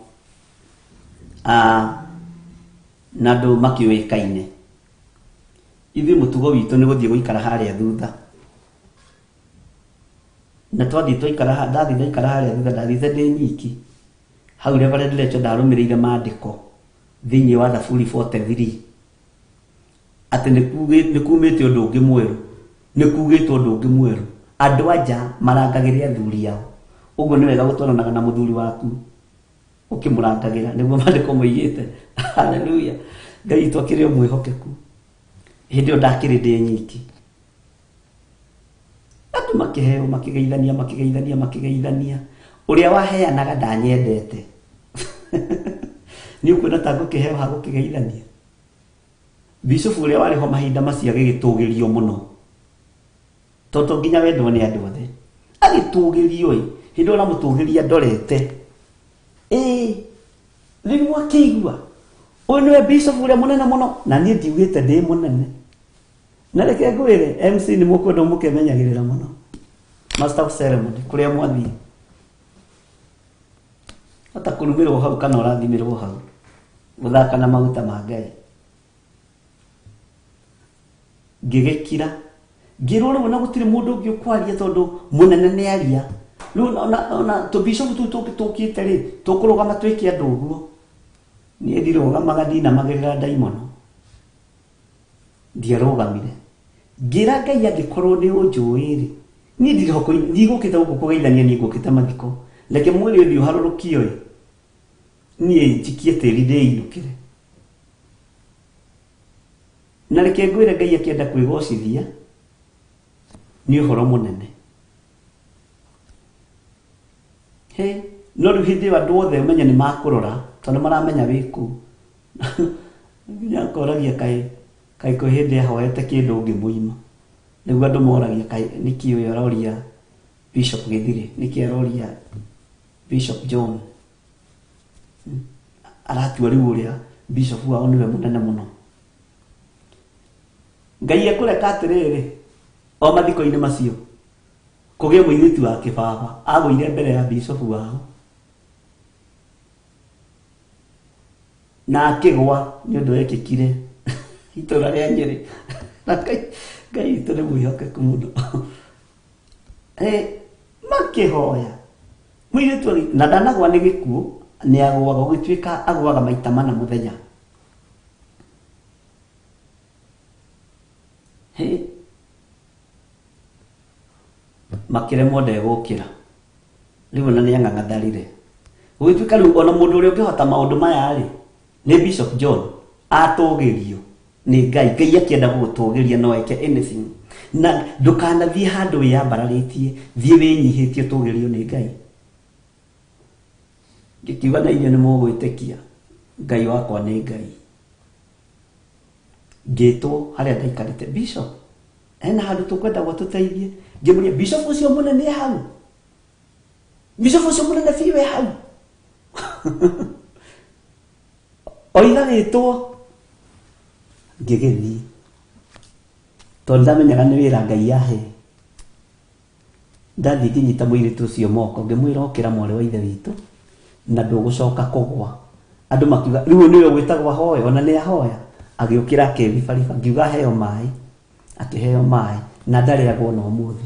na andũ makĩũĩkaine. Ithuĩ mũtugo witũ nĩ gũthiĩ gũikara harĩa thutha, na twathiĩ twaikara, ndathiĩ ndaikara harĩa thutha, ndathiĩte ndĩ nyiki hau. Reverend Rachel ndarũmĩrĩire maandĩko thĩinĩ wa Thaburi 43 atĩ nĩ kumĩte ũndũ ũngĩ mwerũ, nĩ kugĩtwo ũndũ ũngĩ mwerũ, andũ anja marangagĩre athuri ao. Ũguo nĩ wega gũtwaranaga na mũthuri waku ũkĩmũrangagĩra, nĩguo maandĩko moigĩte. Haleluya. Ngai witũ akĩrĩ o mwĩhokeku. Hĩndĩ ĩyo ndakĩrĩ ndĩ nyiki, andũ makĩheo, makĩgeithania, makĩgeithania, makĩgeithania. Ũrĩa waheanaga ndanyendete. Nĩ ũkuona ta ngũkĩheo ha gũkĩgeithania? Bishofu ũrĩa warĩ ho mahinda macio agĩgĩtũgĩrio mũno, tondũ to nginya wendwo nĩ andũ othe. Agĩtũgĩrio ĩ, hĩndĩ ĩyo ũramũtũgĩria ndorete ĩĩ, rĩu akĩigua Ũyũ nĩwe bishop ũrĩa mũnene mũno na niĩ ndiugĩte ndĩ mũnene. Na reke ngwĩre MC nĩ mũkwenda mũkemenyagĩrĩra mũno. Master of ceremony kũrĩa mwathiĩ. Hata kũrumĩrwo hau kana ũrathimĩrwo hau. Gũthaka na maguta ma Ngai. Ngĩgĩkira. Ngĩrwo rĩu ona gũtirĩ mũndũ ũngĩ ũkwaria tondũ mũnene nĩ aria. Rĩu ona tũbishop tũu tũkĩte rĩ, tũkũrũgama twĩke andũ ũguo. Niĩ ndirũgamaga ndinamagĩrĩra ndaimono. Ndiarũgamire. Ngĩra Ngai angĩkorwo nĩ ũnjũĩ rĩ, niĩ ndirĩ ho ndigũkĩte gũkũ kũgeithania, niĩ ngũkĩte mathiko. Reke mwĩrĩ ũthiĩ ũharũrũkio ĩ, niĩ njikie tĩri ndĩinũkĩre. Na reke ngwĩre Ngai akĩenda kwĩgocithia nĩ ũhoro mũnene. He, no rĩu hĩndĩ ĩyo andũ othe ũmenye nĩ makũrora tondũ maramenya wĩ kũ. Nginya akoragia kaĩ kaĩ kwĩ hĩndĩ ahoete kĩndũ ũngĩmũima. Nĩguo andũ moragia kaĩ nĩkĩ ũyũ aroria Bishop Gĩthirĩ, nĩkĩ aroria Bishop John. Aratua rĩu ũrĩa Bishop wao nĩwe mũnene mũno. Ngai ekũreka atĩrĩrĩ, o mathiko-inĩ macio kũgĩe mũirĩtu wa kĩbaba agũire mbere ya bishop wao na akĩgwa nĩ ũndũ wekĩkire itũra rĩa Nyĩrĩ. Na Ngai witũ nĩ mwĩhokeku mũno. Makĩhoya mũirĩtu na ndanagwa nĩ gĩkuũ, nĩ agũaga gũgĩtuĩka agũaga maita mana mũthenya. Makĩremwo ndegũkĩra. Rĩu ona nĩ ang'ang'atharire. Gũgĩtuĩka rĩu ona mũndũ ũrĩa ũngĩhota maũndũ maya rĩ, nĩ Bishop John atũgĩrio nĩ Ngai. Ngai akĩenda gũgũtũgĩria no eke anything. Na ndũkanathiĩ handũ wĩyambararĩtie, thiĩ wĩnyihĩtie ũtũgĩrio nĩ Ngai. Ngĩkiuga na inyuĩ nĩ mũgwĩtĩkia Ngai wakwa nĩ Ngai. Ngĩtwo harĩa ndaikarĩte, Bishop, hena handũ tũkwenda tũteithie. Ngĩmũria, Bishop ũcio mũnene e hau? Bishop ũcio mũnene biũ e hau? Oiga gĩtwo. Ngĩgĩthiĩ. Tondũ ndamenyaga nĩ wĩra Ngai yahe. Ndathiĩ ngĩnyita mũirĩtu ũcio moko, ngĩmwĩra okĩra mwarĩ wa ithe witũ, na ndũgũcoka kũgwa. Andũ makiuga, rĩu nĩwe wĩtagwo ahoya, ona nĩ ahoya. Agĩũkĩra akĩribariba, ngiuga aheo maĩ. Akĩheo maĩ, na ndarĩ agwo na ũmũthĩ.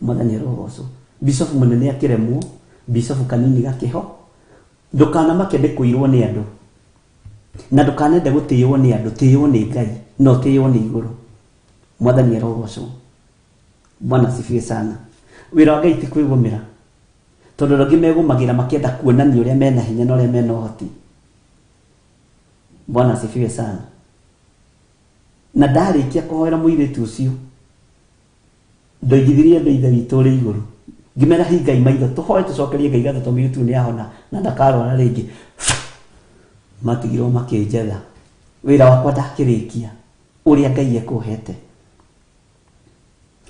Mwathani arogocwo. Bishop mũnene akĩremwo, Bishop kanini gakĩho. Ndũkanamake nĩ kũirwo nĩ andũ. Na ndũkanende gũtĩĩo nĩ andũ, tĩĩo nĩ Ngai, na ũtĩĩo nĩ igũrũ. Mwathani arogocwo. Bwana asifiwe sana. Wĩra wa Ngai ti kwĩgũmĩra. Tondũ andũ angĩ megũmagĩra makĩenda kuonania ũrĩa mena hinya na ũrĩa mena ũhoti. Bwana asifiwe sana. Na ndarĩkia kũhoera mũirĩtu ũcio, ndoigithirie andũ ithe witũ ũrĩ igũrũ. Ngĩmera hingai maitho, tũhoe tũcokerie Ngai ngatho tondũ mũirĩtu nĩ ahona na ndakarwara rĩngĩ. Matigirwo makĩnjetha. Wĩra wakwa ndakĩrĩkia ũrĩa Ngai ekũhete.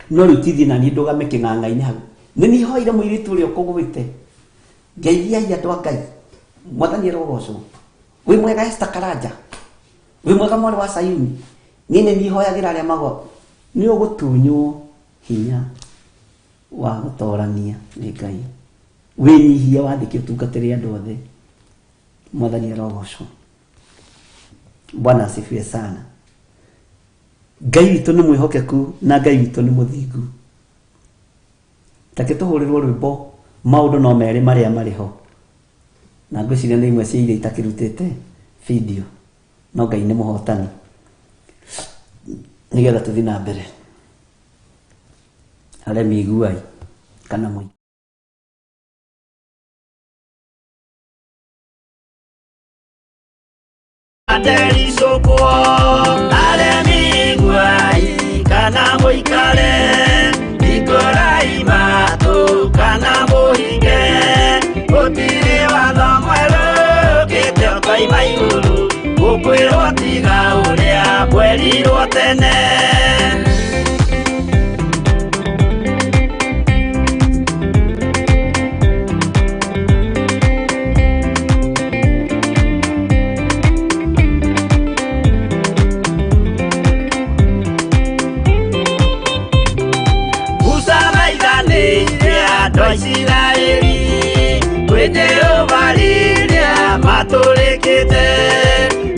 No rĩu ti thiĩ na niĩ ndũgame kĩng'ang'a-inĩ hau. Nĩ niĩ hoire mũirĩtu ũrĩa ũkũgwĩte. Ngeithiai andũ a Ngai. Mwathani arogocwo. Wĩ mwega Esther Karanja. Wĩ mwega mwarĩ wa Sayuni. Niĩ nĩ niĩ hoyagĩra arĩa magwa. Nĩ ũgũtunywo hinya wa gũtorania nĩ Ngai. Wĩnyihie wathĩke ũtungatĩre andũ othe. Mwathani arogocwo. Bwana asifiwe sana. Ngai witũ nĩ mwĩhokeku na Ngai witũ nĩ mũthingu. Take tũhũrĩrwo rwĩmbo maũndũ no merĩ marĩa marĩ ho. Na ngwĩciria nĩ imwe cia iria itakĩrutĩte video. No Ngai nĩ mũhotani. Nĩgetha tũthiĩ na mbere. Aremi iguai kana mũi. Atericũkwo aremi iguai kana mũikare, hingũrai matũ kana mũhinge. Gũtirĩ watho mwerũ ũkĩte ũkoima igũrũ, gũkwĩrwo tiga ũrĩa mwerirwo tene. Andũ a Isiraeli kwĩ Jehova rĩrĩa matũrĩkĩte,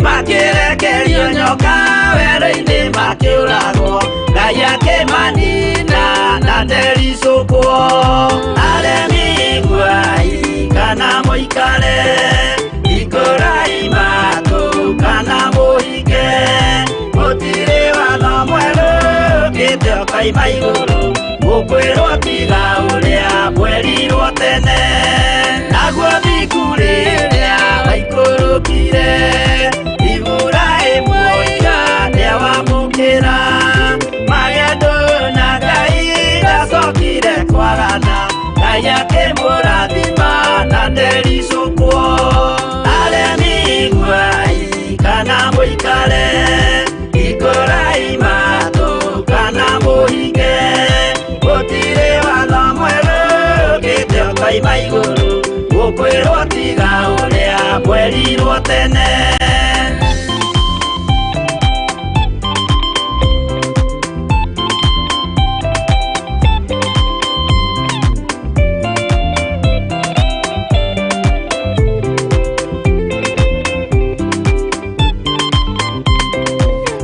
makĩrekerio nyoka werũ-inĩ makĩũragwo, Ngai akĩmanina na ndericũkwo. Aremi iguai kana mũikare, hingũrai matũ kana mũhinge, gũtirĩ watho mwerũ ũkĩte ũkoima igũrũ, mũkwĩrwo tiga ũrĩa mwerirwo tene. Naguo thingu rĩrĩa waikũrũkire, Iburahĩmu oiga nĩawamũkĩra, magendo na Ngai ndacokire kwagana, Ngai akĩmũrathima na ndericũkwo. Aremi iguai kana mũikare, hingũrai matũ kana mũhinge, gũtirĩ watho mwerũ ũkĩte ũkoima igũrũ, mũkwĩrwo tiga ũrĩa mwerirwo tene.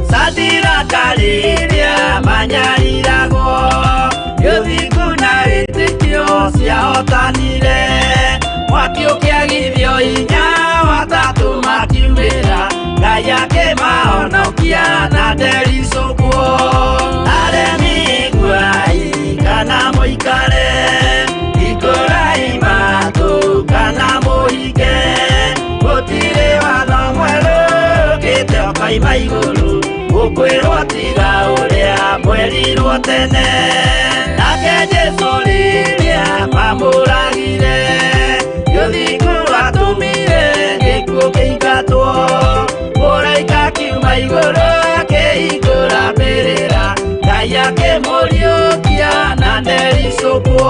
Sadiraka rĩrĩa manyariragwo, gĩthingu na wĩtĩkio ciahotanire, mwaki ũkĩagithio hinya watatũ makiumĩra, Ngai akĩmahonokia na ndericũkwo. Aremi iguai kana mũikare, hingũrai matũ kana mũhinge, gũtirĩ watho mwerũ ũkĩte ũkoima igũrũ, mũkwĩrwo tiga ũrĩa mwerirwo tene. Nake Jesũ rĩrĩa mamũragire, gĩthingu rwatũmire gĩkuũ kĩingatwo, mũraika akiuma igũrũ akĩhingũra mbĩrĩra, Ngai akĩmũriũkia na ndericũkwo.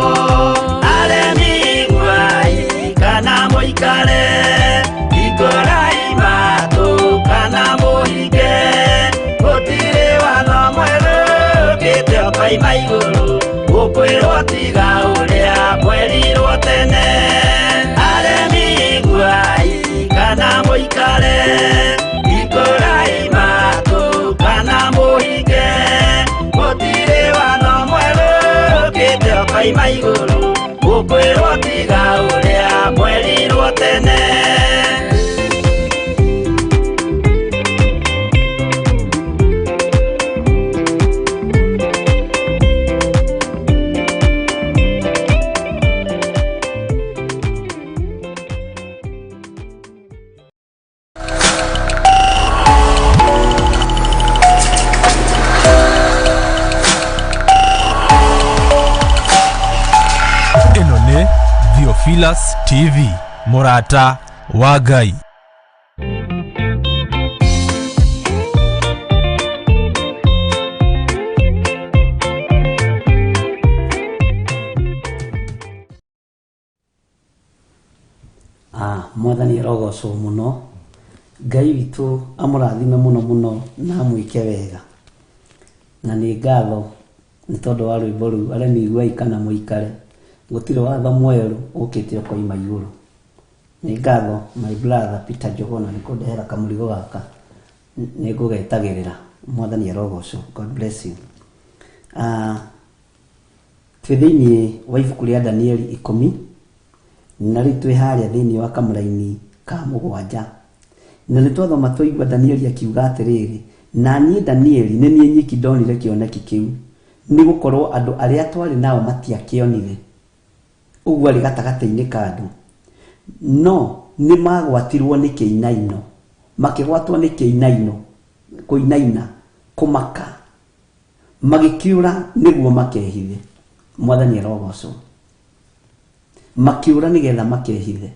Aremi iguai kana mũikare, hingũrai matũ kana mũhinge, gũtirĩ watho mwerũ ũkĩte ũkoima igũrũ, mũkwĩrwo tiga ũrĩa mwerirwo tene. Aremi iguai kana mũikare, hingũrai matũ kana mũhinge, gũtirĩ watho mwerũ ũkĩte ũkoima igũrũ, mũkwĩrwo tiga ũrĩa mwerirwo tene. Ĩno nĩ Theophilus TV, mũrata wa Ngai. Mwathani arogocwo mũno, Ngai witũ amũrathime mũno mũno na amwĩke wega. Na nĩ ngatho nĩ tondũ wa rwĩmbo rũu, aremi iguai kana mũikare, gũtirĩ watho mwerũ ũkĩte ũkoima igũrũ. Nĩ ngatho my brother Peter Njuguna nĩ kũndehera kamũrigo gaka, nĩ ngũgetagĩrĩra. Mwathani arogocwo. God bless you. Twĩ thĩinĩ wa ibuku rĩa Danieli 10, na rĩu twĩ harĩa thĩinĩ wa kamũraini ka 7. Na nĩ twathoma twaigua Danieli akiuga atĩrĩrĩ, na niĩ Danieli nĩ niĩ nyiki ndonire kĩoneki kĩu, nĩ gũkorwo andũ arĩa twarĩ nao matiakĩonire. Ũguo arĩ gatagatĩ-inĩ ka andũ, no nĩ magwatirwo nĩ kĩinaino, makĩgwatwo nĩ kĩinaino, kũinaina, kũmaka, magĩkĩũra nĩguo makehithe. Mwathani arogocwo. Makĩũra nĩgetha makehithe.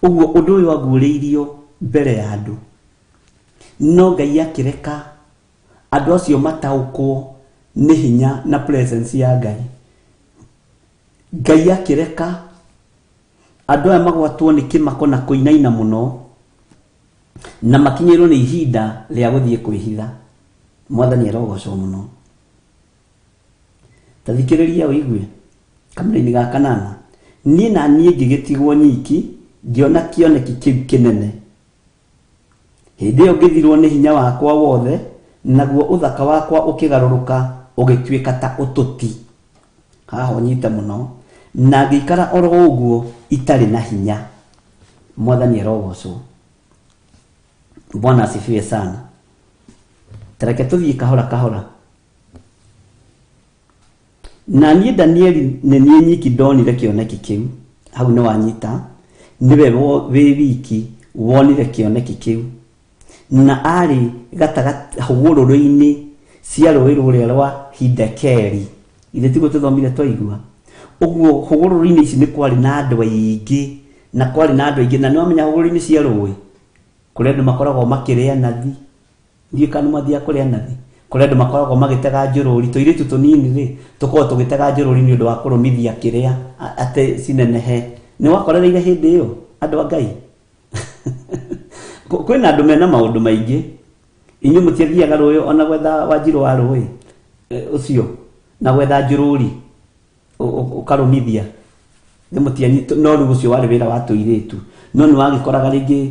Ũguo ũndũ ũyũ waguũrĩirio mbere ya andũ, no Ngai akĩreka andũ acio mataũkwo nĩ hinya na presence ya Ngai. Ngai akĩreka andũ aya magwatwo nĩ kĩmako na kũinaina mũno, na makinyĩrwo nĩ ihinda rĩa gũthiĩ kwĩhitha. Mwathani arogocwo mũno. Ta thikĩrĩria ũigue kamũraini ga 8. Niĩ na niĩ ngĩgĩtigwo nyiki, ngĩona kĩoneki kĩu kĩnene. Hĩndĩ ĩyo ngĩthirwo nĩ hinya wakwa wothe, naguo ũthaka wakwa ũkĩgarũrũka ũgĩtuĩka ta ũtũti. Haha ũnyite mũno. Na ngĩikara oro ũguo itarĩ na hinya. Mwathani arogocwo. Bwana asifiwe sana. Tareke tũthiĩ kahora kahora. Na niĩ Danieli nĩ niĩ nyiki ndonire kĩoneki kĩu. Hau nĩ wanyita, nĩwe wĩ wiki wonire kĩoneki kĩu. Na aarĩ gatagatĩ hũgũrũrũ-inĩ cia rũũĩ rũrĩa rwa Hidekeli. Githĩ tiguo tũthomire twaigua? Ũguo hũgũrũrũ-inĩ ici nĩ kwarĩ na andũ aingĩ, na kwarĩ na andũ aingĩ, na nĩ wamenya hũgũrũrũ-inĩ cia rũũĩ, kũrĩ andũ makoragwo makĩrĩa nathi. Ndiũĩ kana nĩ mwathiaga kũrĩa nathi. Kũrĩ andũ makoragwo magĩtega njũrũri, tũirĩtu tũnini rĩ, tũkoragwo tũgĩtega njũrũri nĩ ũndũ wa kũrũmithia kĩrĩa atĩ cinenehe. Nĩ wakorereire hĩndĩ ĩyo andũ a Ngai? Kwĩna andũ mena maũndũ maingĩ. Inyuĩ mũtiathiaga rũĩ ona gwetha wanjirũ wa rũĩ ũcio na gwetha njũrũri? Ũkarũmithia nĩ mũtianyi no rĩu ũcio warĩ wĩra wa tũirĩtu no nĩ wagĩkoraga rĩngĩ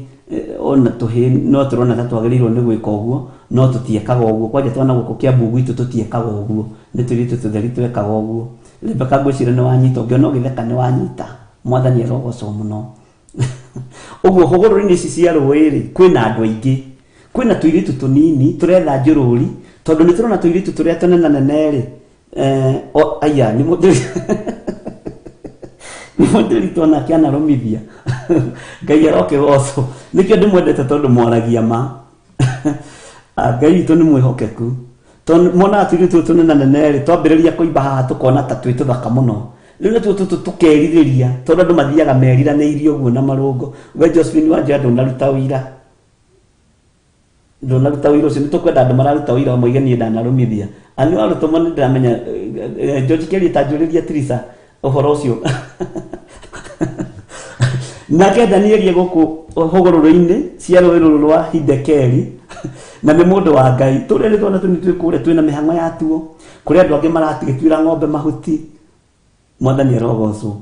ona tũhĩĩ no tũrona ta twagĩrĩirwo nĩ gwĩka ũguo no tũtiekaga ũguo kwanja twana gũkũ Kĩambu gwitũ tũtiekaga ũguo nĩ tũirĩtu tũtheri twekaga ũguo. Rebecca ngwĩciria nĩ wanyita ũngĩona ũgĩtheka nĩ wanyita mwathani arogocwo mũno. Ũguo hũgũrũrũ-inĩ ici cia rũĩ rĩ kwĩna andũ aingĩ kwĩna tũirĩtu tũnini tũretha njũrũri tondũ nĩ tũrona tũirĩtu tũrĩa tũnenanene rĩ o, aya nĩ mũthuri nĩ mũthuri tuona akĩanarũmithia Ngai arokĩgocwo nĩkĩo ndĩmwendete tondũ mwaragia ma. Ah, Ngai witũ nĩ mwĩhokeku tondũ monaga tũirĩtu tũtũ tũnenanene rĩ twambĩrĩria kũimba haha tũkona ta twĩ tũthaka mũno rĩu natuo tũtũ tũkerirĩria tondũ andũ mathiaga meriranĩirie ũguo na marũngo. We Josephine Wanjoya ndũnaruta ũira ndũnaruta ũira ũcio nĩtũkwenda andũ mararuta ũira moige niĩ ndanarũmithia ani warũtũmwo nĩ ndĩramenya George Kelly ta njũrĩria Trisa ũhoro ũcio. Nake Danieli gũkũ hũgũrũrũ-inĩ cia rũĩ rũrũ rwa Hidekeli na nĩ mũndũ wa Ngai tũrĩa nĩ twana tũnini twĩ kũrĩa twĩna mĩhang'o yatuo kũrĩ andũ angĩ maragĩtuĩra ng'ombe mahuti. Mwathani arogocwo.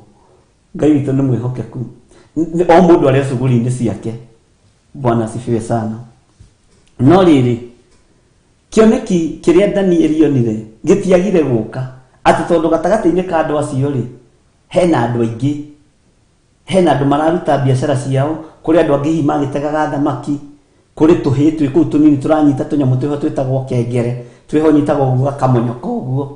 Ngai witũ nĩ mwĩhokeku. O mũndũ arĩ cuguri-inĩ ciake. Bwana asifiwe sana. No rĩrĩ kĩoneki kĩrĩa Danieli onire gĩtiagire gũka atĩ tondũ gatagatĩ-inĩ ka andũ acio rĩ hena andũ aingĩ hena andũ mararuta biacara ciao kũrĩ andũ angĩ hihi magĩtegaga thamaki kũrĩ tũhĩĩ twĩ kũu tũnini tũranyita tũnyamũ twĩho twĩtagwo kengere twĩho nyitagwo ũguo gakamonyoka ũguo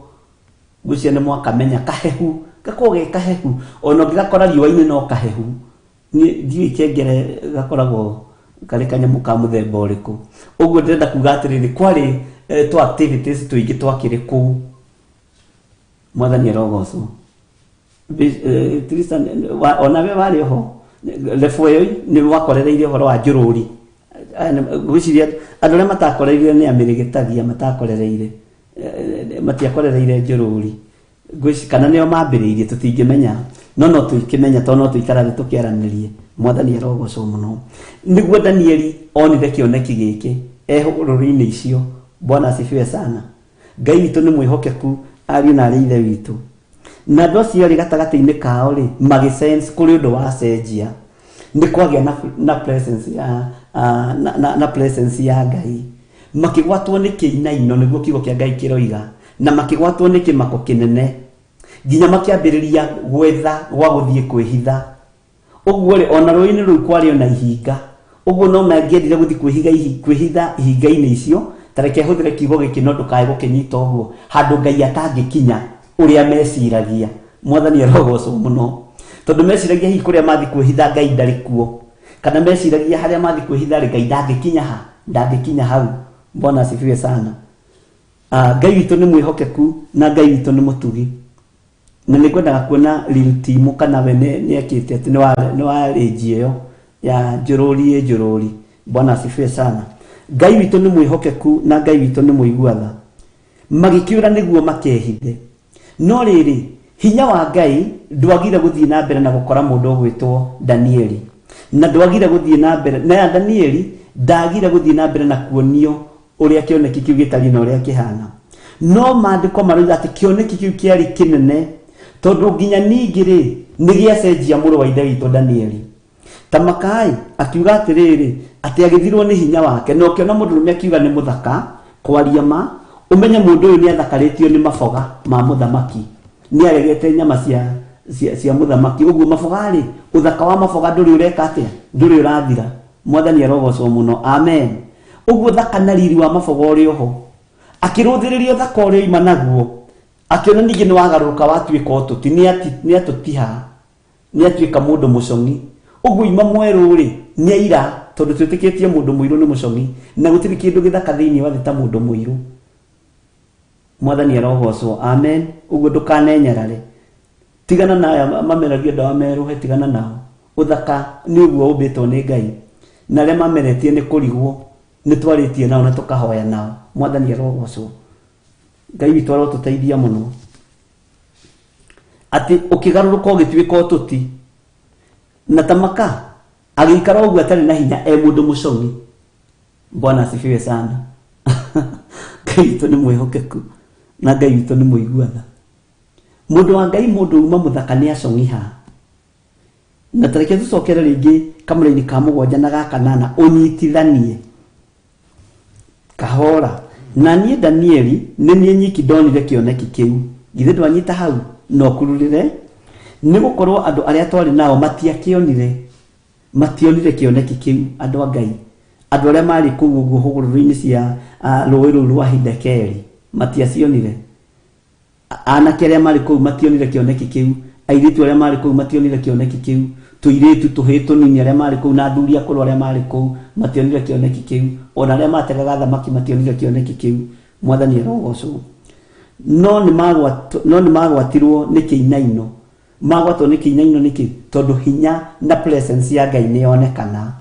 ngwĩciria nĩ mwakamenya kahehu gakoragwo ge kahehu ona ũngĩgakora riũa-inĩ no kahehu niĩ ndiũĩ kengere gakoragwo karĩ kanyamũ ka mũthemba ũrĩkũ ũguo ndĩrenda kuga atĩrĩrĩ kwarĩ tũ activities tũingĩ twakĩrĩ kũu. Mwathani arogocwo. Tristan onawe warĩ oho level ĩyo nĩ wakorereire ũhoro wa njũrũri. Ngwĩciria andũ arĩa matakorereire nĩ amĩrĩgĩtagia matakorereire matiakorereire njũrũri ngwĩci kana nĩo mambĩrĩirie tũtingĩmenya no no tũikĩmenya tondũ no tũikara thĩ tũkĩaranĩrie. Mwathani arogocwo mũno. Nĩguo Danieli onire kĩoneki gĩkĩ e hũgũrũrũ-inĩ icio. Bwana asifiwe sana. Ngai witũ nĩ mwĩhokeku ariũ na arĩ ithe witũ. Na andũ acio erĩ gatagatĩ-inĩ kao rĩ magĩ sense kũrĩ ũndũ wacenjia nĩ kwagĩa na presence ya na presence ya Ngai makĩgwatwo nĩ kĩinaino nĩguo kiugo kĩa Ngai kĩroiga na makĩgwatwo nĩ kĩmako kĩnene nginya makĩambĩrĩria gwetha gwa gũthiĩ kwĩhitha ũguo rĩ ona rũĩ-inĩ rũu kwarĩ ona ihinga ũguo no mangĩendire gũthiĩ kwĩhitha ihinga-inĩ icio ta reke hũthĩre kiugo gĩkĩ no ndũkae gũkĩnyita ũguo handũ Ngai atangĩkinya ũrĩa meciragia. Mwathani arogocwo mũno tondũ meciragia hihi kũrĩa mathiĩ kwĩhitha Ngai ndarĩ kuo kana meciragia harĩa mathiĩ kwĩhitha rĩ Ngai ndangĩkinya ha ndangĩkinya hau. Bwana asifiwe sana. Ngai witũ nĩ mwĩhokeku na Ngai witũ nĩ mũtugi na nĩ ngwendaga kuona real team kana we nĩ ekĩte atĩ nĩ wa range ĩyo ya njũrũri ĩ njũrũri. Bwana asifiwe sana. Ngai witũ nĩ mwĩhokeku na Ngai witũ nĩ mũigua tha. Magĩkĩũra nĩguo makehithe no rĩrĩ hinya wa Ngai ndwagire gũthiĩ na mbere na gũkora mũndũ ũgwĩtwo Danieli na ndwagire gũthiĩ na mbere na ya Danieli ndagire gũthiĩ na mbere na kuonio ũrĩa kĩoneki kĩu gĩtariĩ na ũrĩa kĩhana no maandĩko maroiga atĩ kĩoneki kĩu kĩarĩ kĩnene tondũ nginya ningĩ rĩ Nĩ gĩacenjia mũrũ wa ithe witũ Danieli. Ta makai akiuga atĩrĩrĩ, atĩ agĩthirwo nĩ hinya wake, na ũkĩona mũndũrũme akiuga nĩ mũthaka, kwaria ma, ũmenye mũndũ ũyũ nĩ athakarĩtio nĩ maboga ma mũthamaki. Nĩ aregete nyama cia mũthamaki. Ũguo maboga rĩ, ũthaka wa maboga ndũrĩ ũreka atĩa? Ndũrĩ ũrathira. Mwathani arogocwo mũno. Amen. Ũguo ũthaka na riri wa maboga ũrĩ oho. Akĩrũthĩrĩria ũthaka ũrĩa oima naguo, akĩona ningĩ nĩ wagarũrũka watuĩka ũtũti, nĩ atũtiha, nĩ atuĩka mũndũ mũcong'i. Ũguo ima mwerũ rĩ, nĩ aira, tondũ twĩtĩkĩtie mũndũ mũirũ nĩ mũcong'i, na gũtirĩ kĩndũ gĩthaka thĩinĩ wa thĩ ta mũndũ mũirũ. Mwathani arogocwo. Amen. Ũguo ndũkanenyarare. Tigana na aya mameragia ndawa merũhe, tigana nao. Ũthaka nĩ ũguo ũmbĩtwo nĩ Ngai. Na arĩa mameretie nĩ kũrigwo, nĩ twarĩtie nao na tũkahoya nao. Mwathani arogocwo. Ngai witũ arotũteithia mũno. Atĩ ũkĩgarũrũka ũgĩtuĩka ũtũti. Na ta maka, agĩikara ũguo atarĩ na hinya e mũndũ mũcong'i. Bwana asifiwe sana. Ngai witũ nĩ mwĩhokeku na Ngai witũ nĩ mũigua tha. Mũndũ wa Ngai, mũndũ uma mũthaka nĩ acong'iha. Na ta reke tũcokere rĩngĩ kamũra-inĩ ka mũgwanja na ga kanana, ũnyitithanie kahora. Na niĩ Danieli nĩ niĩ nyiki ndonire kĩoneki kĩu. Githĩ ndwanyita hau? No kururĩre. Nĩ gũkorwo andũ arĩa twarĩ nao matiakĩonire. Mationire kĩoneki kĩu, andũ a Ngai. Andũ arĩa marĩ kũu ũguo hũgũrũrũ-inĩ cia rũĩ rũu rwa Hidekeli matiacionire. Anake arĩa marĩ kũu mationire kĩoneki kĩu, airĩtu arĩa marĩ kũu mationire kĩoneki kĩu, tũirĩtu tũhĩĩ tũnini arĩa marĩ kũu na athuri akũrũ arĩa marĩ kũu mationire kĩoneki kĩu, ona arĩa mategaga thamaki mationire kĩoneki kĩu. Mwathani arogocwo. No nĩ magwatirwo nĩ kĩinaino. Magwatwo nĩ kĩinaino nĩkĩ? Tondũ hinya na presence ya Ngai nĩ yonekana,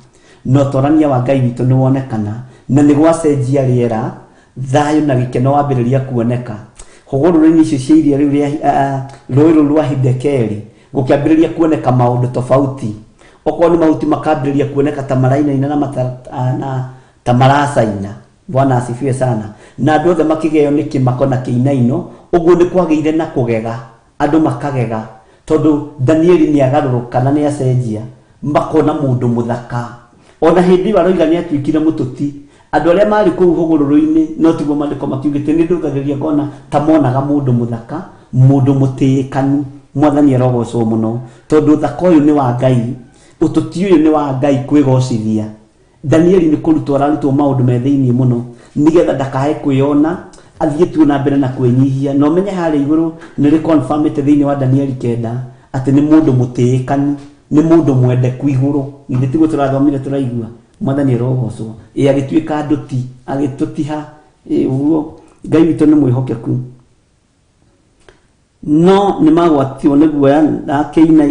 na ũtorania wa Ngai witũ nĩ wonekana, na nĩ gwacenjia rĩera, thayũ na gĩkeno wambĩrĩria kuoneka. Hũgũrũrũ-inĩ icio cia iria rĩu rĩa rũĩ rũu rwa Hidekeli, gũkĩambĩrĩria kuoneka maũndũ tofauti. Okorwo nĩ mahuti makambĩrĩria kuoneka ta marainaina na ta maracaina. Bwana asifiwe sana. Na andũ othe makĩgeo nĩ kĩmako na kĩinaino, ũguo nĩ kwagĩire na kũgega. Andũ makagega tondũ Danieli nĩ agarũrũka na nĩ acenjia, makona mũndũ mũthaka. Ona hĩndĩ ĩyo aroiga nĩ atuĩkire mũtũti. Andũ arĩa marĩ kũu hũgũrũrũ-inĩ, no tiguo maandĩko makiugĩte, nĩ ndũthagĩrĩria ngona ta monaga mũndũ mũthaka, mũndũ mũtĩĩkanu. Mwathani arogocwo mũno, tondũ ũthaka ũyũ nĩ wa Ngai, ũtũti ũyũ nĩ wa Ngai kwĩgocithia. Danieli nĩ kũrutwo ararutwo maũndũ me thĩinĩ mũno, nĩgetha ndakae kwĩona, athiĩ tu na mbere na kwĩnyihia. Na ũmenye harĩa igũrũ nĩ rĩ confirmĩte thĩinĩ wa Danieli 9 atĩ nĩ mũndũ mũtĩĩkanu, nĩ mũndũ mwendeku igũrũ. Githĩ tiguo tũrathomire tũraigua? Mwathani arogocwo. Ĩ agĩtuĩka ndũti, agĩtũtiha. Ĩ ũguo Ngai witũ nĩ mwĩhokeku. No nĩ magwatirwo nĩ guoya na kĩina,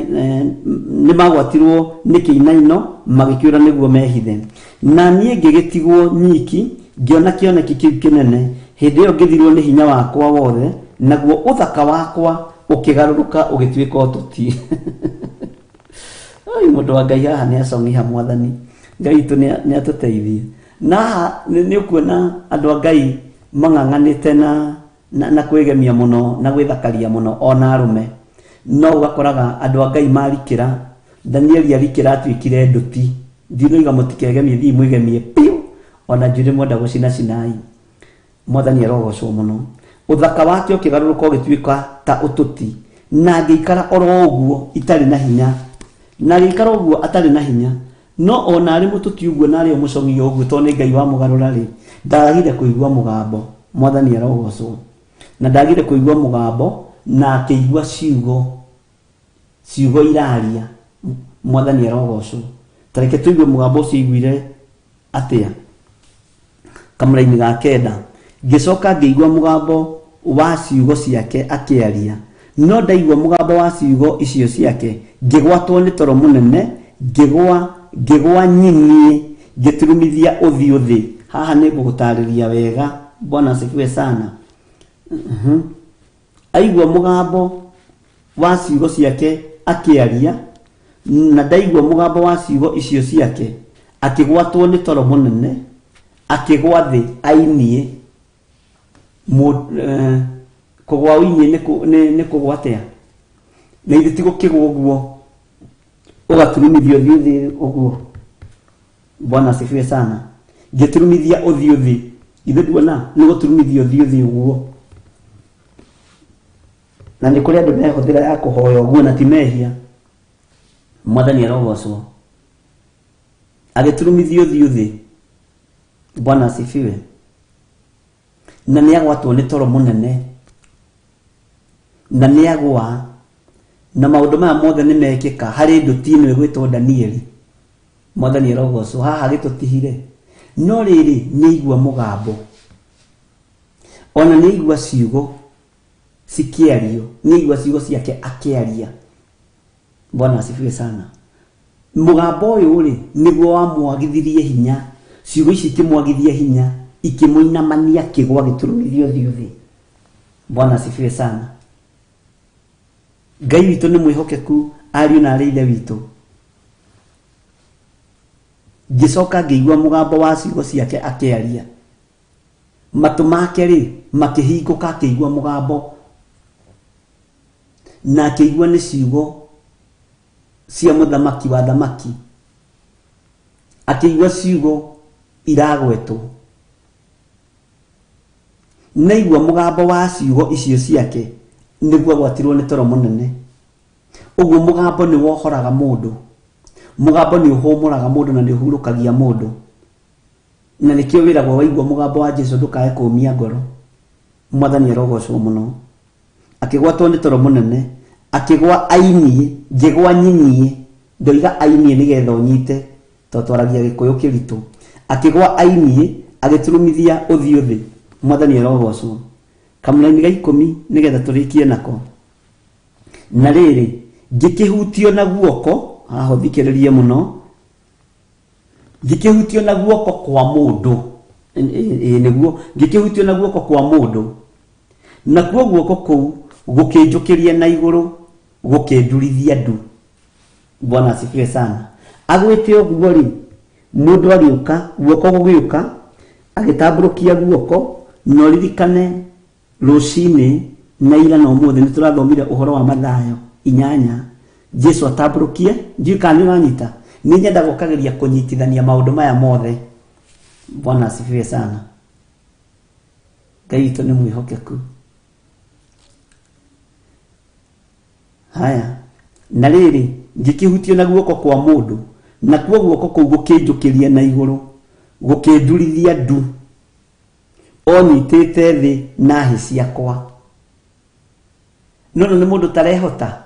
nĩ magwatirwo nĩ kĩinaino magĩkĩũra nĩguo mehithe. Na niĩ ngĩgĩtigwo nyiki, ngĩona kĩoneki kĩu kĩnene. Hĩndĩ ĩyo ngĩthirwo nĩ hinya wakwa wothe, naguo ũthaka wakwa ũkĩgarũrũka ũgĩtuĩka ũtũti. Ai, mũndũ wa Ngai haha nĩ acong'iha. Mwathani Ngai witũ nĩ atũteithie. Na haha nĩ ũkuona andũ a Ngai mang'ang'anĩte na kwĩgemia mũno na gwĩthakaria mũno, ona arũme. No ũgakoraga andũ a Ngai marikĩra. Danieli arikĩra atuĩkire ndũti. Ndinoiga mũtikegemie, thiĩ mwĩgemie piũ, ona njuĩrĩ mwenda gũcina cinai. Mwathani arogocwo mũno. Ũthaka wake ũkĩgarũrũka ũgĩtuĩka ta ũtũti, na ngĩikara oro ũguo itarĩ na hinya. Na agĩikara ũguo atarĩ na hinya. No ona arĩ mũtũti ũguo na arĩ o mũcong'i ũguo, tondũ nĩ Ngai wamũgarũra rĩ, ndagire kũigua mũgambo. Mwathani arogocwo. Na ndagire kũigua mũgambo, na akĩigua ciugo, ciugo iraria. Mwathani arogocwo. Ta reke tũigue mũgambo ũcio aiguire atĩa. Kamũra-inĩ ga 9, ngĩcoka ngĩigua mũgambo wa ciugo ciake akĩaria. No ndaigua mũgambo wa ciugo icio ciake, ngĩgwatwo nĩ toro mũnene, ngĩgwa nyinie, ngĩturumithia ũthiũ thĩ. Haha nĩ ngũgũtarĩria wega. Bwana asifiwe sana. Aigua mũgambo wa ciugo ciake akĩaria, na ndaigua mũgambo wa ciugo icio ciake, akĩgwatwo nĩ toro mũnene, akĩgwa thĩ ainie. Kũgwa ũinie nĩ kũgwa atĩa? Na ithe ti gũkĩgwa ũguo ũgaturumithia ũthiũ thĩ ũguo. Bwana asifiwe sana. Ngĩturumithia ũthiũ thĩ, ithe nduona nĩ gũturumithia ũthiũ thĩ ũguo. Na nĩ kũrĩ andũ mehũthĩra ya kũhoya ũguo na ti mehia. Mwathani arogocwo. Agĩturumithia ũthiũ thĩ. Bwana asifiwe. Na nĩ agwatwo nĩ toro mũnene, na nĩ agwa, na maũndũ maya mothe nĩ mekĩka harĩ ndũti ĩno ĩgwĩtwo Danieli. Mwathani arogocwo. Haha gĩtũtihire, no rĩrĩ, nĩ aigua mũgambo, ona nĩ aigua ciugo cikĩario, nĩ aigua ciugo ciake akĩaria. Bwana asifiwe sana. Mũgambo ũyũ rĩ, nĩguo wamwagithirie hinya. Ciugo ici ikĩmwagithia hinya, ikĩmũinamania, akĩgwa, agĩturumithia ũthiũ thĩ. Bwana asifiwe sana. Ngai witũ nĩ mwĩhokeku, ariũ na arĩ ithe witũ. Ngĩcoka ngĩigua mũgambo wa ciugo ciake akĩaria. Matũ make rĩ, makĩhingũka, akĩigua mũgambo, na akĩigua nĩ ciugo cia mũthamaki wa thamaki. Akĩigua ciugo iragwetwo. Naigua mũgambo wa ciugo icio ciake, nĩguo agwatirwo nĩ toro mũnene. Ũguo mũgambo nĩ wohoraga mũndũ, mũgambo nĩ ũhũmũraga mũndũ na nĩ ũhurũkagia mũndũ. Na nĩkĩo wĩragwo waigua mũgambo wa Jesu ndũkae kũũmia ngoro. Mwathani arogocwo mũno. Akĩgwatwo nĩ toro mũnene, akĩgwa ainie, ngĩgwa nyinyie. Ndoiga ainie nĩgetha ũnyite, tondũ twaragia Gĩkũyũ kĩritũ. Akĩgwa ainie, agĩturumithia ũthiũ thĩ. Mwathani arogocwo. Kamũraini ga 10 nĩgetha tũrĩkie nako. Na rĩrĩ, ngĩkĩhutio na guoko, haha ũthikĩrĩrie mũno, ngĩkĩhutio na guoko kwa mũndũ. Ĩĩ nĩguo, ngĩkĩhutio na guoko kwa mũndũ, nakuo guoko kũu gũkĩnjũkĩria na igũrũ, gũkĩndurithia ndu. Bwana asifiwe sana. Agwĩte ũguo rĩ, mũndũ agĩũka, guoko gũgĩũka, agĩtambũrũkia guoko. Na ũririkane rũcinĩ na ira na ũmũthĩ nĩ tũrathomire ũhoro wa Mathayo 8, Jesu atambũrũkie. Ndiũĩ kana nĩ ũranyita. Nĩ nyendaga ũkageria kũnyitithania maũndũ maya mothe. Bwana asifiwe sana. Ngai witũ nĩ mwĩhokeku. Haya, na rĩrĩ, ngĩkĩhutio na guoko kwa mũndũ, nakuo guoko kũu gũkĩnjũkĩria na igũrũ, gũkĩndurithia ndu, onyitĩte thĩ na hĩ ciakwa. No nĩ mũndũ tarehota,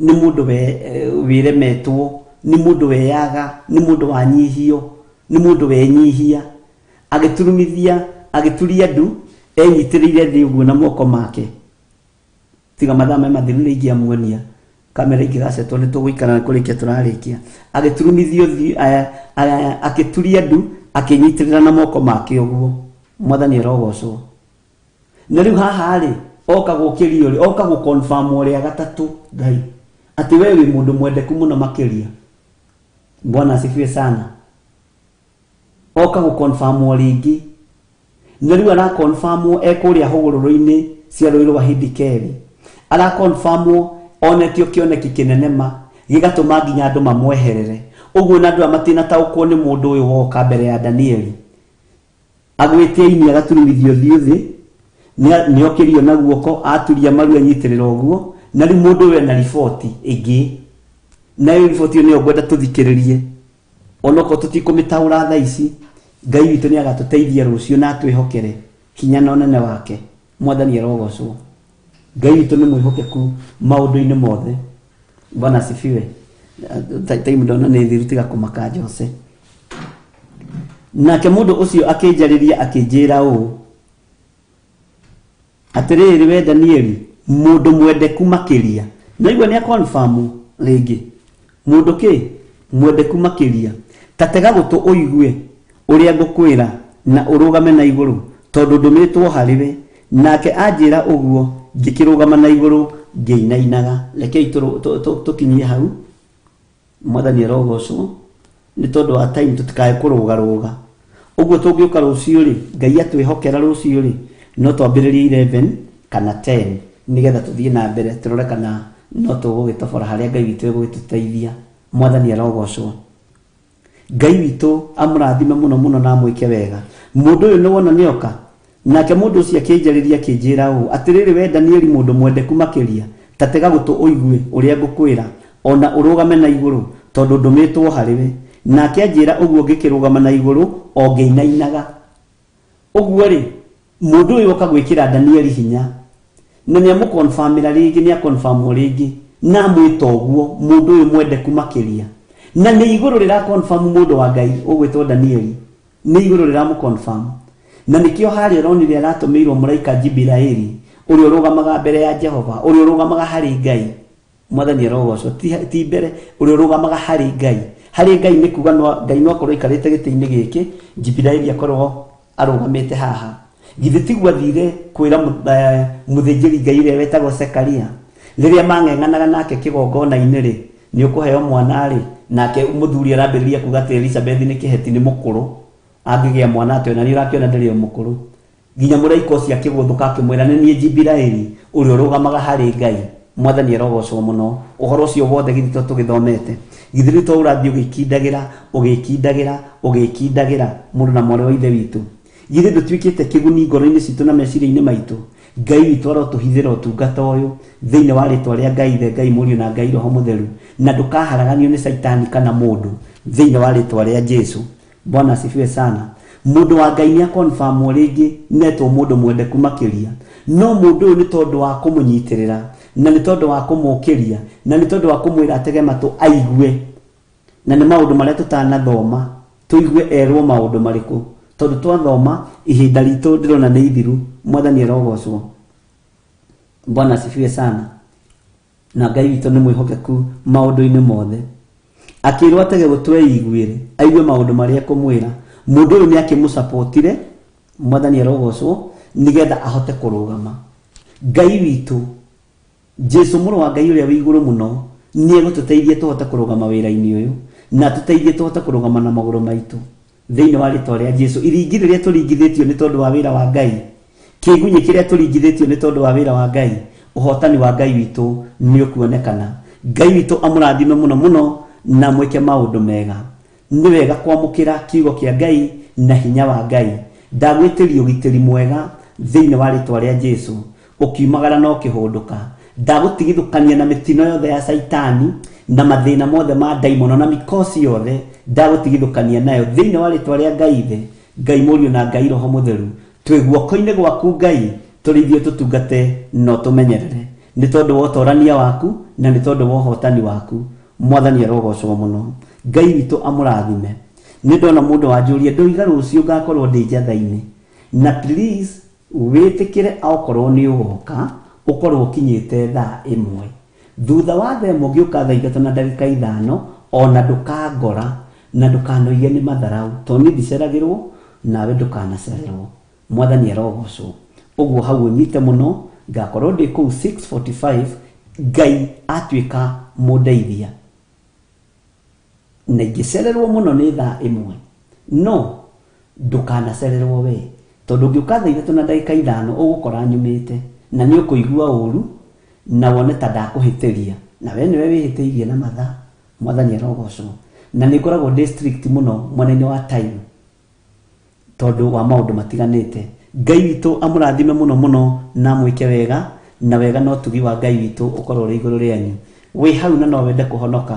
nĩ mũndũ wĩremetwo, nĩ mũndũ weyaga, nĩ mũndũ wanyihio, nĩ mũndũ wenyihia. Agĩturumithia, agĩturia ndu, enyitĩrĩire thĩ ũguo na moko make. Tiga mathaa me mathiru nĩ ingĩamuonia kamera ingĩgacetwo, nĩ tũgũikara kũrĩkia tũrarĩkia. Agĩturumithia ũthiũ, akĩturia ndu, akĩnyitĩrĩra na moko make ũguo. Mwathani arogocwo. Na rĩu haha rĩ, oka gũkĩrio rĩ, oka gũ-confirm ũrĩa gatatũ Ngai atĩ we wĩ mũndũ mwendeku mũno makĩria. Bwana asifiwe sana. Oka gũ-confirm rĩngĩ, na rĩu ara-confirm e kũrĩa hũgũrũrũ-inĩ cia rũĩ rwa Hidikeli. Ara-confirm onetio kĩoneki kĩnene ma gĩgatũma nginya andũ mamweherere ũguo, na andũ aya matinataũkwo nĩ mũndũ ũyũ woka mbere ya Danieli. Agwĩte aini, agaturumithio ũthiũ thĩ, nĩokĩrio na guoko, aturia maru, anyitĩrĩra ũguo. Na rĩu mũndũ ũyũ ena riboti ĩngĩ, nayo riboti ĩyo nĩyo ngwenda tũthikĩrĩrie, onokorwo tũtikũmĩtaũra thaa ici. Ngai witũ nĩ agatũteithia rũciũ na atwĩhokere hinya na ũnene wake. Mwathani arogocwo. Ngai witũ nĩ mwĩhokeku maũndũ-inĩ mothe. Bwana asifiwe. Time ndona nĩ thiru, tiga kũmaka Jose. Nake mũndũ ũcio akĩnjarĩria, akĩnjĩra ũũ: "Atĩrĩrĩ we Danieli, mũndũ mwendeku makĩria." Naigua nĩ akonfamu rĩngĩ, mũndũ kĩ mwendeku makĩria. "Ta tega gũtũ ũigue ũrĩa ngũkwĩra, na ũrũgame na igũrũ, tondũ ndũmĩtwo harĩ we." Nake anjĩra ũguo, ngĩkĩrũgama na igũrũ ngĩinainaga. Rekei tũkinyie hau. Mwathani arogocwo. Nĩ tondũ wa time, tũtikae kũrũgarũga ũguo. Tũngĩũka rũciũ rĩ, Ngai atwĩhokera, rũciũ rĩ, no twambĩrĩrie 11 kana 10 nĩgetha tũthiĩ na mbere, tũrore kana No tũgũgĩtobora harĩa Ngai witũ egũgĩtũteithia. Mwathani arogocwo. Ngai witũ amũrathime mũno mũno na amwĩke wega. Mũndũ ũyũ nĩwona nĩoka. Nake mũndũ ũcio akĩnjarĩria akĩnjĩra ũũ, Atĩrĩrĩ wee Danieli mũndũ mwendeku makĩria, ta tega gũtũ ũigue ũrĩa ngũkwĩra, o na ũrũgame na igũrũ, tondũ ndũmĩtwo harĩ we. Nake anjĩra ũguo ngĩkĩrũgama na igũrũ o ngĩinainaga. Ũguo-rĩ, mũndũ ũyũ oka gwĩkĩra Danieli hinya, na nĩ amũkonfamĩra rĩngĩ, nĩ akonfamwo rĩngĩ, na amwĩta ũguo, mũndũ ũyũ mwendeku makĩria. Na nĩ igũrũ rĩrakonfamu mũndũ wa Ngai ũgwĩtwo Danieli, nĩ igũrũ rĩramũkonfamu. Na nĩkĩo harĩa ũronire aratũmĩirwo mũraika Jibiraeli, ũrĩa ũrũgamaga mbere ya Jehova, ũrĩa ũrũgamaga harĩ Ngai. Mwathani arogocwo. Ti mbere, ũrĩa ũrũgamaga harĩ Ngai. Harĩ Ngai nĩ kuga no, Ngai no akorwo aikarĩte gĩtĩ-inĩ gĩkĩ, Jibiraeli akorwo arũgamĩte haha. Githĩ tiguo athire kwĩra mũthĩnjĩri Ngai ũrĩa wetagwo Zekaria? Rĩrĩa mang'eng'anaga nake kĩgongona-inĩ rĩ, nĩ ũkũheo mwana rĩ, nake mũthuri arambĩrĩria kuga atĩ Elizabeth nĩ kĩheti, nĩ mũkũrũ, angĩgĩa mwana atĩa, ona niĩ ũrakĩona ndĩrĩ o mũkũrũ. Nginya mũraika ũcio akĩgũthũka akĩmwĩra, Nĩ niĩ Jibiraeli, ũrĩa ũrũgamaga harĩ Ngai. Mwathani arogocwo mũno. Ũhoro ũcio wothe githĩ to tũgĩthomete? Githĩ rĩu to ũrathiĩ ũgĩkindagĩra, ũgĩkindagĩra, ũgĩkindagĩra, mũrũ na mwarĩ wa Ithe witũ? Githĩ ndũtuĩkĩte kĩguni ngoro-inĩ citũ na meciria-inĩ maitũ? Ngai witũ arotũhithĩra ũtungata ũyũ, thĩinĩ wa rĩtwa rĩa Ngai Ithe, Ngai Mũriũ, na Ngai Roho Mũtheru, na ndũkaharaganio nĩ Caitani kana mũndũ, thĩinĩ wa rĩtwa rĩa Jesu. Bwana asifiwe sana. Mũndũ wa Ngai nĩ akonfamwo rĩngĩ netwo mũndũ mwendeku makĩria. No mũndũ ũyũ nĩ tondũ wa kũmũnyitĩrĩra, na nĩ tondũ wa kũmũkĩria, na nĩ tondũ wa kũmwĩra atege matũ aigue. Na nĩ maũndũ marĩa tũtanathoma, tũigue erwo maũndũ marĩkũ. Tondũ twathoma, ihinda ritũ ndĩrona nĩ ithiru. Mwathani arogocwo. Bwana asifiwe sana. Na Ngai witũ nĩ mwĩhokeku maũndũ-inĩ mothe. Akĩrwo atege gũtũ eiguĩre, aigue maũndũ marĩa ekũmwĩra. Mũndũ ũyũ nĩ akĩmũcapotire, Mwathani arogocwo, nĩgetha ahote kũrũgama. Ngai witũ, Jesu mũrũ wa Ngai ũrĩa wĩ igũrũ mũno, nĩ egũtũteithia tũhote kũrũgama wĩra-inĩ ũyũ, na atũteithie tũhote kũrũgama na magũrũ maitũ. Thĩinĩ wa rĩtwa rĩa Jesu, iringi rĩrĩa tũringithĩtio nĩ tondũ wa wĩra wa Ngai, kĩgunyĩ kĩrĩa tũringithĩtio nĩ tondũ wa wĩra wa Ngai, ũhotani wa Ngai witũ nĩ ũkuonekana. Ngai witũ amũrathime mũno mũno na amwĩke maũndũ mega. Nĩ wega kwamũkĩra kiugo kĩa Ngai na hinya wa Ngai. Ndagwĩtĩria ũgitĩri mwega thĩinĩ wa rĩtwa rĩa Jesu. Ũkiumagara na ũkĩhũndũka. Ndagũtigithũkania na mĩtino yothe ya Caitani na mathĩna mothe ma ndaimono na mikosi yothe, ndagũtigithũkania nayo thĩinĩ wa rĩtwa rĩa Ngai Ithe, Ngai Mũriũ na Ngai Roho Mũtheru. Twĩ guoko-inĩ gwaku Ngai, tũrĩithie ũtũtungate na ũtũmenyerere, nĩ tondũ wa ũtorania waku na nĩ tondũ wa ũhotani waku. Mwathani arogocwo mũno. Ngai witũ amũrathime. Nĩ ndona mũndũ wanjũria, ndoiga rũciũ ngakorwo ndĩ njatha-inĩ. Na please Wĩtĩkĩre aokorwo nĩ ũgoka, ũkorwo ũkinyĩte thaa ĩmwe. Thutha wa thaa ĩmwe ũngĩũka thaa ithatũ na ndagĩka ithano, o na ndũkangora, na ndũkanoige nĩ matharaũ, tondũ niĩ ndiceragĩrwo, nawe ndũkanacererwo. Mwathani arogocwo. Ũguo hau ũnyite mũno, ngakorwo ndĩ kũu 6:45, Ngai atuĩka mũndeithia. Na ingĩcererwo mũno nĩ thaa ĩmwe, no ndũkanacererwo wee, tondũ ũngĩũka thaa ithatũ na ndagĩka ithano ũgũkora nyumĩte, na nĩ ũkũigua ũru na wone ta ndakũhĩtĩria, na wee nĩwe wĩhĩtĩirie na mathaa. Mwathani arogocwo. Na nĩ ngoragwo ndĩ strict mũno mwena-inĩ wa time. Tondũ wa maũndũ matiganĩte. Ngai witũ amũrathime mũno mũno na amwĩke wega, na wega na ũtugi wa Ngai witũ ũkorwo ũrĩ igũrũ rĩanyu. Wĩ hau na no wende kũhonoka,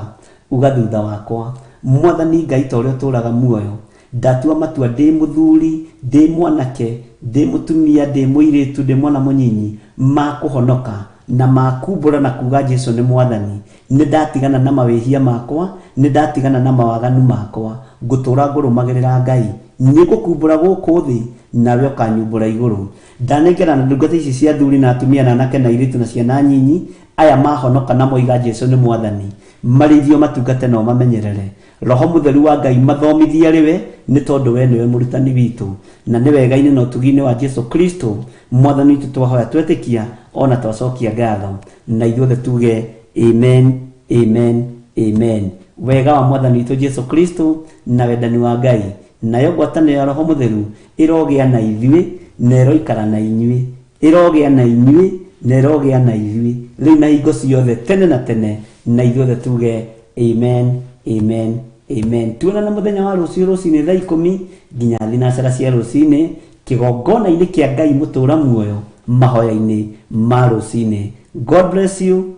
uga thutha wakwa, Mwathani Ngai ta ũrĩa ũtũũraga muoyo, ndatua matua ndĩ mũthuri, ndĩ mwanake, ndĩ mũtumia, ndĩ mũirĩtu, ndĩ mwana mũnyinyi, ma kũhonoka, na ma kumbũra na kuga Jesu nĩ Mwathani. Nĩ ndatigana na mawĩhia makwa, nĩ ndatigana na mawaganu makwa, ngũtũũra ngũrũmagĩrĩra Ngai. Nĩ ngũkumbũra gũkũ thĩ, nawe ũkanyumbũra igũrũ. Ndanengerana ndungata ici cia athuri na atumia na anake na airĩtu na ciana nyinyi, aya mahonoka na moiga Jesu nĩ Mwathani, marĩithio matungate na ũmamenyerere. Roho Mũtheru wa Ngai mathomithie arĩ we, nĩ tondũ we nĩwe mũrutani witũ. Na nĩ wega-inĩ na ũtugi-inĩ wa Jesu Kristo, Mwathani witũ twahoya twetĩkia, o na twacokia ngatho. Na ithuothe tuge amen, amen, amen. Wega wa Mwathani witũ Jesu Kristo, na wendani wa Ngai, nayo ngwatanĩro ya Roho Mũtheru ĩrogĩa na ithuĩ, na ĩroikara na inyuĩ. Ĩrogĩa na inyuĩ, Na ĩrogĩa na ithuĩ rĩu na hingo ciothe tene na tene, na ithuothe tuge amen, amen, amen. Tuonane mũthenya wa rũciũ rũcinĩ thaa 10 nginya thinacara cia rũcinĩ kĩgongona-inĩ kĩa Ngai mũtũra muoyo, mahoya-inĩ ma rũcinĩ. God bless you.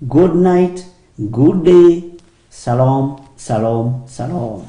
Good night, good day. Shalom, shalom, shalom.